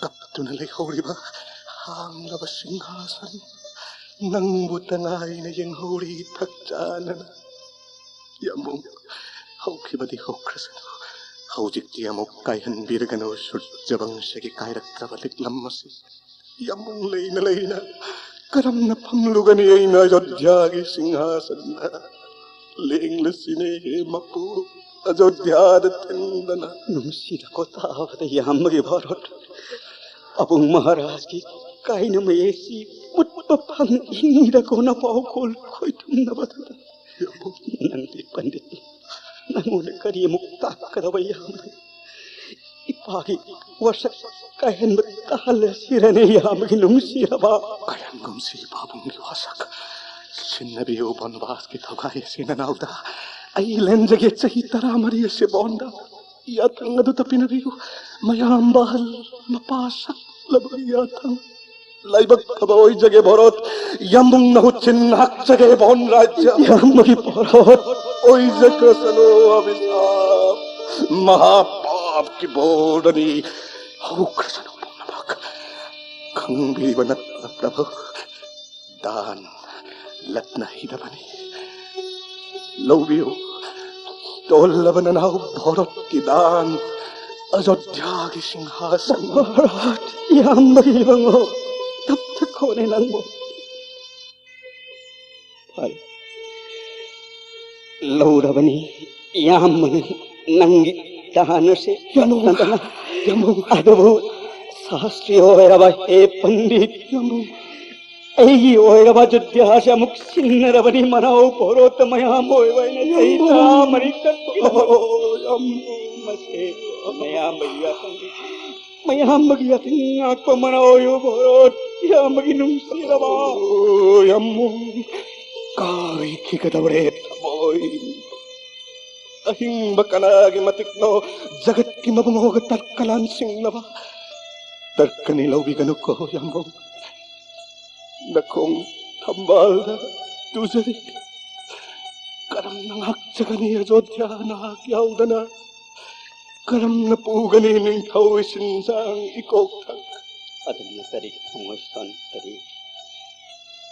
ꯀꯞꯇꯨꯅ ꯂꯩꯍꯧꯔꯤꯕ ꯍꯥꯡꯂꯕ ꯁꯤꯡꯍꯥꯁꯟ ꯅꯪꯕꯨ ꯇꯉꯥꯏꯅ ꯌꯦꯡꯍꯧꯔꯤ ꯊꯛꯆꯥꯅꯅ꯫ ꯌꯥꯝꯕꯨꯡ, ꯍꯧꯈꯤꯕꯗꯤ ꯍꯧꯈ꯭ꯔꯁꯅꯨ꯫ ꯍꯧꯖꯤꯛꯇꯤ ꯑꯃꯨꯛ ꯀꯥꯏꯍꯟꯕꯤꯔꯒꯅꯨ ꯁꯨꯔꯖꯕꯪꯁꯒꯤ ꯀꯥꯏꯔꯛꯇ꯭ꯔꯕ ꯂꯤꯛꯂꯝ ꯑꯁꯤ꯫ ꯌꯥꯝꯕꯨꯡ ꯂꯩꯅ ꯂꯩꯅ ꯀꯔꯝꯅ ꯐꯝꯂꯨꯒꯅꯤ ꯑꯩꯅ ꯑꯌꯣꯙ꯭ꯌꯥꯒꯤ ꯁꯤꯡꯍꯥꯁꯟꯗ? ꯂꯦꯡꯂꯁꯤꯅꯦ ꯍꯦ ꯃꯄꯨ, ꯑꯌꯣꯙ꯭ꯌꯥꯗ ꯊꯤꯟꯗꯅ꯫ ꯅꯨꯡꯁꯤꯔꯀꯣ ꯇꯥꯕꯗ ꯌꯥꯝꯕꯒꯤ ꯋꯥꯔꯣꯜ꯫ ꯑꯕꯨꯡ ꯃꯍꯥꯔꯥꯖꯀꯤ ꯀꯥꯏꯅ ꯃꯌꯦꯛꯁꯤ ꯎꯠꯄ ꯐꯪꯉꯤꯗꯀꯣ ꯅꯄꯥꯎꯈꯣꯜ ꯈꯣꯏꯊꯨꯝꯅꯕꯗꯨꯗ꯫ ꯅꯪꯗꯤ ꯄꯟꯗꯤꯠ, ꯅꯪꯉꯣꯟꯗ ꯀꯔꯤ ꯑꯃꯨꯛ ꯇꯥꯛꯀꯗꯕ ꯌꯥꯝꯕ? ꯏꯄꯥꯒꯤ ꯋꯥꯁꯛ ꯀꯥꯏꯍꯟꯕ ꯇꯥꯍꯜꯂꯁꯤꯔꯅꯦ ꯌꯥꯝꯕꯒꯤ ꯅꯨꯡꯁꯤꯔꯕ? ꯀꯥꯏꯍꯟꯒꯨꯝꯁꯤ ꯄꯥꯕꯨꯡꯒꯤ ꯋꯥꯁꯛ꯫ ꯁꯤꯟꯅꯕꯤꯌꯨ ꯕꯣꯟꯕꯥꯁꯀꯤ ꯊꯧꯒꯥꯏ ꯑꯁꯤ ꯅꯅꯥꯎꯗ꯫ ꯑꯩ ꯂꯦꯟꯖꯒꯦ ꯆꯍꯤ ꯇꯔꯥꯃꯔꯤ ꯑꯁꯤ ꯕꯣꯟꯗ꯫ ꯌꯥꯊꯪ ꯑꯗꯨ ꯇꯞꯄꯤꯅꯕꯤꯌꯨ꯫ ꯃꯌꯥꯝꯕ ꯑꯍꯜ ꯃꯄꯥ ꯁꯛꯂꯕ ꯌꯥꯊꯪ꯫ ꯂꯥꯏꯕꯛ ꯐꯕ ꯑꯣꯏꯖꯒꯦ ꯚꯣꯔꯣꯠ꯫ ꯌꯥꯝꯕꯨꯡ ꯅꯍꯨꯠ ꯆꯤꯟ ꯉꯥꯛꯆꯒꯦ ꯚꯣꯟ ꯔꯥꯖ꯭ꯌ꯫ ꯌꯥꯝꯕꯒꯤ ꯚꯣꯔꯣꯠ꯫ ꯑꯣꯏꯖꯈ꯭ꯔꯁꯅꯨ ꯑꯚꯤꯁꯥꯞ꯫ ꯃꯍꯥꯄꯥꯞꯀꯤ ꯕꯣꯔꯗꯅꯤ꯫ ꯍꯧꯈ꯭ꯔꯁꯅꯨ ꯄꯨꯝꯅꯃꯛ꯫ ꯈꯪꯕꯤꯔꯤꯕ ꯅꯠꯇ꯭ꯔ ꯄ꯭ꯔꯚꯨ? ꯗꯥꯟ ꯂꯠꯅ ꯍꯩꯗꯕꯅꯤ꯫ ꯂꯧꯕꯤꯌꯨ꯫ ꯇꯣꯜꯂꯕ ꯅꯅꯥꯎ ꯚꯣꯔꯣꯠꯀꯤ ꯗꯥꯟ, ꯑꯌꯣꯙ꯭ꯌꯥꯒꯤ ꯁꯤꯡꯍꯥꯁꯟ꯫ ꯚꯣꯔꯣꯠ, ꯏꯌꯥꯝꯕꯒꯤ ꯏꯕꯨꯡꯉꯣ, ꯇꯞꯊꯈꯣꯅꯦ ꯅꯪꯕꯨ꯫ ꯐꯔꯦ, ꯂꯧꯔꯕꯅꯤ ꯏꯌꯥꯝꯕꯅ ꯅꯪꯒꯤ ꯗꯥꯟ ꯑꯁꯦ꯫ ꯌꯥꯝꯕꯨꯡ, ꯅꯠꯇꯅ ꯌꯥꯝꯕꯨꯡ꯫ ꯑꯗꯨꯕꯨ ꯁꯥꯁꯇ꯭ꯔꯤ ꯑꯣꯏꯔꯕ ꯍꯦ ꯄꯟꯗꯤꯠ, ꯌꯥꯝꯕꯨꯡ꯫ ꯑꯩꯒꯤ ꯑꯣꯏꯔꯕ ꯑꯌꯣꯙ꯭ꯌꯥꯁꯦ ꯑꯃꯨꯛ ꯁꯤꯟꯅꯔꯕꯅꯤ ꯃꯅꯥꯎ ꯚꯣꯔꯣꯠꯇ ꯃꯌꯥꯝ ꯑꯣꯏꯕ ꯑꯩꯅ ꯆꯍꯤ ꯌꯥꯝꯕꯨꯡ꯫ ꯇꯔꯥꯃꯔꯤ ꯆꯠꯀꯗꯕ꯫ ꯑꯣ, ꯌꯥꯝꯕꯨꯡ꯫ ꯃꯁꯦ ꯃꯌꯥꯝꯕꯒꯤ ꯌꯥꯊꯪ, ꯃꯌꯥꯝꯕꯒꯤ ꯌꯥꯊꯪ ꯉꯥꯛꯄ ꯃꯅꯥꯎ ꯑꯣꯏꯌꯨ ꯚꯣꯔꯣꯠ꯫ ꯏꯌꯥꯝꯕꯒꯤ ꯅꯨꯡꯁꯤꯔꯕ꯫ ꯑꯣ, ꯌꯥꯝꯕꯨꯡ꯫ ꯀꯥꯏꯈꯤꯒꯗꯧꯔꯦ ꯊꯃꯣꯏ꯫ ꯑꯍꯤꯡꯕ ꯀꯅꯥꯒꯤ ꯃꯇꯤꯛꯅꯣ ꯖꯒꯠꯀꯤ ꯃꯕꯨꯡꯉꯣꯒ ꯇꯔꯀ ꯂꯥꯟꯁꯤꯡꯅꯕ? ꯇꯔꯀꯅꯤ ꯂꯧꯕꯤꯒꯅꯨꯀꯣ ꯌꯥꯝꯕꯨꯡ꯫ ꯅꯈꯣꯡ ꯊꯝꯕꯥꯜꯗ ꯇꯨꯖꯔꯤ꯫ ꯀꯔꯝꯅ ꯉꯥꯛꯆꯒꯅꯤ ꯑꯌꯣꯙ꯭ꯌꯥ ꯅꯍꯥꯛ ꯌꯥꯎꯗꯅ? ꯀꯔꯝꯅ ꯄꯨꯒꯅꯤ ꯅꯤꯡꯊꯧ ꯏꯁꯤꯡꯁꯥꯡ ꯏꯀꯣꯛꯊꯛ? ꯑꯗꯨꯝꯅ ꯀꯔꯤ ꯊꯃꯣꯏ ꯁꯣꯟꯊꯔꯤ?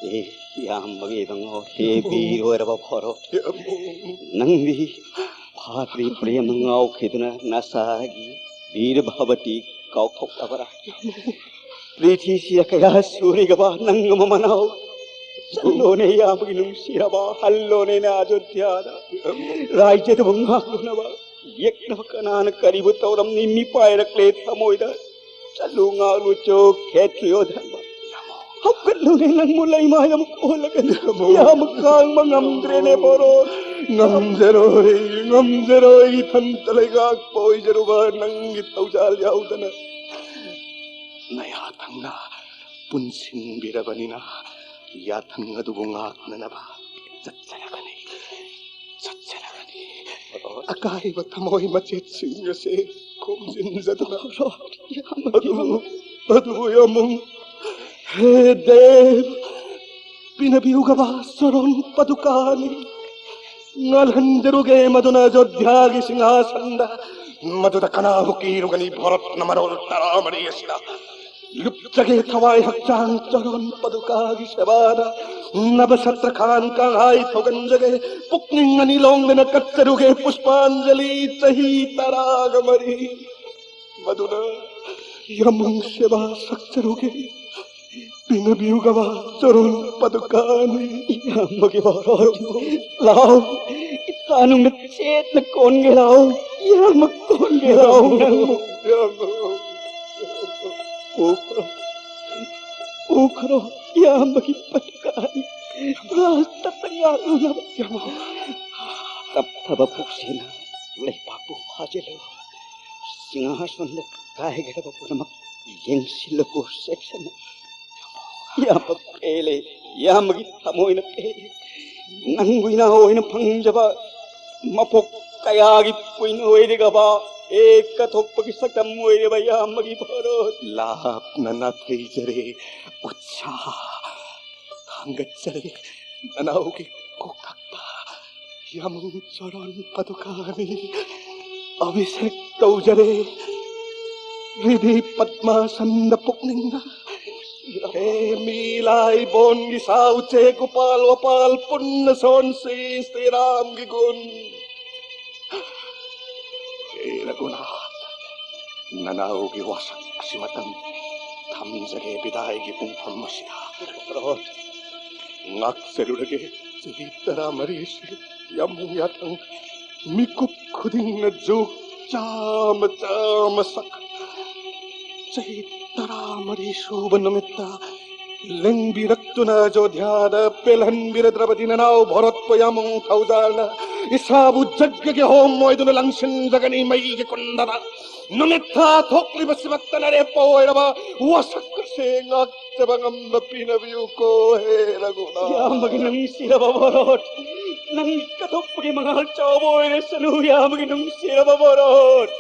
ꯑꯦ, ꯏꯌꯥꯝꯕꯒꯤ ꯏꯕꯨꯡꯉꯣ, ꯍꯦ ꯕꯤꯔ ꯑꯣꯏꯔꯕ ꯚꯣꯔꯣꯠ, ꯅꯪꯗꯤ ꯐꯥꯇ꯭ꯔꯤ ꯄ꯭ꯔꯦꯝꯅ ꯉꯥꯎꯈꯤꯗꯨꯅ ꯅꯁꯥꯒꯤ ꯕꯤꯔ ꯚꯥꯕꯇꯤ ꯀꯥꯎꯊꯣꯛꯂꯕ꯭ꯔꯥ? ꯄ꯭ꯔꯤꯊꯤꯁꯤꯗ ꯀꯌꯥ ꯁꯨꯔꯤꯒꯕ ꯅꯪ ꯑꯃ ꯃꯅꯥꯎ? ꯆꯠꯂꯣꯅꯦ ꯏꯌꯥꯝꯕꯒꯤ ꯅꯨꯡꯁꯤꯔꯕ, ꯍꯜꯂꯣꯅꯦ ꯅ ꯑꯌꯣꯙ꯭ꯌꯥꯗ꯫ ꯔꯥꯏꯖ꯭ꯌꯗꯨꯕꯨ ꯉꯥꯛꯂꯨꯅꯕ ꯌꯦꯛꯅꯕ ꯀꯅꯥꯅ ꯀꯔꯤꯕꯨ ꯇꯧꯔꯝꯅꯤ? ꯃꯤꯄꯥꯏꯔꯛꯂꯦ ꯊꯃꯣꯏꯗ꯫ ꯆꯠꯂꯨ ꯉꯥꯛꯂꯨ ꯆꯣ ꯈꯦꯇ꯭ꯔꯤꯌꯣ ꯙꯔꯃ꯫ ꯍꯧꯒꯠꯂꯨꯅꯦ ꯅꯪꯕꯨ ꯂꯩꯃꯥꯏꯗ ꯑꯃꯨꯛ ꯑꯣꯜꯂꯒꯅꯤ꯫ ꯌꯥꯝ ꯈꯥꯡꯕ ꯉꯝꯗ꯭ꯔꯦꯅꯦ ꯚꯣꯔꯣꯠ꯫ ꯉꯝꯖꯔꯣꯏ, ꯉꯝꯖꯔꯣꯏ, ꯏꯊꯟꯇ ꯂꯩꯉꯥꯛꯄ ꯑꯣꯏꯖꯔꯨꯕ ꯅꯪꯒꯤ ꯊꯧꯖꯥꯜ ꯌꯥꯎꯗꯅ꯫ ꯅꯌꯥꯊꯪꯅ ꯄꯨꯟꯁꯤꯟꯕꯤꯔꯕꯅꯤꯅ ꯌꯥꯊꯪ ꯑꯗꯨꯕꯨ ꯉꯥꯛꯅꯅꯕ ꯆꯠꯆꯔꯒꯅꯤ, ꯆꯠꯆꯔꯒꯅꯤ꯫ ꯑꯀꯥꯏꯕ ꯊꯃꯣꯏ ꯃꯆꯦꯠꯁꯤꯡ ꯑꯁꯦ ꯈꯣꯝꯖꯤꯟꯖꯗꯨꯅ꯫ ꯑꯗꯨꯕꯨ, ꯑꯗꯨꯕꯨ ꯌꯥꯝꯕꯨꯡ, ꯍꯦ ꯗꯦꯕ, ꯄꯤꯅꯕꯤꯌꯨꯒꯕ ꯁꯣꯔꯣꯟ ꯄꯗꯨꯀꯥꯅꯤ꯫ ꯉꯥꯜꯍꯟꯖꯔꯨꯒꯦ ꯃꯗꯨꯅ ꯑꯌꯣꯙ꯭ꯌꯥꯒꯤ ꯁꯤꯡꯍꯥꯁꯟꯗ꯫ ꯃꯗꯨꯗ ꯀꯅꯥꯕꯨ ꯀꯤꯔꯨꯒꯅꯤ ꯚꯥꯔꯠꯅ ꯃꯔꯣꯜ ꯇꯔꯥꯃꯔꯤ ꯑꯁꯤꯗ? ꯂꯨꯞꯆꯒꯦ ꯊꯋꯥꯏ ꯍꯛꯆꯥꯡ ꯆꯔꯣꯟ ꯄꯗꯨꯀꯥꯒꯤ ꯁꯦꯕꯥꯗ꯫ ꯅꯕ ꯁꯇ꯭ꯔꯈꯥꯟ ꯀꯥꯡꯍꯥꯏ ꯊꯧꯒꯟꯖꯒꯦ꯫ ꯄꯨꯛꯅꯤꯡ ꯑꯅꯤ ꯂꯣꯡꯗꯅ ꯀꯠꯆꯔꯨꯒꯦ ꯄꯨꯁꯄꯥꯟꯖꯂꯤ ꯆꯍꯤ ꯇꯔꯥꯒ ꯃꯔꯤ꯫ ꯃꯗꯨꯅ ꯌꯥꯝꯕꯨꯡ ꯁꯦꯕꯥ ꯁꯛꯆꯔꯨꯒꯦ꯫ ꯄꯤꯅꯕꯤꯌꯨꯒꯕ ꯆꯔꯣꯟ ꯄꯗꯨꯀꯥꯅꯤ꯫ ꯏꯌꯥꯝꯕꯒꯤ ꯋꯥꯔꯣꯜ ꯂꯥꯎ꯫ ꯏꯆꯥ ꯅꯨꯡꯅ ꯆꯦꯠꯅ ꯀꯣꯟꯒꯦ ꯂꯥꯎ꯫ ꯏꯌꯥꯝꯕ ꯀꯣꯟꯒꯦ ꯂꯥꯎ ꯅꯪꯕꯨ꯫ ꯏꯌꯥꯝꯕ꯫ ꯎꯈ꯭ꯔꯣ꯫ ꯎꯈ꯭ꯔꯣ꯫ ꯏꯌꯥꯝꯕꯒꯤ ꯄꯗꯨꯀꯥꯅꯤ꯫ ꯔꯥꯖꯇꯞꯇ ꯉꯥꯛꯂꯨꯅꯕ꯫ ꯏꯌꯥꯝꯕ꯫ ꯇꯞꯊꯕ ꯄꯨꯛꯁꯤꯅ ꯂꯩꯕꯥꯛꯄꯨ ꯐꯥꯖꯤꯜꯂꯨ꯫ ꯁꯤꯡꯍꯥꯁꯟꯗ ꯀꯥꯏꯒꯗꯕ ꯄꯨꯝꯅꯃꯛ ꯌꯦꯡꯁꯤꯜꯂꯨꯀꯣ ꯆꯦꯛꯁꯤꯟꯅ꯫ ꯏꯌꯥꯝꯕ ꯄꯦꯜꯂꯦ, ꯏꯌꯥꯝꯕꯒꯤ ꯊꯃꯣꯏꯅ ꯄꯦꯜꯂꯦ꯫ ꯅꯪꯕꯨ ꯏꯅꯥꯎ ꯑꯣꯏꯅ ꯐꯪꯖꯕ ꯃꯄꯣꯛ ꯀꯌꯥꯒꯤ ꯄꯨꯏꯅ ꯑꯣꯏꯔꯒꯕ ꯍꯦꯛ ꯀꯠꯊꯣꯛꯄꯒꯤ ꯁꯛꯇꯝ ꯑꯣꯏꯔꯕ ꯏꯌꯥꯝꯕꯒꯤ ꯚꯥꯔꯣꯠ꯫ ꯂꯥꯞꯅ ꯅꯥꯊꯩꯖꯔꯦ ꯎꯠꯁꯥ꯫ ꯊꯥꯡꯒꯠꯆꯔꯦ ꯅꯅꯥꯎꯒꯤ ꯀꯣꯛꯊꯛꯇ ꯌꯥꯝꯕꯨꯡ ꯆꯔꯣꯟ ꯄꯗꯨꯀꯥꯅꯤ꯫ ꯑꯚꯤꯁꯦꯛ ꯇꯧꯖꯔꯦ ꯔꯤꯙꯤ ꯄꯗꯃꯥꯁꯟꯗ ꯄꯨꯛꯅꯤꯡꯗ꯫ ꯍꯦ ꯃꯤ ꯂꯥꯏ ꯕꯣꯟꯒꯤ ꯁꯥ ꯎꯆꯦꯛ ꯎꯄꯥꯜ ꯋꯥꯄꯥꯜ ꯄꯨꯟꯅ ꯁꯣꯟꯁꯤ ꯁ꯭ꯔꯤꯔꯥꯝꯒꯤ ꯒꯨꯟ꯫ ꯍꯦ ꯔꯘꯨꯅꯥꯊ, ꯅꯅꯥꯎꯒꯤ ꯋꯥꯁꯛ ꯑꯁꯤꯃꯇꯪ ꯊꯝꯖꯒꯦ ꯕꯤꯗꯥꯏꯒꯤ ꯄꯨꯡꯐꯝ ꯑꯁꯤꯗ꯫ ꯉꯥꯛꯆꯔꯨꯔꯒꯦ ꯆꯍꯤ ꯇꯔꯥꯃꯔꯤꯁꯤ ꯌꯥꯝꯕꯨꯡ ꯌꯥꯊꯪ꯫ ꯃꯤꯀꯨꯞ ꯈꯨꯗꯤꯡꯅ ꯖꯨꯛ ꯆꯥꯝꯃ ꯆꯥꯝꯃ ꯁꯛ꯫ ꯆꯍꯤ ꯇꯔꯥꯃꯔꯤ ꯁꯨꯕ ꯅꯨꯃꯤꯠꯇ ꯂꯦꯡꯕꯤꯔꯛꯇꯨꯅ ꯑꯌꯣꯙ꯭ꯌꯥꯗ ꯄꯦꯜꯍꯟꯕꯤꯔꯗ꯭ꯔꯕꯗꯤ ꯅꯅꯥꯎ ꯚꯥꯔꯠꯄꯨ ꯌꯥꯝꯕꯨꯡ ꯊꯧꯖꯥꯜꯅ ꯏꯁꯥꯕꯨ ꯖꯒꯒꯤ ꯍꯣꯝ ꯑꯣꯏꯗꯨꯅ ꯂꯪꯁꯤꯟꯖꯒꯅꯤ ꯃꯩꯒꯤ ꯀꯨꯟꯗꯗ꯫ ꯅꯨꯃꯤꯠ ꯊꯥ ꯊꯣꯛꯂꯤꯕꯁꯤꯃꯛꯇ ꯂꯦꯞꯄ ꯑꯣꯏꯔꯕ ꯋꯥꯁꯛ ꯑꯁꯦ ꯉꯥꯛꯆꯕ ꯉꯝꯕ ꯄꯤꯅꯕꯤꯌꯨꯀꯣ ꯍꯦ ꯔꯘꯨꯅꯥꯊ꯫ ꯏꯌꯥꯝꯕꯒꯤ ꯅꯨꯡꯁꯤꯔꯕ ꯚꯥꯔꯠ, ꯅꯪ ꯀꯠꯊꯣꯛꯄꯒꯤ ꯃꯉꯥꯜ ꯆꯥꯎꯕ ꯑꯣꯏꯔꯁꯅꯨ, ꯏꯌꯥꯝꯕꯒꯤ ꯅꯨꯡꯁꯤꯔꯕ ꯚꯥꯔꯠ꯫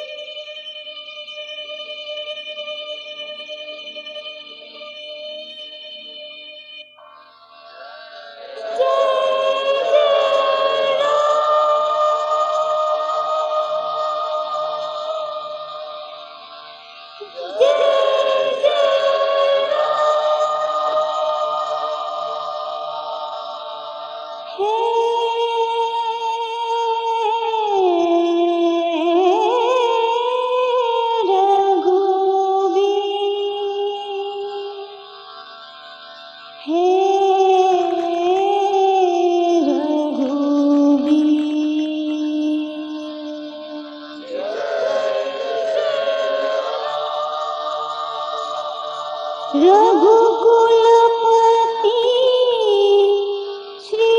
रघुकुलपति श्री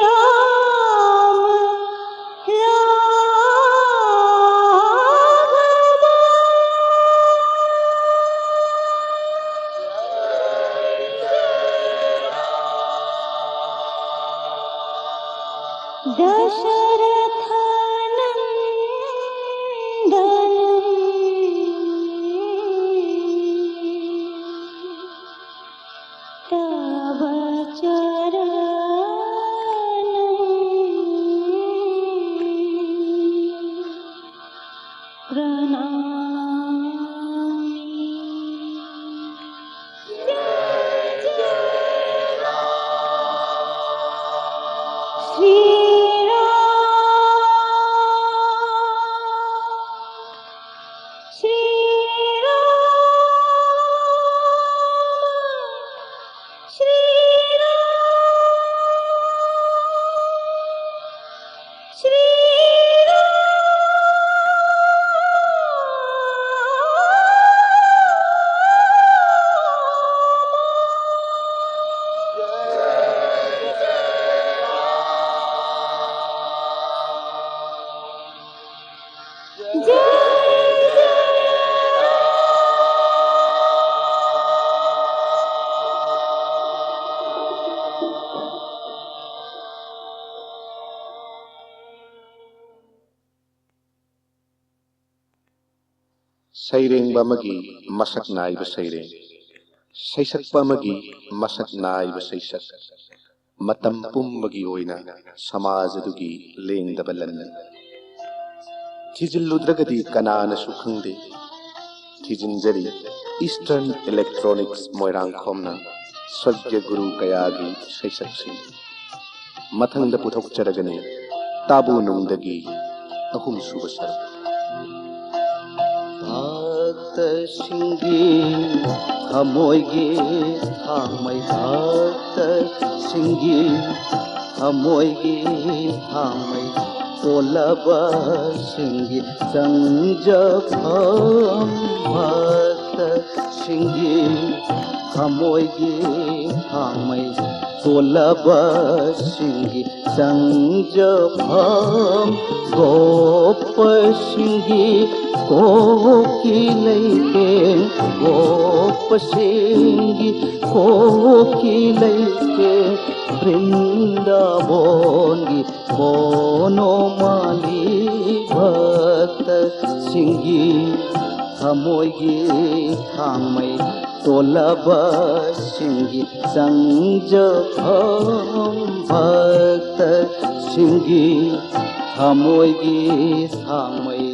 राम राघव। दशरथ नंदन तव चरण प्रणामि। जय जय राम। श्री राम, श्री राम, श्री राम, श्री राम। ꯁꯩꯔꯦꯡꯕ ꯑꯃꯒꯤ ꯃꯁꯛ ꯅꯥꯏꯕ ꯁꯩꯔꯦꯡ, ꯁꯩꯁꯛꯄ ꯑꯃꯒꯤ ꯃꯁꯛ ꯅꯥꯏꯕ ꯁꯩꯁꯛ, ꯃꯇꯝ ꯄꯨꯝꯕꯒꯤ ꯑꯣꯏꯅ ꯁꯃꯥꯖ ꯑꯗꯨꯒꯤ ꯂꯦꯡꯗꯕ ꯂꯟꯅꯤ꯫ ꯊꯤꯖꯤꯜꯂꯨꯗ꯭ꯔꯒꯗꯤ ꯀꯅꯥꯅꯁꯨ ꯈꯪꯗꯦ꯫ ꯊꯤꯖꯤꯟꯖꯔꯤ Eastern Electronics ꯃꯣꯏꯔꯥꯡꯈꯣꯝꯅ ꯁ꯭ꯋꯔꯒ꯭ꯌ ꯒꯨꯔꯨ ꯀꯌꯥꯒꯤ ꯁꯩꯁꯛꯁꯤꯡ꯫ ꯃꯊꯪꯗ ꯄꯨꯊꯣꯛꯆꯔꯒꯅꯤ ꯇꯥꯕꯨ ꯅꯨꯡꯗꯒꯤ ꯑꯍꯨꯝꯁꯨꯕ ꯁꯔꯨꯛ꯫ ꯚꯛꯇꯁꯤꯡꯒꯤ ꯊꯃꯣꯏꯒꯤ ꯊꯥꯡꯃꯩ, ꯚꯛꯇꯁꯤꯡꯒꯤ ꯊꯃꯣꯏꯒꯤ ꯊꯥꯡꯃꯩ, ꯀꯣꯜꯂꯕꯁꯤꯡꯒꯤ ꯆꯪꯖꯐꯝ ꯚꯛꯇ ꯁꯤꯡꯒꯤ ꯊꯃꯣꯏꯒꯤ ꯊꯥꯡꯃꯩ ꯇꯣꯜꯂꯕꯁꯤꯡꯒꯤ ꯆꯪꯖꯐꯝ, ꯒꯣꯞꯄꯁꯤꯡꯒꯤ ꯀꯣꯛꯀꯤ ꯂꯩꯇꯦꯡ, ꯒꯣꯞꯄꯁꯤꯡꯒꯤ ꯀꯣꯛꯀꯤ ꯂꯩꯇꯦꯡ, ꯕ꯭ꯔꯤꯟꯗꯥꯕꯣꯟꯒꯤ ꯃꯣꯅꯣꯃꯥꯂꯤ ꯚꯛꯇꯁꯤꯡꯒꯤ ꯊꯃꯣꯏꯒꯤ ꯊꯥꯡꯃꯩ ꯇꯣꯜꯂꯕꯁꯤꯡꯒꯤ ꯆꯪꯖꯐꯝ, ꯚꯛꯇꯁꯤꯡꯒꯤ ꯊꯃꯣꯏꯒꯤ ꯊꯥꯡꯃꯩ